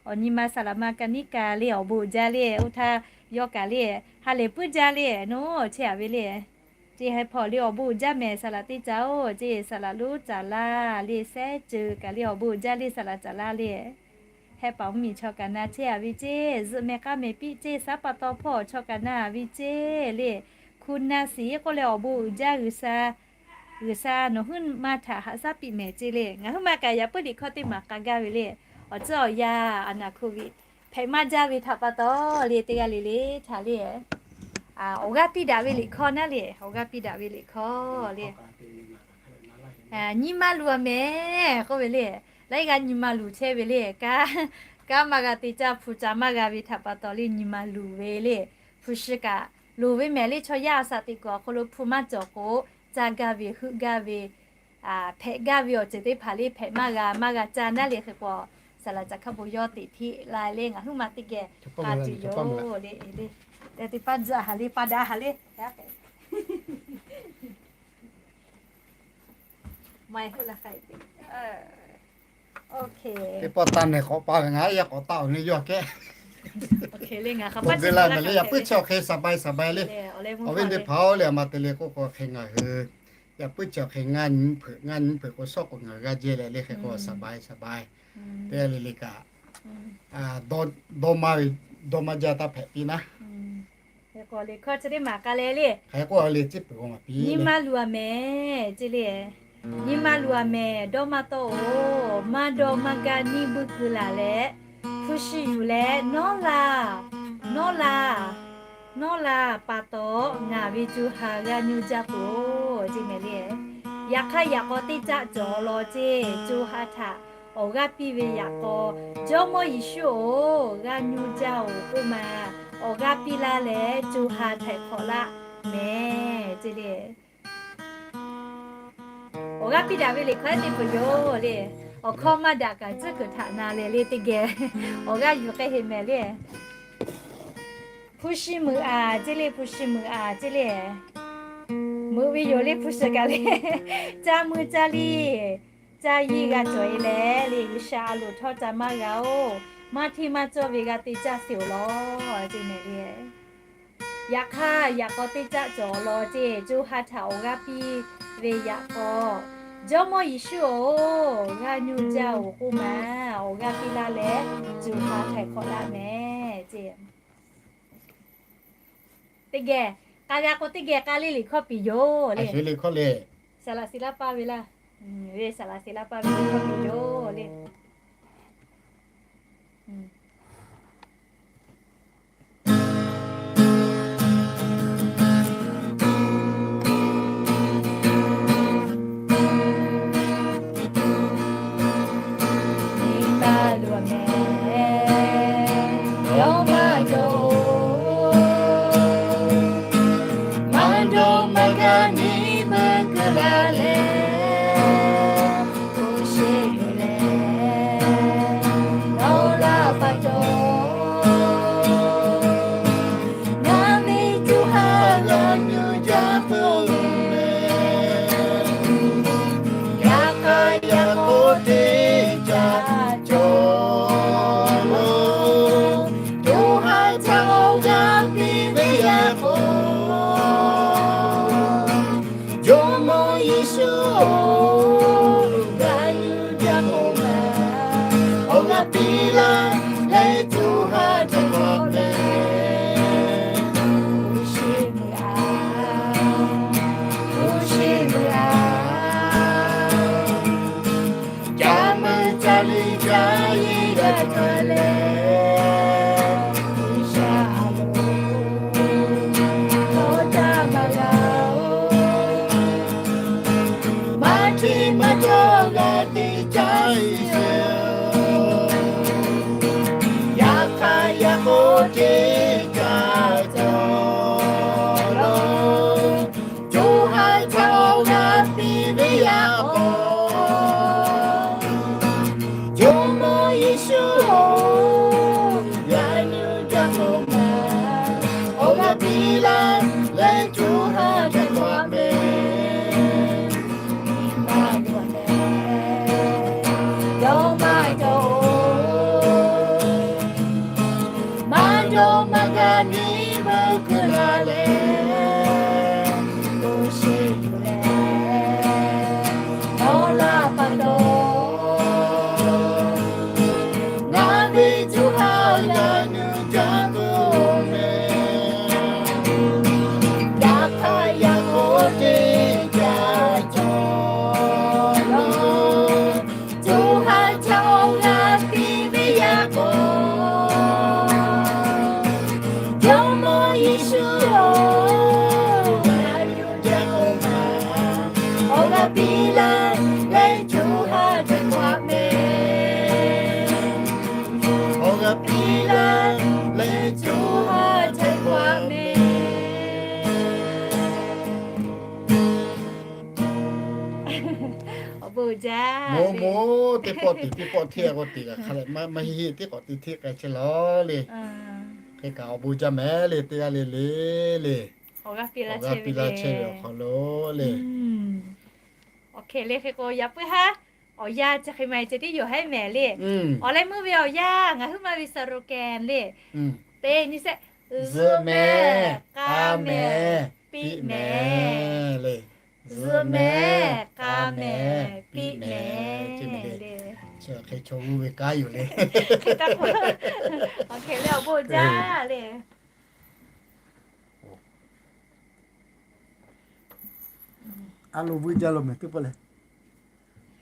Awˬ nyi ma saˍ laꞈ ma ka niˉ ka le awˬ bon uiˍ jaˇ le. Oˇ htaˇ yawˇ kaꞈ le ha lehˬ puiˉ jaˇ le nawˬ chehˇ-a ve le. Ceˇ Hehˉ hpawˇ le awˬ bon uiˍ jaˇ mehˍ saˍ laꞈ teˇ caˇ-oˬ ceˇ. Saˍ laꞈ lonˉ caˍ laˇ le, sehˉ ceuˬ kaꞈ le awˬ bon uiˍ jaˇ le saˍ laꞈ caˍ laˇ le. Hehˉ paˍ mvuhˇmiˬ chaw kaꞈ na chehˇ-a ve ceˇ. Zuhꞈ meh k'aˉ meh piˇ ceˇ. Saˍ pa taw hpawˇ chaw kaꞈ na ve ceˇ le. Hku na siˍ k'oˆ leh awˬ bon uiˍ jaˇ G'uiˬsha. G'uiˬsha nawˬ huiˉ ma htaꞈ haꞈ shaˉ piˇ mehˍ ceˇ le. Ngaˬ huiˉ ma kaꞈ yaꞈ puiˉ liꞈ hkawˇ teˇ maˬ k'a gaˇ ve le. Awˬ tcuhˉ awˬ yanˇ a naˬ โควิด hpehꞈ maˇ jaˇ ve htaꞈ pa taw le teˇ g'aˇ le le htaꞈ le awˬ g'aˇ piˇ daꞈ ve liꞈ hkawˇ naˉ le, awˬ g'aˇ piˇ daꞈ ve liꞈ hkawˇ le. Nyi ma luˬ-a mehˍ k'oˆ ve le. Laiˉ g'aˇ nyi ma luˬ chehˇ ve le. Kanˉ maˇ g'a te caˇ, hpu caˇ maˇ g'a ve htaꞈ pa taw le nyi ma luˬ ve le. Hpu shi kaꞈ loˍ ve mehˍ le. Chaw yaˇ a shaꞈ teꞈ kuiˬ awˬ hk'aw lo hpu maˇ cawˬ k'o, caˇ gaˇ ve, heuˆ gaˇ ve, hpehꞈ gaˇ ve awˬ ceuˬ teˇ hpaˍ le hpehꞈ maˇ g'a, maˇ g'a caˇ naˉ le. Hk'e k'o saˍ laꞈ caˍ hk'a bon yawˇ teꞈ hteˇ la le ngaˬ huiˉ ma teˇ geh k'a tuˬ yoˬ le. Teˇ paˇ jaˇ ha le, paˇ daꞈ ha le. Teˇ pawˆ taˇ nehˬ k'awꞈ pa ve ngaˬ yaˇ k'awꞈ taˆ-oˬ ne yawˇ kehˉ. Awˬ geu la mehˍ le. Yaꞈ puiˉ chi awˬ hk'e สบาย สบาย le. Awˬ viˉ teˇ hpaˍ-oˬ le, a ma te le k'oˆ k'o hk'e ngaˬ hui yaꞈ puiˉ chi awˬ hk'e ngaˇ nyi hpeuꞈ, ngaˇ nyi hpeuꞈ k'o shawˉ k'o ngaˬ g'a jehˇ leh le. Hk'e k'o สบาย สบาย teˇ g'aˇ le le kaꞈ dawˇ maˇ ve, dawˇ maˇ jaˇ taˇ hpehꞈ piˇ naˉ. Hk'e k'o liꞈ hkawˇ chi teˇ maˬ k'a leh le. Hk'e k'o le ciˉ peuˬ-oˬ maˍ piˇ. Nyi ma luˬ-a mehˍ ceˇ le. Nyi ma luˬ-a mehˍ, dawˇ maˇ tawˆ-oˬ. Maˇ dawˇ maˇ gaˇ nyiˇ buiˇ keu laˬ leh, hpu shi yuˬ leh nawˉ la, nawˉ la, nawˉ la pa taw ngaˬ ve co ha g'a nyi jaˇ peuˬ-oˬ ceˇ mehˍ le. Yaꞈ hk'aˇ yaꞈ k'aw teˇ caˆ cawˬ law ceˇ co ha htaꞈ awˬ g'aˇ piˇ ve yaꞈ k'aw, Jawˇmawˇ Yeˍsuˆ-oˬ, g'a nyi jaˇ-oˬ k'oˆ ma, awˬ g'aˇ piˇ laˇ leh co ha htaiˍ hk'awꞈ laˇ mehˍ ceˇ le. Awˬ g'aˇ piˇ daꞈ ve liꞈ hkawˇ teˇ peuˬ yoˬ le. Awˬ hkawˇ maˇ daꞈ kaꞈ tcuhˉ kuiˬ htaꞈ na leh le teˇ geh awˬ g'aˇ yuˬ k'ai heˍ mehˍ le. Hpu shi muiˬ aˍ ceˇ le, hpu shi muiˬ aˍ ceˇ le. Muiˬ ve yoˬ le hpu shi kaꞈ le. Caˇ meuˇ caˇ liˇ caˇ yiˇ g'a cawˬ e leh le, G'uiˬsha a loˍ htawˇ ca maˇ g'a-oˬ. Maˇ hteˇ maˇ cawˇ ve g'a te caˇ sheˍ-oˬ law ceˇ mehˍ le. Yaꞈ hk'aˇ, yaꞈ k'aw teˇ caˆ cawˬ law ceˇ, co ha htaꞈ awˬ g'aˇ piˇ ve yaꞈ k'aw, Jawˇmawˇ Yeˍsuˆ-oˬ, g'aˇ nuˇ jaˇ-oˬ k'oˆ ma, awˬ g'aˇ piˇ laˇ leh, co ha htaiˍ hk'awꞈ laˇ mehˍ ceˇ. Teˇ geh k'a g'a k'o, teˇ geh k'a le liꞈ hkawˇ piˍ yoˬ le. Saˍ laꞈ sheˍ laˇ paˇ ve laˇ, saˍ laꞈ sheˍ laˇ paˇ ve liꞈ hkawˇ piˍ yoˬ le. Nyi ma luˬ mehˍ, yawˇ maˇ cawˬ-oˬ. Maˇ dawˇ maˇ gaˇ nyi beuꞈ keu la leh, hpu shi muiˬ leh nawˬ laˇ pa taw, ngaˬ ve co ha g'a nyi jaˇ peuˬ mehˍ. Yaꞈ hk'aˇ yaꞈ k'aw teˇ caˆ cawˬ law, co ha htaꞈ awˬ g'aˇ piˇ ve yaꞈ k'aw, Jawˇmawˇ Yeˍsuˆ-oˬ, g'aˇ nuˇ jaˇ k'oˆ ma, awˬ g'aˇ piˇ laˇ leh co ha htaꞈ k'awꞈ leh, hpu shi muiˬ aˍ, hpu shi muiˬ aˍ. Caˇ meuˇ caˇ liˇ caˇ yiˇ g'a cawˬ leh, G'uiˬsha a loˍ htawˇ ca maˇ g'a-oˬ. Maˇ hteˇ maˇ cawˇ g'a te caˇ sheˍ-oˬ. Yaꞈ hk'aˇ yaꞈ k'aw teˇ caˆ cawˬ law, co ha htaꞈ awˬ g'aˇ piˇ ve yaꞈ k'aw, Jawˇmawˇ Yeˍsuˆ-oˬ, g'aˇ nuˇ jaˇ k'oˆ ma, awˬ g'aˇ piˇ laˇ leh co ha htaꞈ k'awꞈ mehˍ. Nyi ma luˬ mehˍ, yawˇ maˇ cawˬ-oˬ. Maˇ dawˇ maˇ gaˇ nyi beuꞈ keu la leh, hpu shi muiˬ leh nawˬ laˇ pa taw, ngaˬ ve co ha g'a nyi jaˇ peuˬ mehˍ. Yaꞈ hk'aˇ yaꞈ k'aw teˇ caˆ cawˬ law, co ha htaꞈ awˬ g'aˇ piˇ ve yaꞈ k'aw, Jawˇmawˇ Yeˍsuˆ-oˬ, g'aˇ nuˇ jaˇ k'oˆ ma, awˬ g'aˇ piˇ laˇ leh co ha htaꞈ k'awꞈ mehˍ. Awˬ g'aˇ piˇ laˇ leh co ha htaꞈ k'awꞈ mehˍ. Awˬ bon uiˍ jaˇ. Moˍ moˍ, teˇ pawˆ teꞈ teˇ pawˆ hteˇ k'o teꞈ g'a hk'a leh maˇ heˆ, teˇ k'awꞈ teꞈ hteˇ k'ai chehˇ law le. Hk'e kaꞈ awˬ bon jaˇ mehˍ le, teˇ g'aˇ le le le. Awˬ g'aˇ piˇ laˇ chehˇ ve awˬ hk'aw lo le. Awˬ hk'e le hk'e k'o yaꞈ puiˉ haˉ awˬ yanˇ chi hk'e ma e ceh tiˉ yoˬ haiˉ mehˍ le. Awˬ leh meuˇ ve awˬ yanˇ ngaˬ hui maˇ ve saˍ roˍ kehˬ le. Teˇ nyi sehˆ, zuhꞈ mehˍ, k'a mehˍ, piˇ mehˍ le. Zuhꞈ mehˍ, k'a mehˍ, piˇ mehˍ le. Chi hk'e chaw g'uˇ ve kanˉ yoˬ le. Hk'e taˇ k'o, awˬ hk'e le awˬ bon jaˇ le. A loˍ vuiˇ jaˇ lo mehˍ teˇ pawˆ leh.